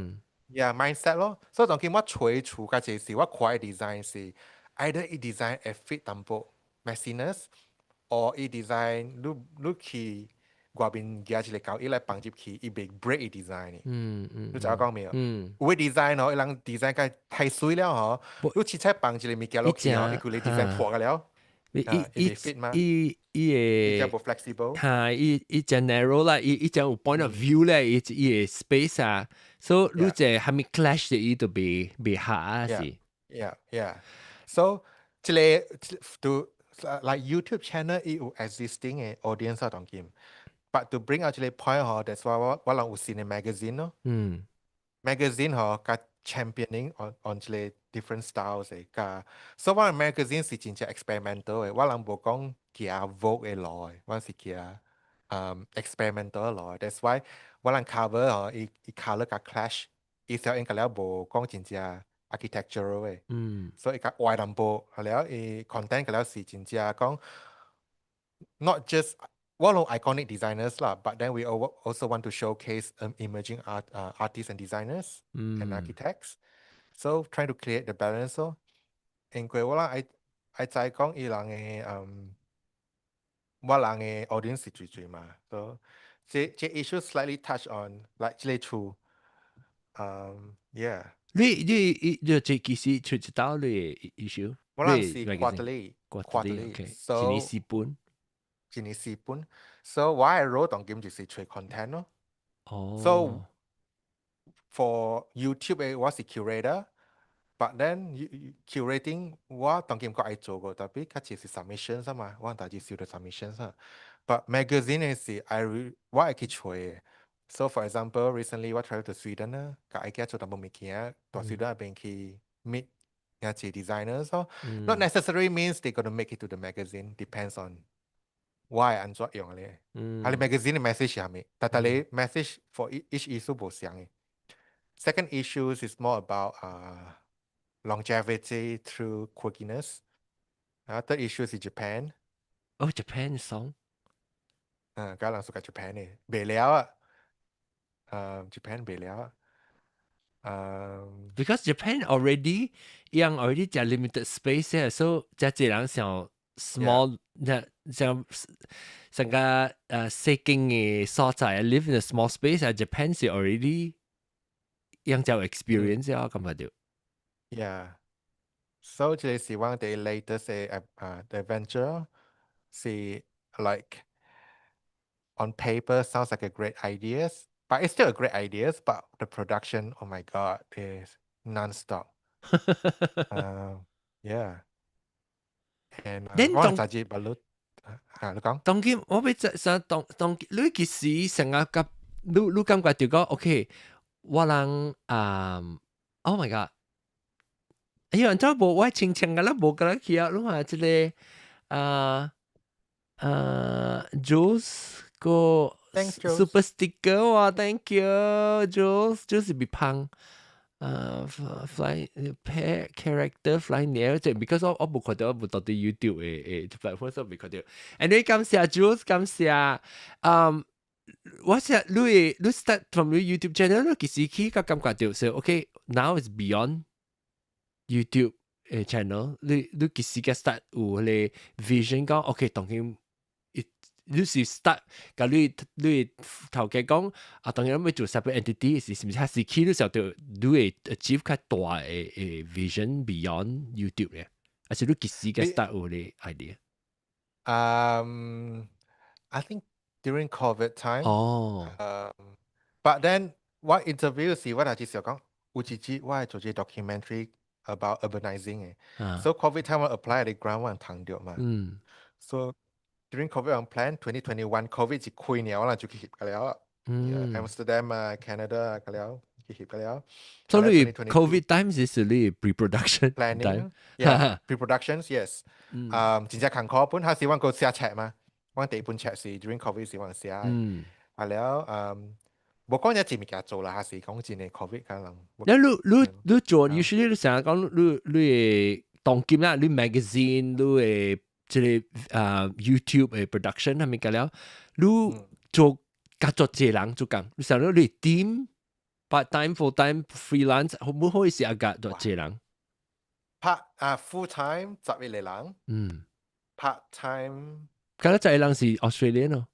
yeah mindset 咯。所以當今我揣厝較濟時，我看的 design 是 either 伊 design 會 fit 淡薄 messiness，or 伊 design 你你去外面舉一個膠，伊來放入去，伊袂 break 伊 design 的。你知影講未？嗯。有的 design 吼，伊人 design 較太媠了吼，你凊彩放一個物件落去吼，伊規個 design 破個了。伊伊伊伊個 flexible，嚇，伊伊真 narrow 啦，伊伊真有 point of view 咧，伊伊個 space 啊，所以你這係咪 clash 的，伊就袂袂合啊是。 Yeah. So 這個 to like YouTube channel 伊有 existing 的 audience 啊，當今。But to bring out 這個 point 嗬，that's why 我我人有新的 magazine 咯。Magazine 嗬，佮 championing on 這個 different styles 的，佮所以我 magazine 是真正 experimental 的，我人無講行 Vogue 的路的，我是行 experimental 的路。That's why 我人 cover 嗬，伊伊 colour 佮 clash，伊小應該了無講真正 architectural 的。所以較歪淡薄，了伊 content 個了是真正講 not just 我攏 iconic designers 啦，but then we also want to showcase emerging artists and designers and architects. So trying to create the balance 咯。因為我人愛愛知講伊人的我人的 audience 是濟濟嘛，so 這這 issue slightly touch on like 這個厝，yeah。你你你這幾時出一道你 issue？我人是 quarterly。 Quarterly，一年四本。一年四本，so 我的 role 當今就是揣 content 咯。So for YouTube 的我是 curator，but then curating 我當今閣愛做過，特別較濟是 submissions 啊嘛，我代誌收著 submissions 啊。But magazine 的是 I 我會去揣的。So for example, recently 我 travel to Sweden 啊，共 IKEA 做淡薄物件，蹛 Sweden 那邊去 meet 遐濟 designers 咯。Not necessarily means they gonna make it to the magazine, depends on 我會按怎用咧。啊，你 magazine 的 message 是啥物？但但你 message for each issue 無相的。Second issue is more about longevity through quirkiness. Third issue 是 Japan. 哦，Japan song。嗯，家人屬 Japan 的，袂了啊。Japan 袂了啊。 Because Japan already 樣 already 真 limited space 咧，所以遮濟人想 small，像像個細間的所在，live in a small space 啊，Japan 是 already 樣就 experience 啊，感覺著。 Yeah. So 這個是我哋 latest 的adventure 是 like on paper sounds like a great ideas, but it's still a great ideas, but the production, oh my God, is non-stop. 啊，yeah。And 恁我就係白率啊，你講。當今我欲想當當你其實成日甲你你感覺就講 OK，我人啊，Oh my god！哎呀，怎無我親像個啦，無甲咱去啊！你看這個啊啊，Jules 個 super sticker 哇，Thank you，Jules，Jules 是胖。啊，fly pair character fly near 這，because 我我無看到，我無到佇 YouTube 的的 platform 所以未看到。Anyway，感謝 Jules，感謝。嗯，我想你你 start from 你 YouTube channel，你其實去個感覺到說，OK，now is beyond YouTube 的 channel，你你其實個 start 有彼個 vision 講，OK，當然。你是 start，共你你頭家講啊，當然欲做 separate entity 是是毋是？還是去你時候你會 achieve 較大的的 vision beyond YouTube 咧？還是你幾時個 start 有彼個 idea？ I think during COVID time. 哦。 But then 我 interview 時我就係講，有一次我係做這 documentary about urbanizing 的。So COVID time 我 apply 的 grant 我通著嘛。嗯。 So during COVID 我 plan 2021 COVID 一開了，我就去翕個了。嗯。 Amsterdam 啊，Canada 啊，個了去翕個了。所以 COVID times 是你 pre-production planning. Yeah, pre-productions, yes. 嗯，真正艱苦，本下時我閣寫冊嘛，我第一本冊是 during COVID 時我寫。嗯。啊了，嗯，無講一隻物件做啦，還是講真的 COVID 可能。你你你做，usually 你成日講你你會當今啦，你 magazine 你會這個啊 YouTube 的 production 係咪個了？你做較做一個人做工，你想你 team part time full time freelance，好唔可以是阿個做一個人？ part 啊 full time 11個人，part time，敢若十一個人是 Australian 咯，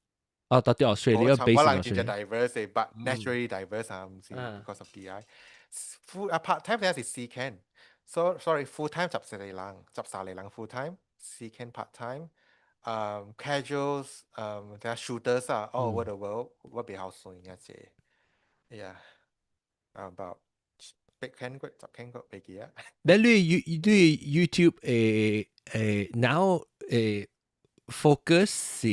哦，到底 Australia base 我人真正 diverse，but naturally diverse 啊，毋是 because of DI。full 啊 part time 咧是四間，so sorry full time 14個人，13個人 full time，四間 part time。Casuals，啲 shooters 啊，all over the world，我比較算一隻，yeah，about 八間個10間個袂記啊。你你你 YouTube 誒誒 now 誒 focus 是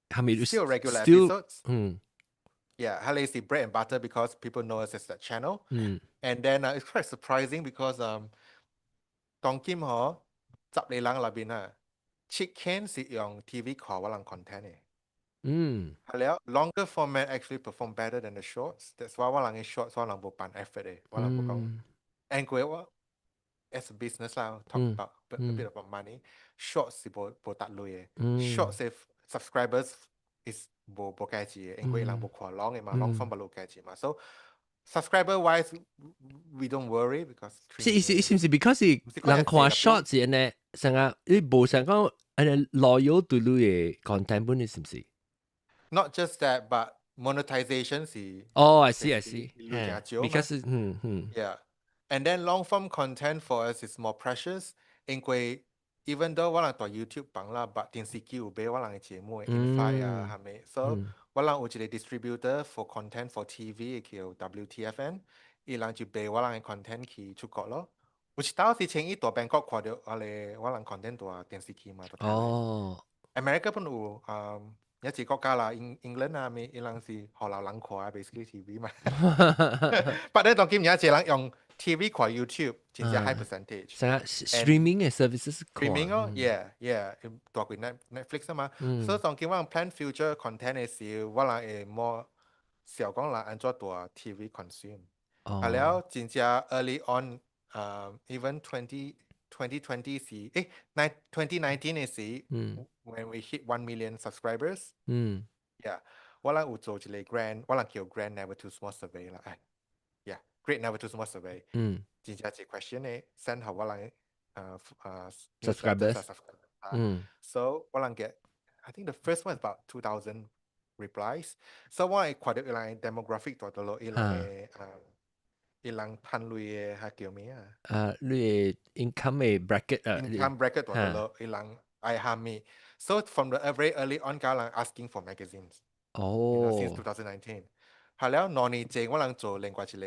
係咪 Still regular episodes？嗯。 Yeah, 係是 bread and butter because people know us as that channel. 嗯。 And then it's quite surprising because 當今嗬十個人內邊啊，七間是用 TV 看我人 content 的。嗯。係了，longer format actually perform better than the shorts. That's why 我人的 shorts 我人無放 effort 的，我人無講。And 過我 as a business 啦，talk about a bit about money. Shorts 是無無達類的。Shorts 的 subscribers is 無無價值的，因為人無看 long 的嘛，long form 無價值嘛。So subscriber wise we don't worry because 是是是毋是 because 人看 shorts 是呢，成日你無想講按呢 loyal to 你的 content 本是毋是？Not just that, but monetization 是哦，I see, I see. Because 嗯嗯 Yeah. And then long form content for us is more precious，因為 even though 我人佇 YouTube 放啦，but 電視機有買我人的節目 in-flight 啊，係咪？So 我人有一個 distributor for content for TV 叫 WTFN，伊人就賣我人的 content 去出國咯。有一道是前伊佇 Bangkok 看著我咧，我人 content 佇電視機嘛。哦。 America 本有啊，一個國家啦，英 England 啊，咩伊人是予老人看啊，basically TV 嘛。But 咧當今有一個人用 TV 看 YouTube，真正 high percentage。成日 streaming 的 services streaming 哦，yeah，大過 Netflix 啊嘛。所以當今我 plan future content 的時，我人會 more 想講人按怎佇 TV consume。啊了，真正 early on，even 2020 時，誒， 2019 的時，when we hit 1 million subscribers，yeah，我人有做一個 grand，我人叫 Grand Never Too Small survey 啦，哎，yeah，Great Never Too Small survey，真正一個 question 咧，send 予我人 subscribers，so 我人 get，I think the first one is about 2,000 replies，so 我會看著伊人 demographic 佇佗落，伊人的伊人趁鐳的彼叫咩啊？啊，你的 income 的 bracket 啊，income bracket 佇佗落，伊人愛蝦米？So from the very early on，佮人 asking for magazines。哦。 Since 2019，係了兩年前我人做另外一個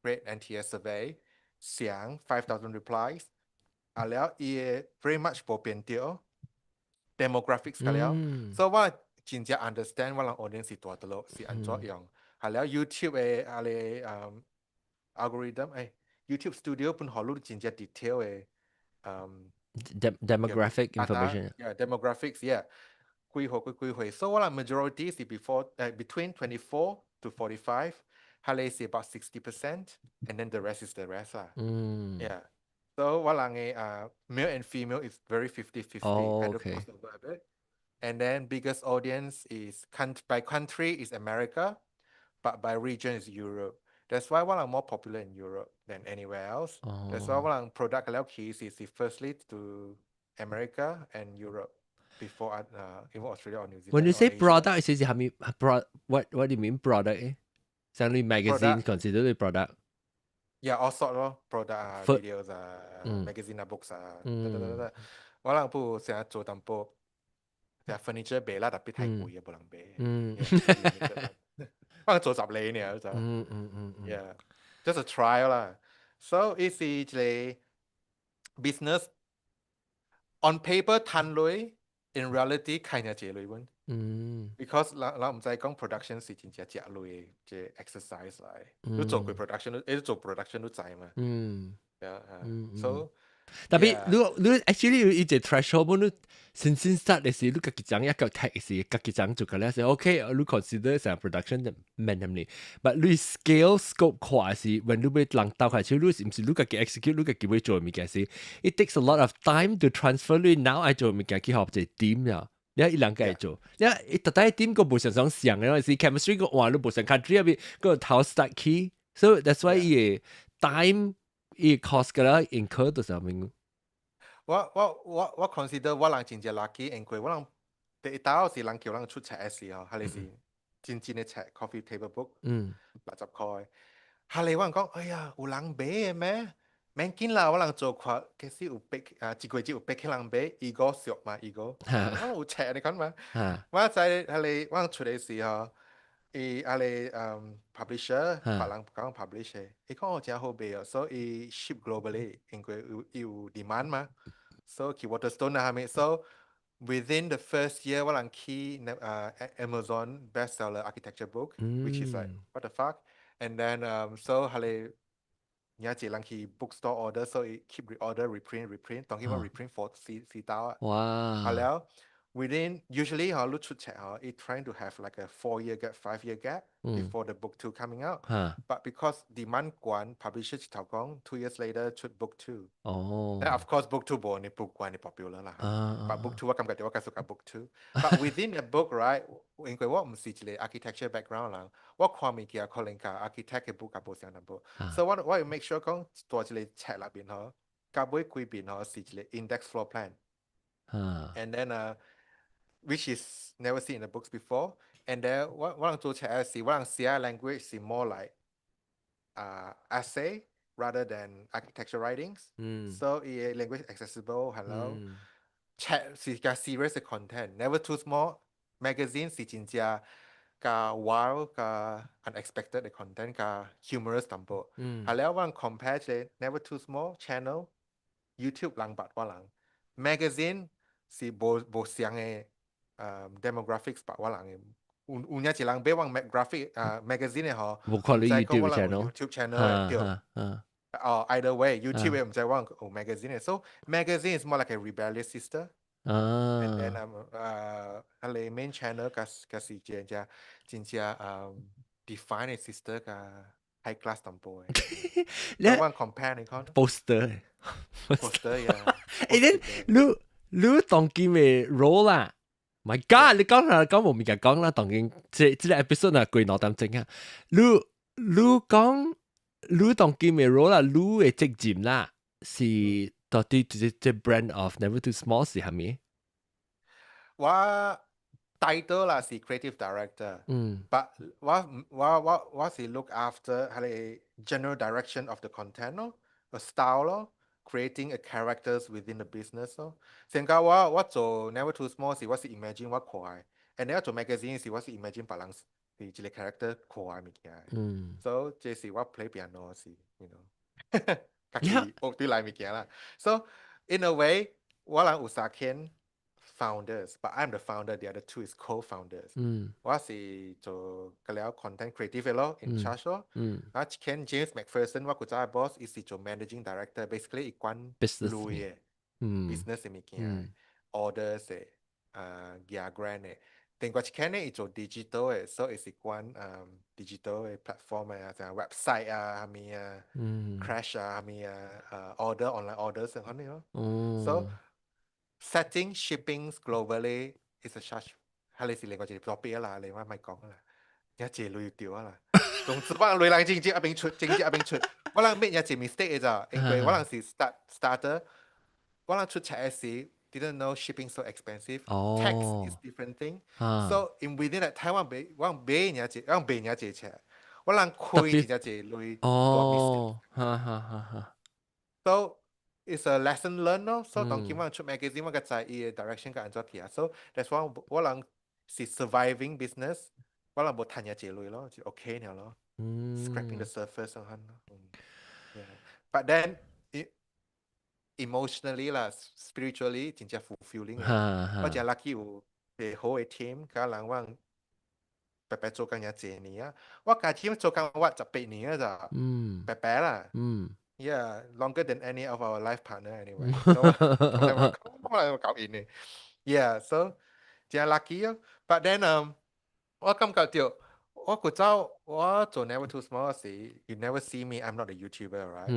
Great NTS survey。上 5,000 replies，啊了伊會 very much 無變著 demographics 個了，所以我真正 understand 我人 audience 是蹛佗落，是按怎用，係了 YouTube 的啊咧algorithm YouTube Studio 本予你真正 detail 的 demographic information。 Yeah, demographics, yeah. 幾歲幾幾歲，所以我人 majority 是 before between 24 to 45，係咧是 about 60%，and then the rest is the rest 啦。Yeah. So 我人的male and female is very 50-50, kind of cross over a bit. And then biggest audience is by country is America, but by region is Europe. That's why 我人 more popular in Europe than anywhere else. That's why 我人 product 了起是是 firstly to America and Europe before even Australia or New Zealand. When you or say Asia. Product 是係咪 What do you mean product 像你 magazine consider 你 product？ Yeah, all sort 咯，product 啊 videos 啊magazine 啊，books 啊，得得得得。我人不成日做淡薄，成 furniture 賣啦，特別太貴啊，無人買。我人做10年呢就。Yeah, just a trial 啦。So 伊是一個 business on paper 趁鐳，in reality 開爾濟鐳阮。Because 人人毋知講 production 是真正食鐳的這 exercise 來。你做過 production，你做 production 都知嘛。Yeah, so 特別你你 actually 伊個 threshold 你先先 start 的時，你家己講一個 tech 時，家己講做個咧是 OK，你 consider 成 production 免咁哩，but 你 scale scope 擴時，when 你欲人鬥開始，你是毋是你家己 execute，你家己欲做物件時，it takes a lot of time to transfer 你腦愛做物件去予一個 team 呀。你一兩個會做，你一特底 team 個無想想想嘅，是 chemistry 個換你無相 country 入邊個頭 start 起，so that's why 伊個 time 伊 cost 個啦 incur 到上面。我 consider 我人真正 lucky，因為我人第一道是人叫人出冊的時候，係是真正的冊 coffee table book，60塊。後來我人講，哎呀，有人買的咩？免緊啦，我人做看，其實有百啊，一個月有百個人買，伊個俗嘛，伊個，我有冊你講嘛。我在彼個我人出的時候，伊啊個publisher 別人講 publish 伊講哦真好賣哦，所以 ship globally，因為有有 demand 嘛，所以去 Waterstone 啊啥物，so within the first year 我人去Amazon bestseller architecture book，which is like what the fuck，and then so 彼個有一人去 bookstore order，所以 keep reorder reprint reprint，當佢我 reprint for 四四刀啊。係了，within usually 嗬，你出冊嗬，it trying to have like a 4-year gap, 5-year gap before the book two coming out. But because demand 懸，publisher 一頭講 2 years later 出 book two。Then of course book two 無你 book one 你 popular 啦。But book two 我感覺我繼續講 book two。But within the book right，因為我毋是一個 architecture background 人，我看物件可能佮 architect 的 book 較無相淡薄。所以我我欲 make sure 講蹛一個冊內面嗬，到尾規邊嗬是一個 index floor plan。And then which is never seen in the books before. And then 我我人做冊是我人寫 language 是 more like essay rather than architecture writings. So 伊 language accessible, hello. 冊是較 serious 的 content. Never Too Small magazine 是真正較 wild 較 unexpected 的 content 較 humorous 淡薄。係了，我人 compare 這個 Never Too Small channel YouTube 人捌我人 magazine 是無無相的demographics 捌我人的。有有影一人買我 graphic magazine 的吼，無看你 YouTube channel。 YouTube channel 對。哦，either way YouTube 的毋知我有 magazine 的，so magazine is more like a rebellious sister。And then 彼个 main channel 較較是真正真正define 的 sister 較 high class 淡薄的。你我 compare 你看 poster poster 呀。你你當今的 role 啦，My God！你講啦，講無物件講啦，當今這這個 episode 啊，過兩點鐘啊。你你講你當今的 role 啦，你的責任啦，是到底這這 brand of Never Too Small 是啥物？我 title 啦是 creative director，but 我我我我是 look after 彼個 general direction of the content 咯，個 style 咯，creating a characters within the business 咯。成個我我做 Never Too Small 時，我是 imagine 我可愛，and then 我做 magazine 時，我是 imagine 別人是一個 character 可愛物件。So 這是我 play piano 時，you know，家己學對來物件啦。So in a way，我人有三間 founders，but I'm the founder，the other two is co-founders。我是做個了 content creative 咯，in charge 咯。啊，一間 James McPherson，我古早嘅 boss，伊是做 managing director，basically 伊管 business 鐳嘅business 嘅物件，orders 嘅，啊，寄 grant 嘅。另外一間呢，伊做 digital 嘅，所以伊是管digital 嘅 platform 啊，像 website 啊，啥物啊，crash 啊，啥物啊，order online orders 咁樣咯。So setting shippings globally is a charge，係你是另外一個 topic 啦，你我咪講啦，一隻鐳掉啊啦。總之我人鐳人正正一邊出，正正一邊出，我人 make 一隻 mistake 嘅咋，因為我人是 starter，我人出冊時 didn't know shipping so expensive。Tax is different thing。So in within that time 我買我買一隻，我賣一隻冊，我人虧一隻鐳。哦，哈哈哈哈。 So it's a lesson learned 咯。So 當今我出 magazine，我個知伊嘅 direction 個按怎去啊。So that's why 我人是 surviving business，我人無趁一隻鐳咯，就 OK 了咯。Scraping the surface 咁樣咯。But then emotionally 啦，spiritually 真正 fulfilling。我真 lucky 有個好嘅 team，佮人我白白做工也濟年啊。我家己做工我18年啊咋，白白啦。Yeah, longer than any of our life partner anyway. So 我搞因嘅。Yeah, so 真 lucky 咯。But then 我感覺到我古早我做 Never Too Small 時，you never see me, I'm not a YouTuber, right？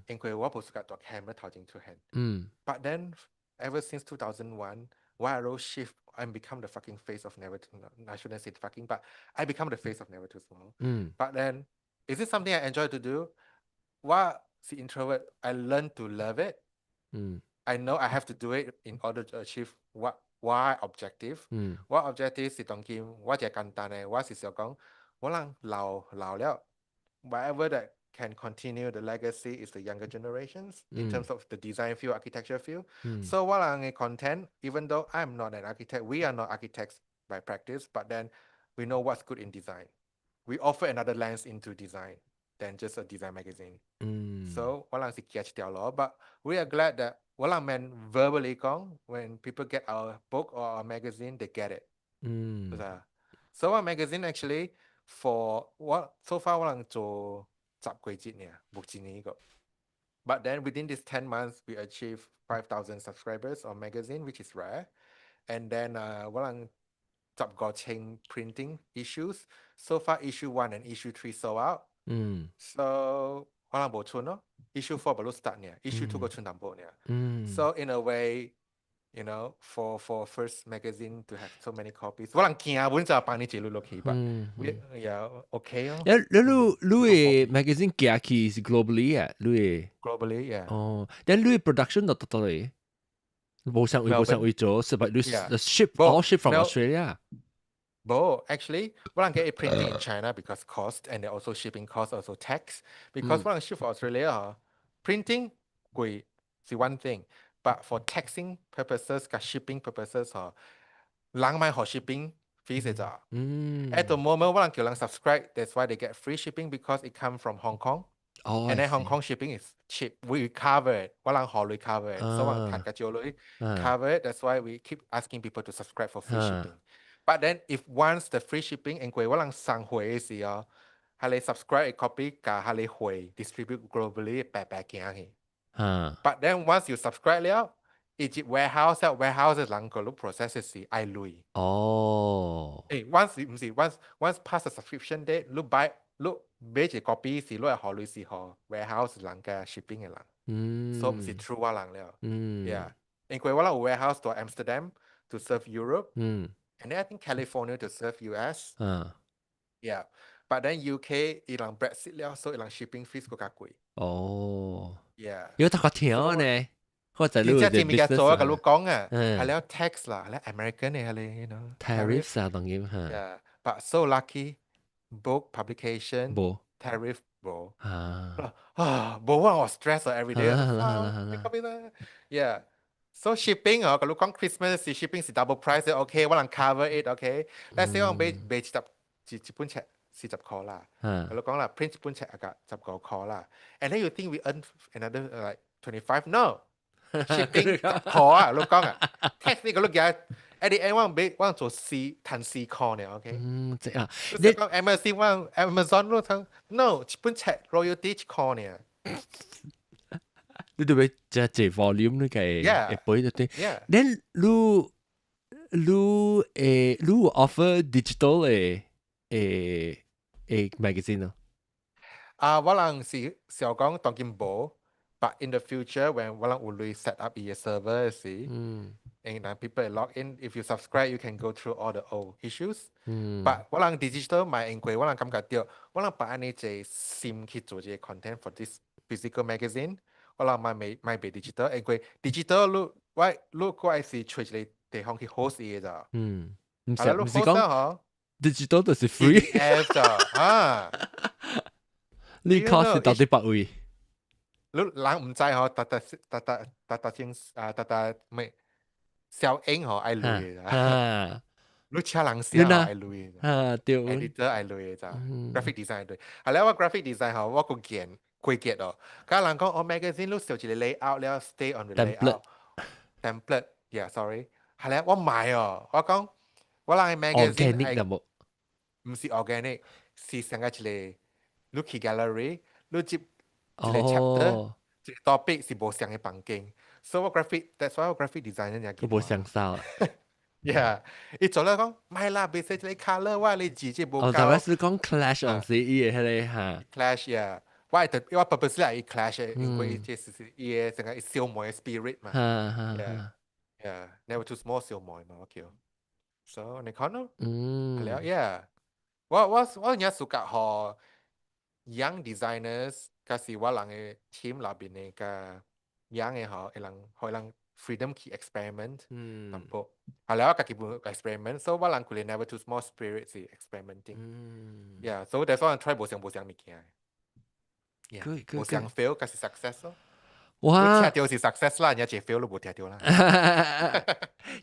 因為我無是個大 camera 頭前出現。But then ever since 2001, 我 role shift and become the fucking face of Never Too. I shouldn't say fucking, but I become the face of Never Too Small. But then, is it something I enjoy to do? 我是 introvert, I learn to love it. I know I have to do it in order to achieve what 我 objective。我 objective 是當今我就簡單嘅，我是想講，我人老老了，whatever that can continue the legacy is the younger generations in terms of the design field, architecture field. So 我人嘅 content, even though I'm not an architect, we are not architects by practice, but then we know what's good in design. We offer another lens into design than just a design magazine. So 我人是行一條路，but we are glad that 我人免 verbally 講，when people get our book or our magazine, they get it. 是啊。So our magazine actually for 我 so far 我人做十幾節呢，冇一年個。But then within these 10 months, we achieved 5,000 subscribers on magazine, which is rare. And then 我人十五千 printing issues. So far, issue 1 and issue 3 sold out. So 我人無剩咯，issue 4 baru start 呢，issue 2 閣剩淡薄呢。So in a way, for first magazine to have so many copies，我人驚阮就幫你記錄落去吧。We yeah OK 哦。你你你 magazine 寄去是 globally 啊？你 globally yeah。哦，但你 production 就佗佗無上位無上位做，是吧？你 ship all ship from Australia。無，actually, 我人 get it printing in China because cost and also shipping cost, also tax. Because 我人 ship for Australia, printing 貴是 one thing, but for taxing purposes 佮 shipping purposes 嗬，人買予 shipping fees 咋。At the moment 我人叫人 subscribe, that's why they get free shipping because it come from Hong Kong. Oh, And I then Hong see. Kong shipping is cheap. We cover it. 我人予鐳 cover it. So 我人趁較少鐳 cover it. That's why we keep asking people to subscribe for free shipping. But then if once the free shipping 因為我人送貨的時候，係你 subscribe copy 共係你貨 distribute globally 白白行去。But then once you subscribe 了，伊入 warehouse 了，warehouse 的人個你 process 是愛鐳。欸，once 毋是 once pass the subscription date，你 buy 你買一個 copy 是你會予鐳是予 warehouse 人佮 shipping 的人，所以毋是 through 我人了。Yeah，因為我人有 warehouse 佇 Amsterdam to serve Europe，and then I think California to serve US。Yeah，but then UK 伊人 Brexit 了，所以伊人 shipping fees 閣較貴。Yeah。有讀個聽呢，或者你真正這物件做啊，共你講啊，係了 tax 啦，係了 American 的係咧， tariffs 啊，當然嚇。 Yeah，but so lucky book publication 無 tariff 無。啊。啊，無我 stress 啊 every day。好啦好啦好啦。 Yeah。So shipping 哦，共你講 Christmas 是 shipping 是 double price，OK，我人 cover it，OK。Let's say 我買買一沓一一本冊， 40塊啦。我講啦，print 一本冊啊，15塊啦。And then you think we earn another like 25? No. Shipping 10塊啊，你講啊，tax 呢個你記 at the end 我俾我做四賺4塊呢，OK？嗯，這啊，你講 Amazon 我 Amazon 你講 no 一本冊 royalty 1塊呢。你都欲這這 volume 你個會背就對。Then 你 offer digital 的 magazine 咯？啊，我人是想講當今無，but in the future when 我人有鐳 set up 伊個 server 時，and people log in, if you subscribe, you can go through all the old issues. But 我人 digital 嘛，因為我人感覺到，我人把按呢這心去做這個 content for this physical magazine，我人嘛未賣賣 digital，因為 digital 你我你個愛是揣一個地方去 host 伊個咋。嗯，毋是講 digital 就是 free。 PDF 咋啊？你 cost 到底百位？你人毋知嗬，特特特特特特先啊，特特咩？小英嗬愛鐳的，你請人寫愛鐳的，editor 愛鐳的咋，graphic design 愛鐳。係咧，我 graphic design 嗬，我個見過結哦。假人講我 magazine 你設一個 layout 了，stay on the layout。template，yeah，sorry。係咧，我買哦，我講我人 magazine organic 冇？毋是 organic，是成個一個你去 gallery，你接一個 chapter，一個 topic 是無相的房間。所以我 graphic，that's why 我 graphic designer 也佢無相數。 Yeah，伊做咧講，唔係啦，別說這個 color，我你字這無夠。哦，特別是講 clash on 是伊個彼個哈。 Clash，yeah，我係特我 purposely 係 clash 的，因為這是伊個成個小妹 spirit 嘛。Yeah，never too small 小妹嘛，我叫。So 你看咯，係了，yeah，我而家暑假學 young designers，佮是我人的 team 內邊的個 young 的嗬，會人予人 freedom 去 experiment，淡薄。係了，我家己本 experiment，所以我人佢哋 never too small spirit 是 experimenting。Yeah，so that's why I try 無相無相物件。無相 fail，佮是 success 咯。我聽到是 success 啦，而家 fail 都無聽到啦。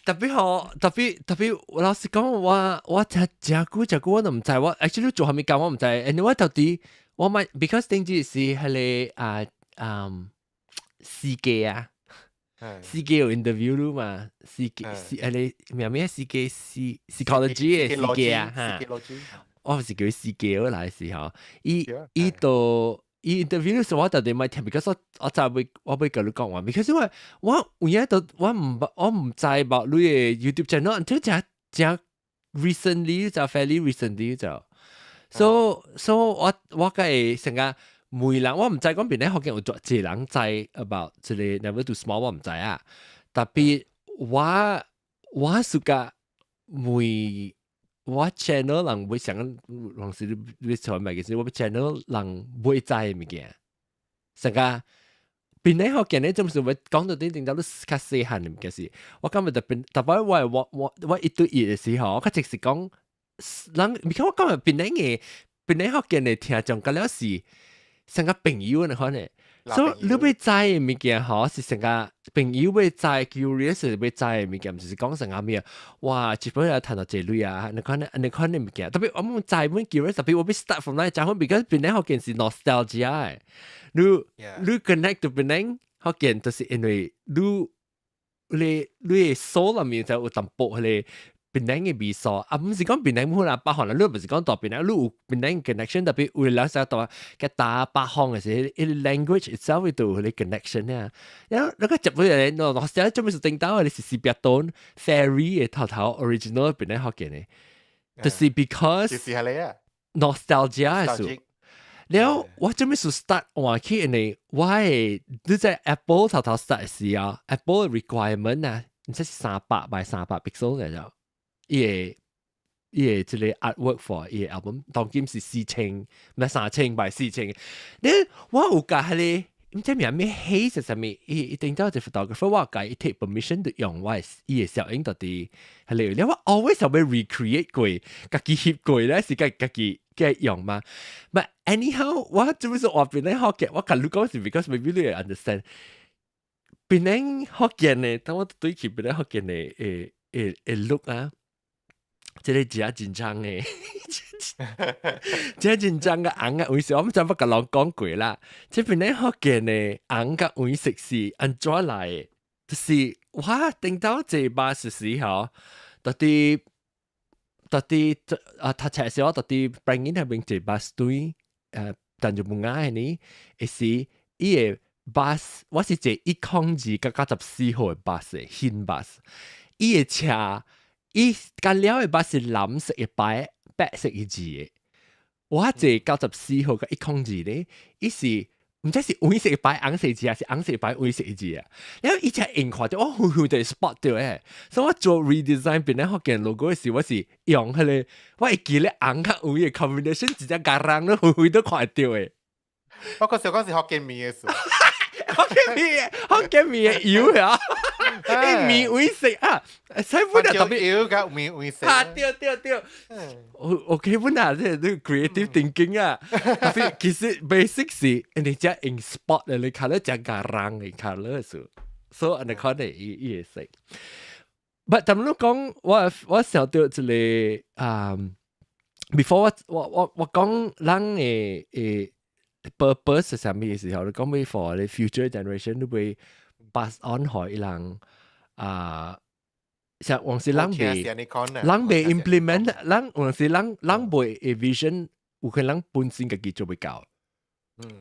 特別好，特別特別，我老實講，我聽誠久誠久我都毋知，我 actually 做啥物工我毋知。and 我到底我買，because 頂次是彼個啊司機啊，司機有 interview 咯嘛，司機司彼個名咩司機司 psychology 的司機啊，哈，我毋是叫伊司機我來時吼，伊伊都。伊 interview 時我特別買聽，because 我就會我會共你講話，because 因為我有影都我毋知吧，你的 YouTube channel，until 誠誠 recently 就 fairly recently 就，so 我會成個每人我毋知講邊咧福建有偌濟人知 about 這個 never too small 我毋知啊，tapi 我 suka 每我 channel 人會想講，人是你做咪其實我 channel 人會知的物件，成個邊咧福建咧，就是會講到啲定到都較細漢的物件是，我感覺特別特別我一對一的時候，我較直是講，人，你看我感覺檳城的檳城福建的聽眾，甲了是成個朋友那款的。所以你欲知的物件吼，是成個朋友欲知 curious 欲知的物件，毋是講成個咩？哇，一本來趁到這鐳啊，你看你看的物件，特別我們知本 curious，特別我欲 start from 那講，because 檳城福建是 nostalgia 的，你 connect to 檳城福建，就是因為你的 soul 內面就有淡薄彼個檳城的味素，啊，毋是講檳城好啦，北方啦，你毋是講大檳城，你有檳城 connection，特別為了啥到嘅打北方的時，伊 language itself 就有彼個 connection 啊。然後那個接尾來，喏，現在做咩是頂到？你是四百噸 ferry 的頭頭 original 檳城福建的，就是 because 就是係你啊 nostalgia 的事。了我做咩事 start 換去，因為我的你在 Apple 頭頭 start 時啊，Apple requirement 啊，毋知是300 by 300 pixel 來咗。伊個伊個這個 artwork for 伊個 album，當今是4000，毋係3000 by 4000。你我有共彼個，毋知名咩黑是啥物？伊伊頂到一個 photographer，我共伊 take permission 就用我伊個攝影到底係嚟。你我 always 想欲 recreate 過，家己翕過咧，是家家己嘅用嘛。But anyhow，我做咩事話檳城福建？我共你講是 because maybe 你會 understand。檳城福建呢，當我對起檳城福建的會會會 look 啊。這个真緊張的，真緊張个紅佮黃色，我毋知捌共人講過啦。這邊咧福建的紅佮黃色是按怎來的？就是我頂到坐巴士時候，到底啊讀冊時我到底 Prangin 那邊坐巴士隊，但就無愛呢，會是伊个 bus，我是坐102佮94號的巴士，新巴士，伊个車。伊佮了的巴士藍色的牌，白色的字的。我坐94號佮102咧，伊是毋知是黃色的牌紅色字，還是紅色牌黃色的字啊？然後伊才用看著我遠遠就 spot 著的，所以我做 redesign 變咧福建 logo 的時，我是用彼个，我會記咧紅佮黃的 combination，直接共人都遠遠都看會著的。我嗰時講是福建麵的事，福建麵，福建麵的油啊！欸，麵黃色啊，所以本來特別油佮麵黃色。啊，對對對，我 OK 本來這個 creative thinking 啊，特別其實 basic 是你只用 spot 的，你 colour 只共人的 colour 數，所以按呢款的伊伊會使。But 但你講，我想到一个啊，before 我講人的的 purpose 是啥物的時候，你講欲 for the future generation 你會 pass on 予伊人啊，像往時人未 implement，人往時人未 vision，有可能本身家己做袂到。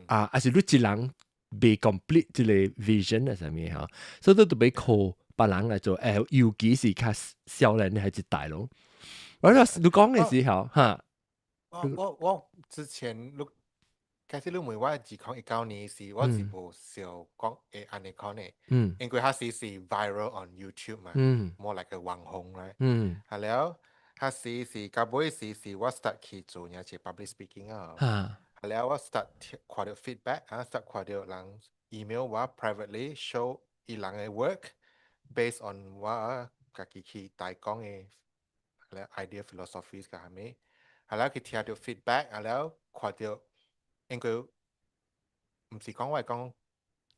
啊，還是你一人未 complete 這个 vision 啊，啥物吼，所以都特別靠別人來做，尤其是較少年的彼一代咯。我你講的時候，哈，我之前你開始你問我2019年時，我是無想講會按呢款的，因為彼時是 viral on YouTube 嘛，more like a 網紅咧，係了，彼時是到尾時是我 start 去做爾是 public speaking 啊，係了我 start 看著 feedback 啊，start 看著人 email 我 privately show 伊人的 work based on 我家己去大講的 idea philosophies 佮啥物，係了去聽著 feedback，係了看著。因為毋是講我係講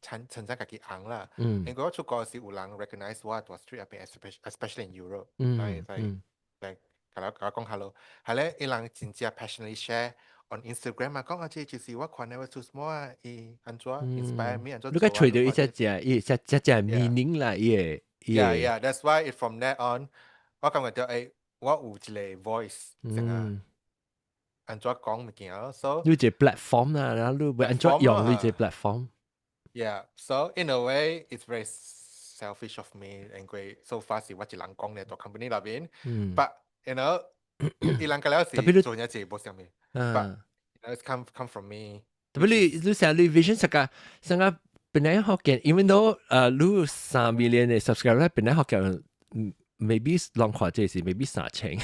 稱稱讚家己紅啦，因為我出國時有人 recognize 我佇 street 入邊，especially in Europe，來來共我講 hello，係咧，伊人真正 passionately share on Instagram 啊，講啊，這就是我看 Never Too Small 啊，伊按怎 inspire me 按怎。你個揣著伊只只伊只只只 meaning 啦，伊個 Yeah, that's why from that on，我感覺著欸，我有一个 voice，成啊。按怎講物件咯，so 你這 platform 啦，然後你會按怎用你這 platform。 Yeah, so in a way, it's very selfish of me，因為 so far 是我一人講咧，佇 company 內邊，but 伊人個了是做一隻無啥物，but it's come from me。特別你成日你 vision 成個成個本來福建，even though 你3 million 的 subscriber，本來福建 maybe 攏看這是 maybe 3000。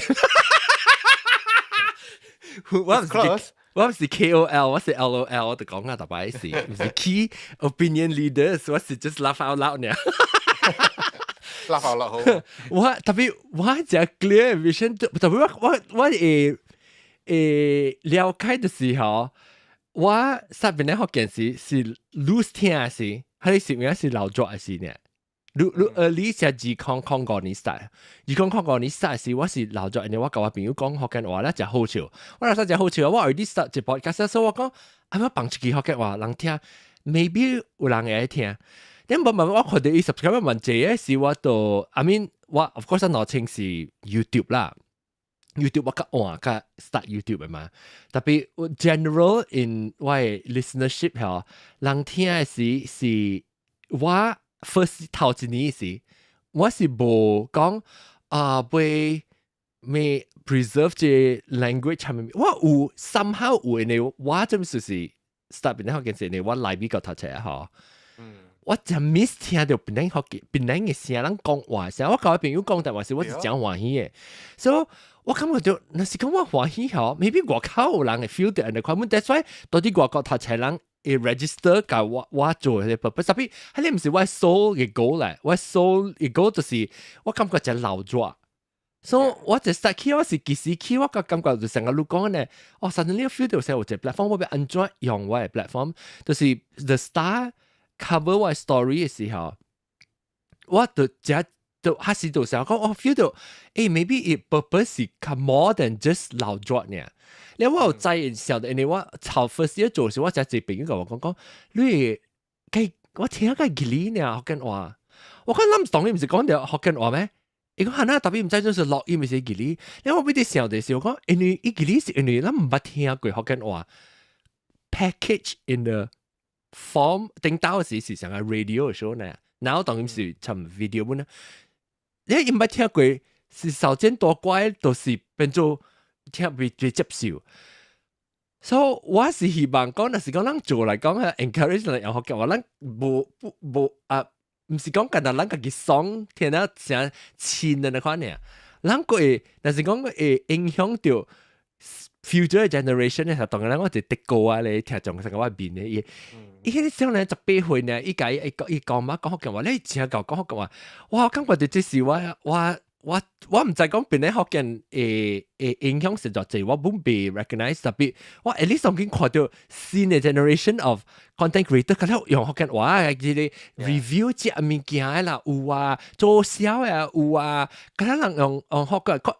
我毋是我毋是 KOL，我是 LOL，我就講啊，逐擺是毋是 Key Opinion Leaders，我是 just laugh out loud 呢。 Laugh out loud 好。我特別我真 clear vision，特別我會了解的時候，我上邊咧福建是 lose 聽時，還是影是老作時呢？你 early 是2005年 start，2005年 start 時，我是老作，因為我共我朋友講福建話咧，真好笑。我那時真好笑，我 already start 一 podcast，所以我講啊，我放一支福建話人聽，maybe 有人會愛聽。你無問我看著伊 subscribe 問這個時，我就 I mean 我 of course 兩千是 YouTube 啦。YouTube 我較晚較 start YouTube 的嘛，特別 general in 我的 listenership 吼，人聽的時是我 first 頭一年時，我是無講啊，欲欲 preserve 這 language 係咪？我有 somehow 有的，我這就是 start 變福建時，我來美國讀冊吼。我真 miss 聽著檳榔福建檳榔的聲，人講話聲。我共我朋友講，但話是我是真歡喜的，所以我感覺著，若是講我歡喜吼，maybe 外口有人會 feel 著按呢款，that's why 到佇外國讀冊人會 register 共我做彼個 purpose，特別彼个毋是我 sole 的 goal 來，我 sole 的 goal 就是我感覺真老熱。所以我就 start 起，我是幾時起，我個感覺就成個你講呢，哦，suddenly feel 著說有一個 platform，我欲按怎用我的 platform，就是 the star cover 我 story 的時候，我就真就還是就想講，我 feel 到，maybe it purpose 是 more than just 老作呢。你我有知曉的，因為我頭 first year 做時，我才一朋友共我講講，你計我聽個義理呢，福建話，我講諗當你毋是講著福建話咩？伊講哈特別毋知就是錄音是義理，你我俾你想的是我講，因為伊義理是因為咱毋捌聽過福建話 package in the form 頂到時是像個 radio show 呢，然後當然是尋 video 本呢，你伊毋捌聽過是少見多怪，都是變做聽袂袂接受。所以我是希望講，若是講咱做來講，encourage 人用福建話，咱無不無啊，毋是講干焦咱家己爽，聽得誠親的那款爾。咱閣會，若是講會影響著 future generation 的時候，當然我是德國啊咧，聽眾成個我面的伊，伊彼個少年18歲呢，伊共伊伊講嘛講福建話，你誠𠢕講福建話，哇！我感覺著這是我毋知講邊个福建會會影響實在濟，我本袂 recognize 特別，我 at least 已經看著新的 generation of content creator，佢咧用福建話，這個 review 食物件的啦，有啊，做痟的有啊，敢若人用用福建話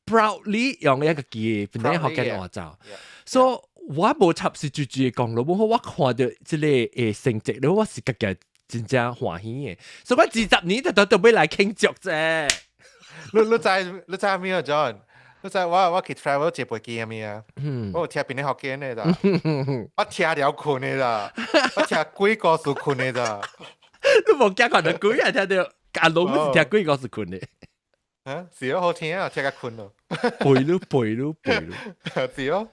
，proudly 用一個字邊個福建話走，所以我無插是句句講咯，無好我看著這個誒成績咧，我是家己真正歡喜的，所以我20年就都都欲來慶祝啫。你知咩啊，John？你知我去 travel 坐飛機咩啊？我有聽邊個福建的啦，我聽了睏的啦，我聽鬼故事睏的啦。你無驚看著鬼啊？聽著阿龍是聽鬼故事睏的。啊，是哦，好聽啊，聽甲睏咯。背咯背咯背咯。是哦。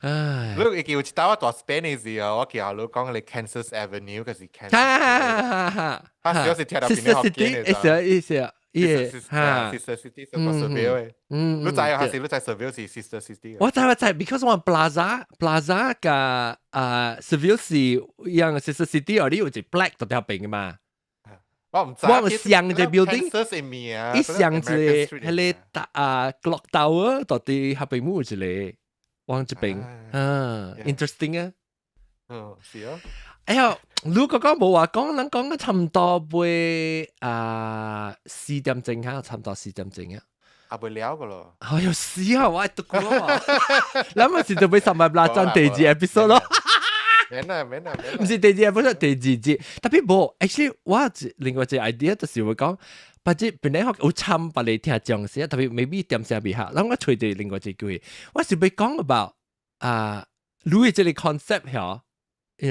唉。你會記有一擺我蹛 Spain 的時候，我記下你講你 Kansas Avenue 嗰是 Kansas。哈哈哈哈！啊，就是聽著邊個福建的。意思意思。伊哈，Sister City 是個 Seville 的，你知還是你知 Seville 是 Sister City？我知我知，because 我 Plaza Plaza 佮啊 Seville 是一樣 Sister City，哦，你有一 black 就條邊嘅嘛。我毋知。我有上一個 building，伊上一個彼個大啊 clock tower 到底下邊冇一個往這邊，啊，interesting 啊。嗯，是啊。哎呀，如果講無話講，咱講個差唔多袂啊4點鐘哈，差唔多四點鐘啊。啊，袂了個咯。哎呦，死啊！我愛讀過啊。咱咪是就欲三百八轉第二 episode 咯。免啦免啦免。毋是第二 episode，第二集。特別無，actually 我另外一個 idea 就是會講，或者本來有參別個聽眾時，特別 maybe 點聲袂合，咱我揣著另外一句，我是欲講 about 啊，你的這個 concept 嗬。你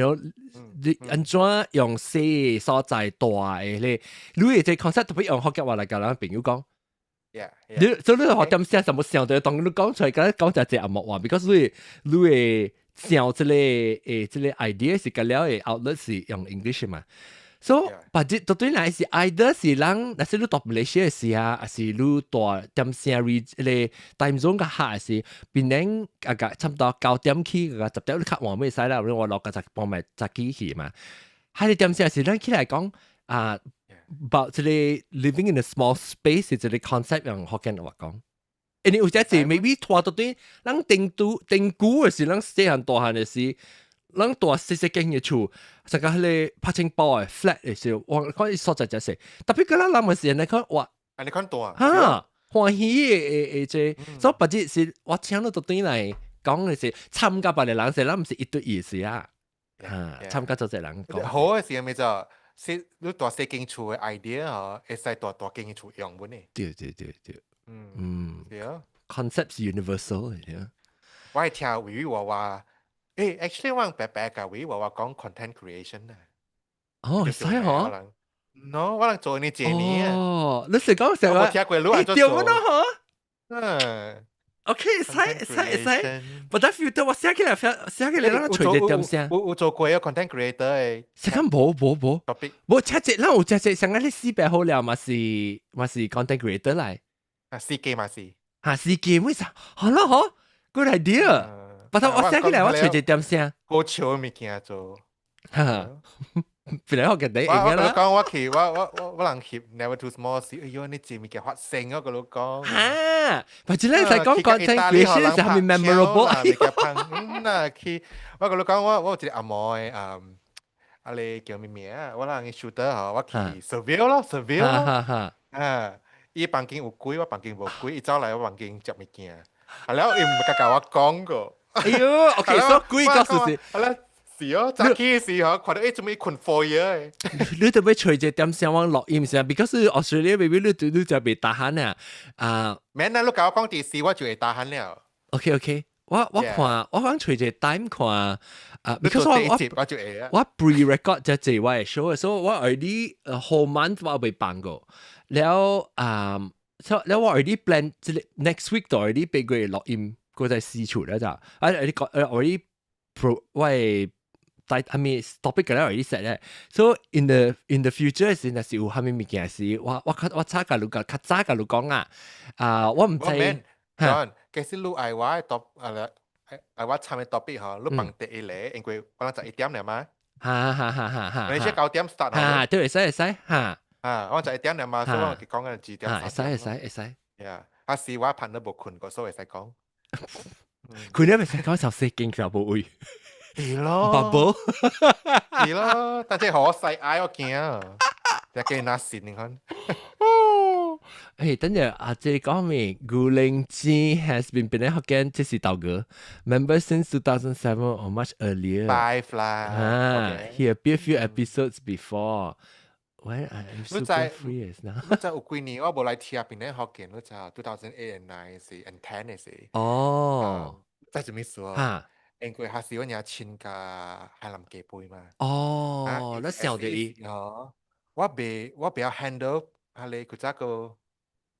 按怎用細所在大的咧？你的這個 concept 特別用福建話來共咱朋友講。你所以你學點聲什麼想著當你講出來，敢講就這紅毛話，because 你你會想這個誒這個 idea 是佮了的 outlet 是用 English 嘛。所以，but 這對來是 either 是人，若是你蹛 Malaysia 的時啊，還是你蹛點聲 re 個 time zone 較下是，檳城啊個差不多9點起個10點你較晚會使啦，我6個10半咪早起去嘛。還是點聲是咱起來講啊，about 這個 living in a small space 是這個 concept 用福建話講。因為有隻字 maybe 拖到對，咱定都定久的時，咱細漢大漢的時。咱蹛細細間的厝，成個彼個拍青包的 flat 的時候，我看伊所在真細，特別個咱人的時，你看哇，啊，你看大，哈，歡喜的的這，所以別日是我請你倒轉來講的是參加別個人是，咱毋是一對一是啊，哈，參加做這人講。好的是咩就是你蹛細間厝的 idea 吼，會使蹛大間厝用本的。對對對對，對啊，concept 是 universal 的。我會聽維維話話。誒，actually 我白白共維維話講 content creation 啊。哦，會使嗬？No，我人做呢幾年啊。哦，你是講成個？我聽過你話做。對咯嗬。嗯。 OK，使使使，不但 feel 到我寫起來，寫起來，咱揣一點聲。有做過個 content creator 的。寫講無無無。無，車隻，咱有車隻，上個你400好了嘛是嘛是 content creator 來。啊，司機嘛是。哈，司機為啥？好啦嗬，good idea。不過我寫起來，我揣一點聲。高潮物件做。哈，本來我記得。我我講我去，我我我我人翕 Never Too Small 時，哎呦，你這物件發生啊！我講。哈，或者咧就講 content creation 是係咪 memorable？物件芳，嗯啊去，我共你講，我有一個紅毛的，啊你叫咩名啊？我人 shooter 吼，我去 Seville 咯，Seville 咯。啊，伊房間有鬼，我房間無鬼，伊走來我房間食物件，啊了伊毋共共我講過。哎喲，OK，so 鬼告訴是，啊了是哦，早起時候看到伊做咩睏 foyer。你特別隨隻點聲往錄音先，because Australia baby 你就袂 tahan 啊，啊。免啦，你共我講第四，我就會 tahan 了。 OK OK，我看我講隨隻 time 看啊，because 我我我就會啊。我 pre-record 這這我嘅 show，所以我 already whole month 我未放過，了啊，所以了我 already plan 這個 next week 就 already 俾佢錄音，過在試出了就，啊你講already pro 我係。帶係咪 topic 嘅咧 already set 咧，so in the future 是若是有蝦米物件是，我早共你講，較早共你講啊，啊我毋知。 John，其實你愛我 top 啊，愛我參嘅 topic 嗬，你放第一個，因為我諗11點了嘛。哈哈哈哈哈！你先9點 start。哈，對，會使會使，哈。啊，我11點了嘛，所以我講緊幾點。會使會使會使。呀，啊是我盼都無睏過，所以會使講。佢呢咪使講十四間就無位。是咯。寶寶。是咯，但係好細矮我驚，就驚拿線你看。誒，等陣阿姐講咩？古靈精 has been 檳城福建，這是豆哥 member since 2007 or much earlier. Five 啦。啊，he appeared few episodes before. When I am super free as now. 你知有幾年我無來聽檳城福建，你知2008 and 9 時 and 10 時。哦。知做咩事啊？因為彼時我爾親佮海南雞飯嘛。哦，你想著伊。哦，我袂曉 handle 彼個古早個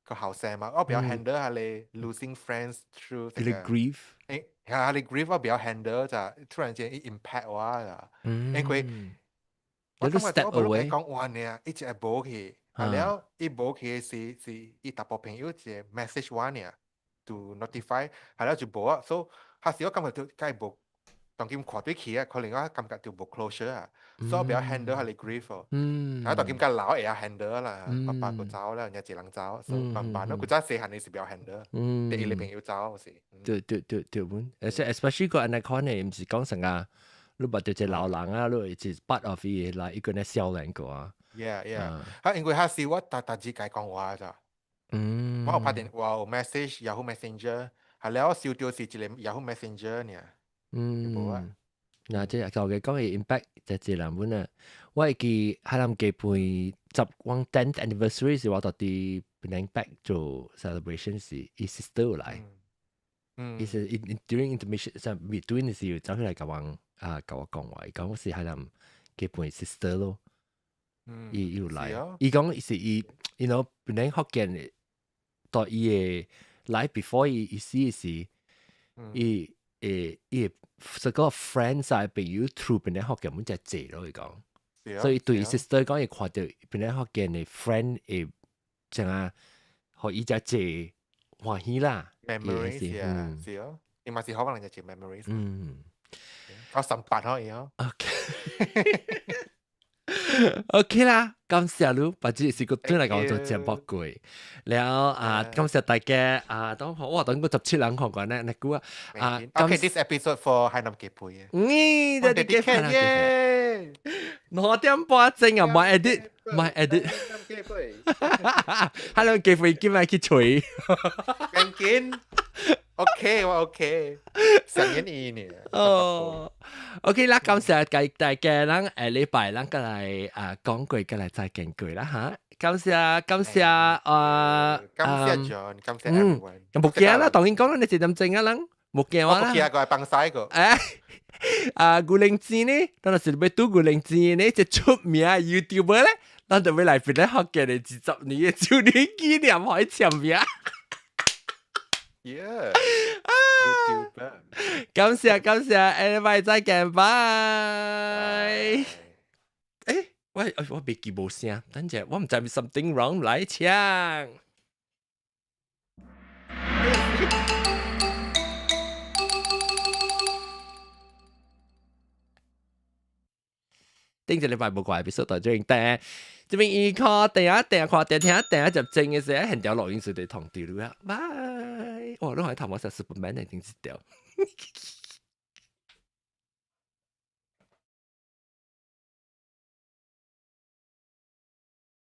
個後生嘛，我袂曉 handle 彼個 losing friends through 這個 grief。誒，彼個 grief 我袂曉 handle 就突然間伊 impact 我啦。因為我感覺我無攏講話爾，伊一個無去，啊了伊無去時是伊淡薄朋友一個 message 我爾，to notify，係了就無啊，所以彼時我感覺到佮伊無當今看對起啊，可能我感覺到無 closure 啊，所以我袂曉 handle 彼個 grief 哦。啊，當今較老會曉 handle 啦，我爸閣走了，爾一人走，所以慢慢咯，古早細漢的是袂曉 handle，第一個朋友走是。對對對對，阮，而且 especially 個按呢款的，毋是講啥啊，你捌著一個老人啊，你是 part of 伊來一個咧少年個啊。 Yeah，啊，因為彼時我逐逐日共伊講話咋。我有拍電話，有 message Yahoo Messenger，係了我收到是一個 Yahoo Messenger 爾。嗯，嗱，這就嘅講嘅 impact 就一人本啊，我會記海南雞飯十阮 10th anniversary 時，我到佇檳城 back 做 celebration 時，伊 sister 有來，伊是 during intermission 就 between 時走出來共我啊，共我講話，伊講我是海南雞飯 sister 咯，伊有來，伊講是伊，you know 檳城福建到伊嘅 life before 伊伊死時，伊誒伊這個 friends 啊朋友 through 檳城福建阮才濟咯，伊講，所以對 sister 講，伊看著檳城福建的 friend 會怎啊，予伊才濟歡喜啦。 memories 啊，是哦，伊嘛是好可能就 memories。九十八可以哦。 OK。OK 啦，感謝你，把這是個對來講做節目過，了啊，感謝大家啊，當我等過17人看過呢，那久啊，啊，OK，this episode for 海南雞飯。嗯，這啲雞飯耶，2點半鐘啊，唔 edit，唔 edit，海南雞飯今日去吹，緊緊。OK，我 OK，上演伊呢。哦，OK 啦，感謝大大家，咱下禮拜咱過來啊講過，過來再見過啦嚇。感謝感謝啊，感謝 John，感謝 everyone。咁無驚啦，當然講啦，你一點鐘啊，咱無驚我啦。我驚過來幫晒個。誒，啊，古靈精呢，當時欲拄古靈精呢，一出名 YouTuber 咧，咱就欲來檳城福建的20年的周年紀念，予伊簽名。 Yeah，感謝感謝，下禮拜再見，拜。誒，喂，我袂記無聲，等陣我毋知 something wrong 來搶。頂一禮拜無怪 episode 到這邊，但這邊伊看電影，電看電聽電影就正嘅時，現條錄音室就通掉了。拜！哇，你還頭毛像 Superman 的頂一條。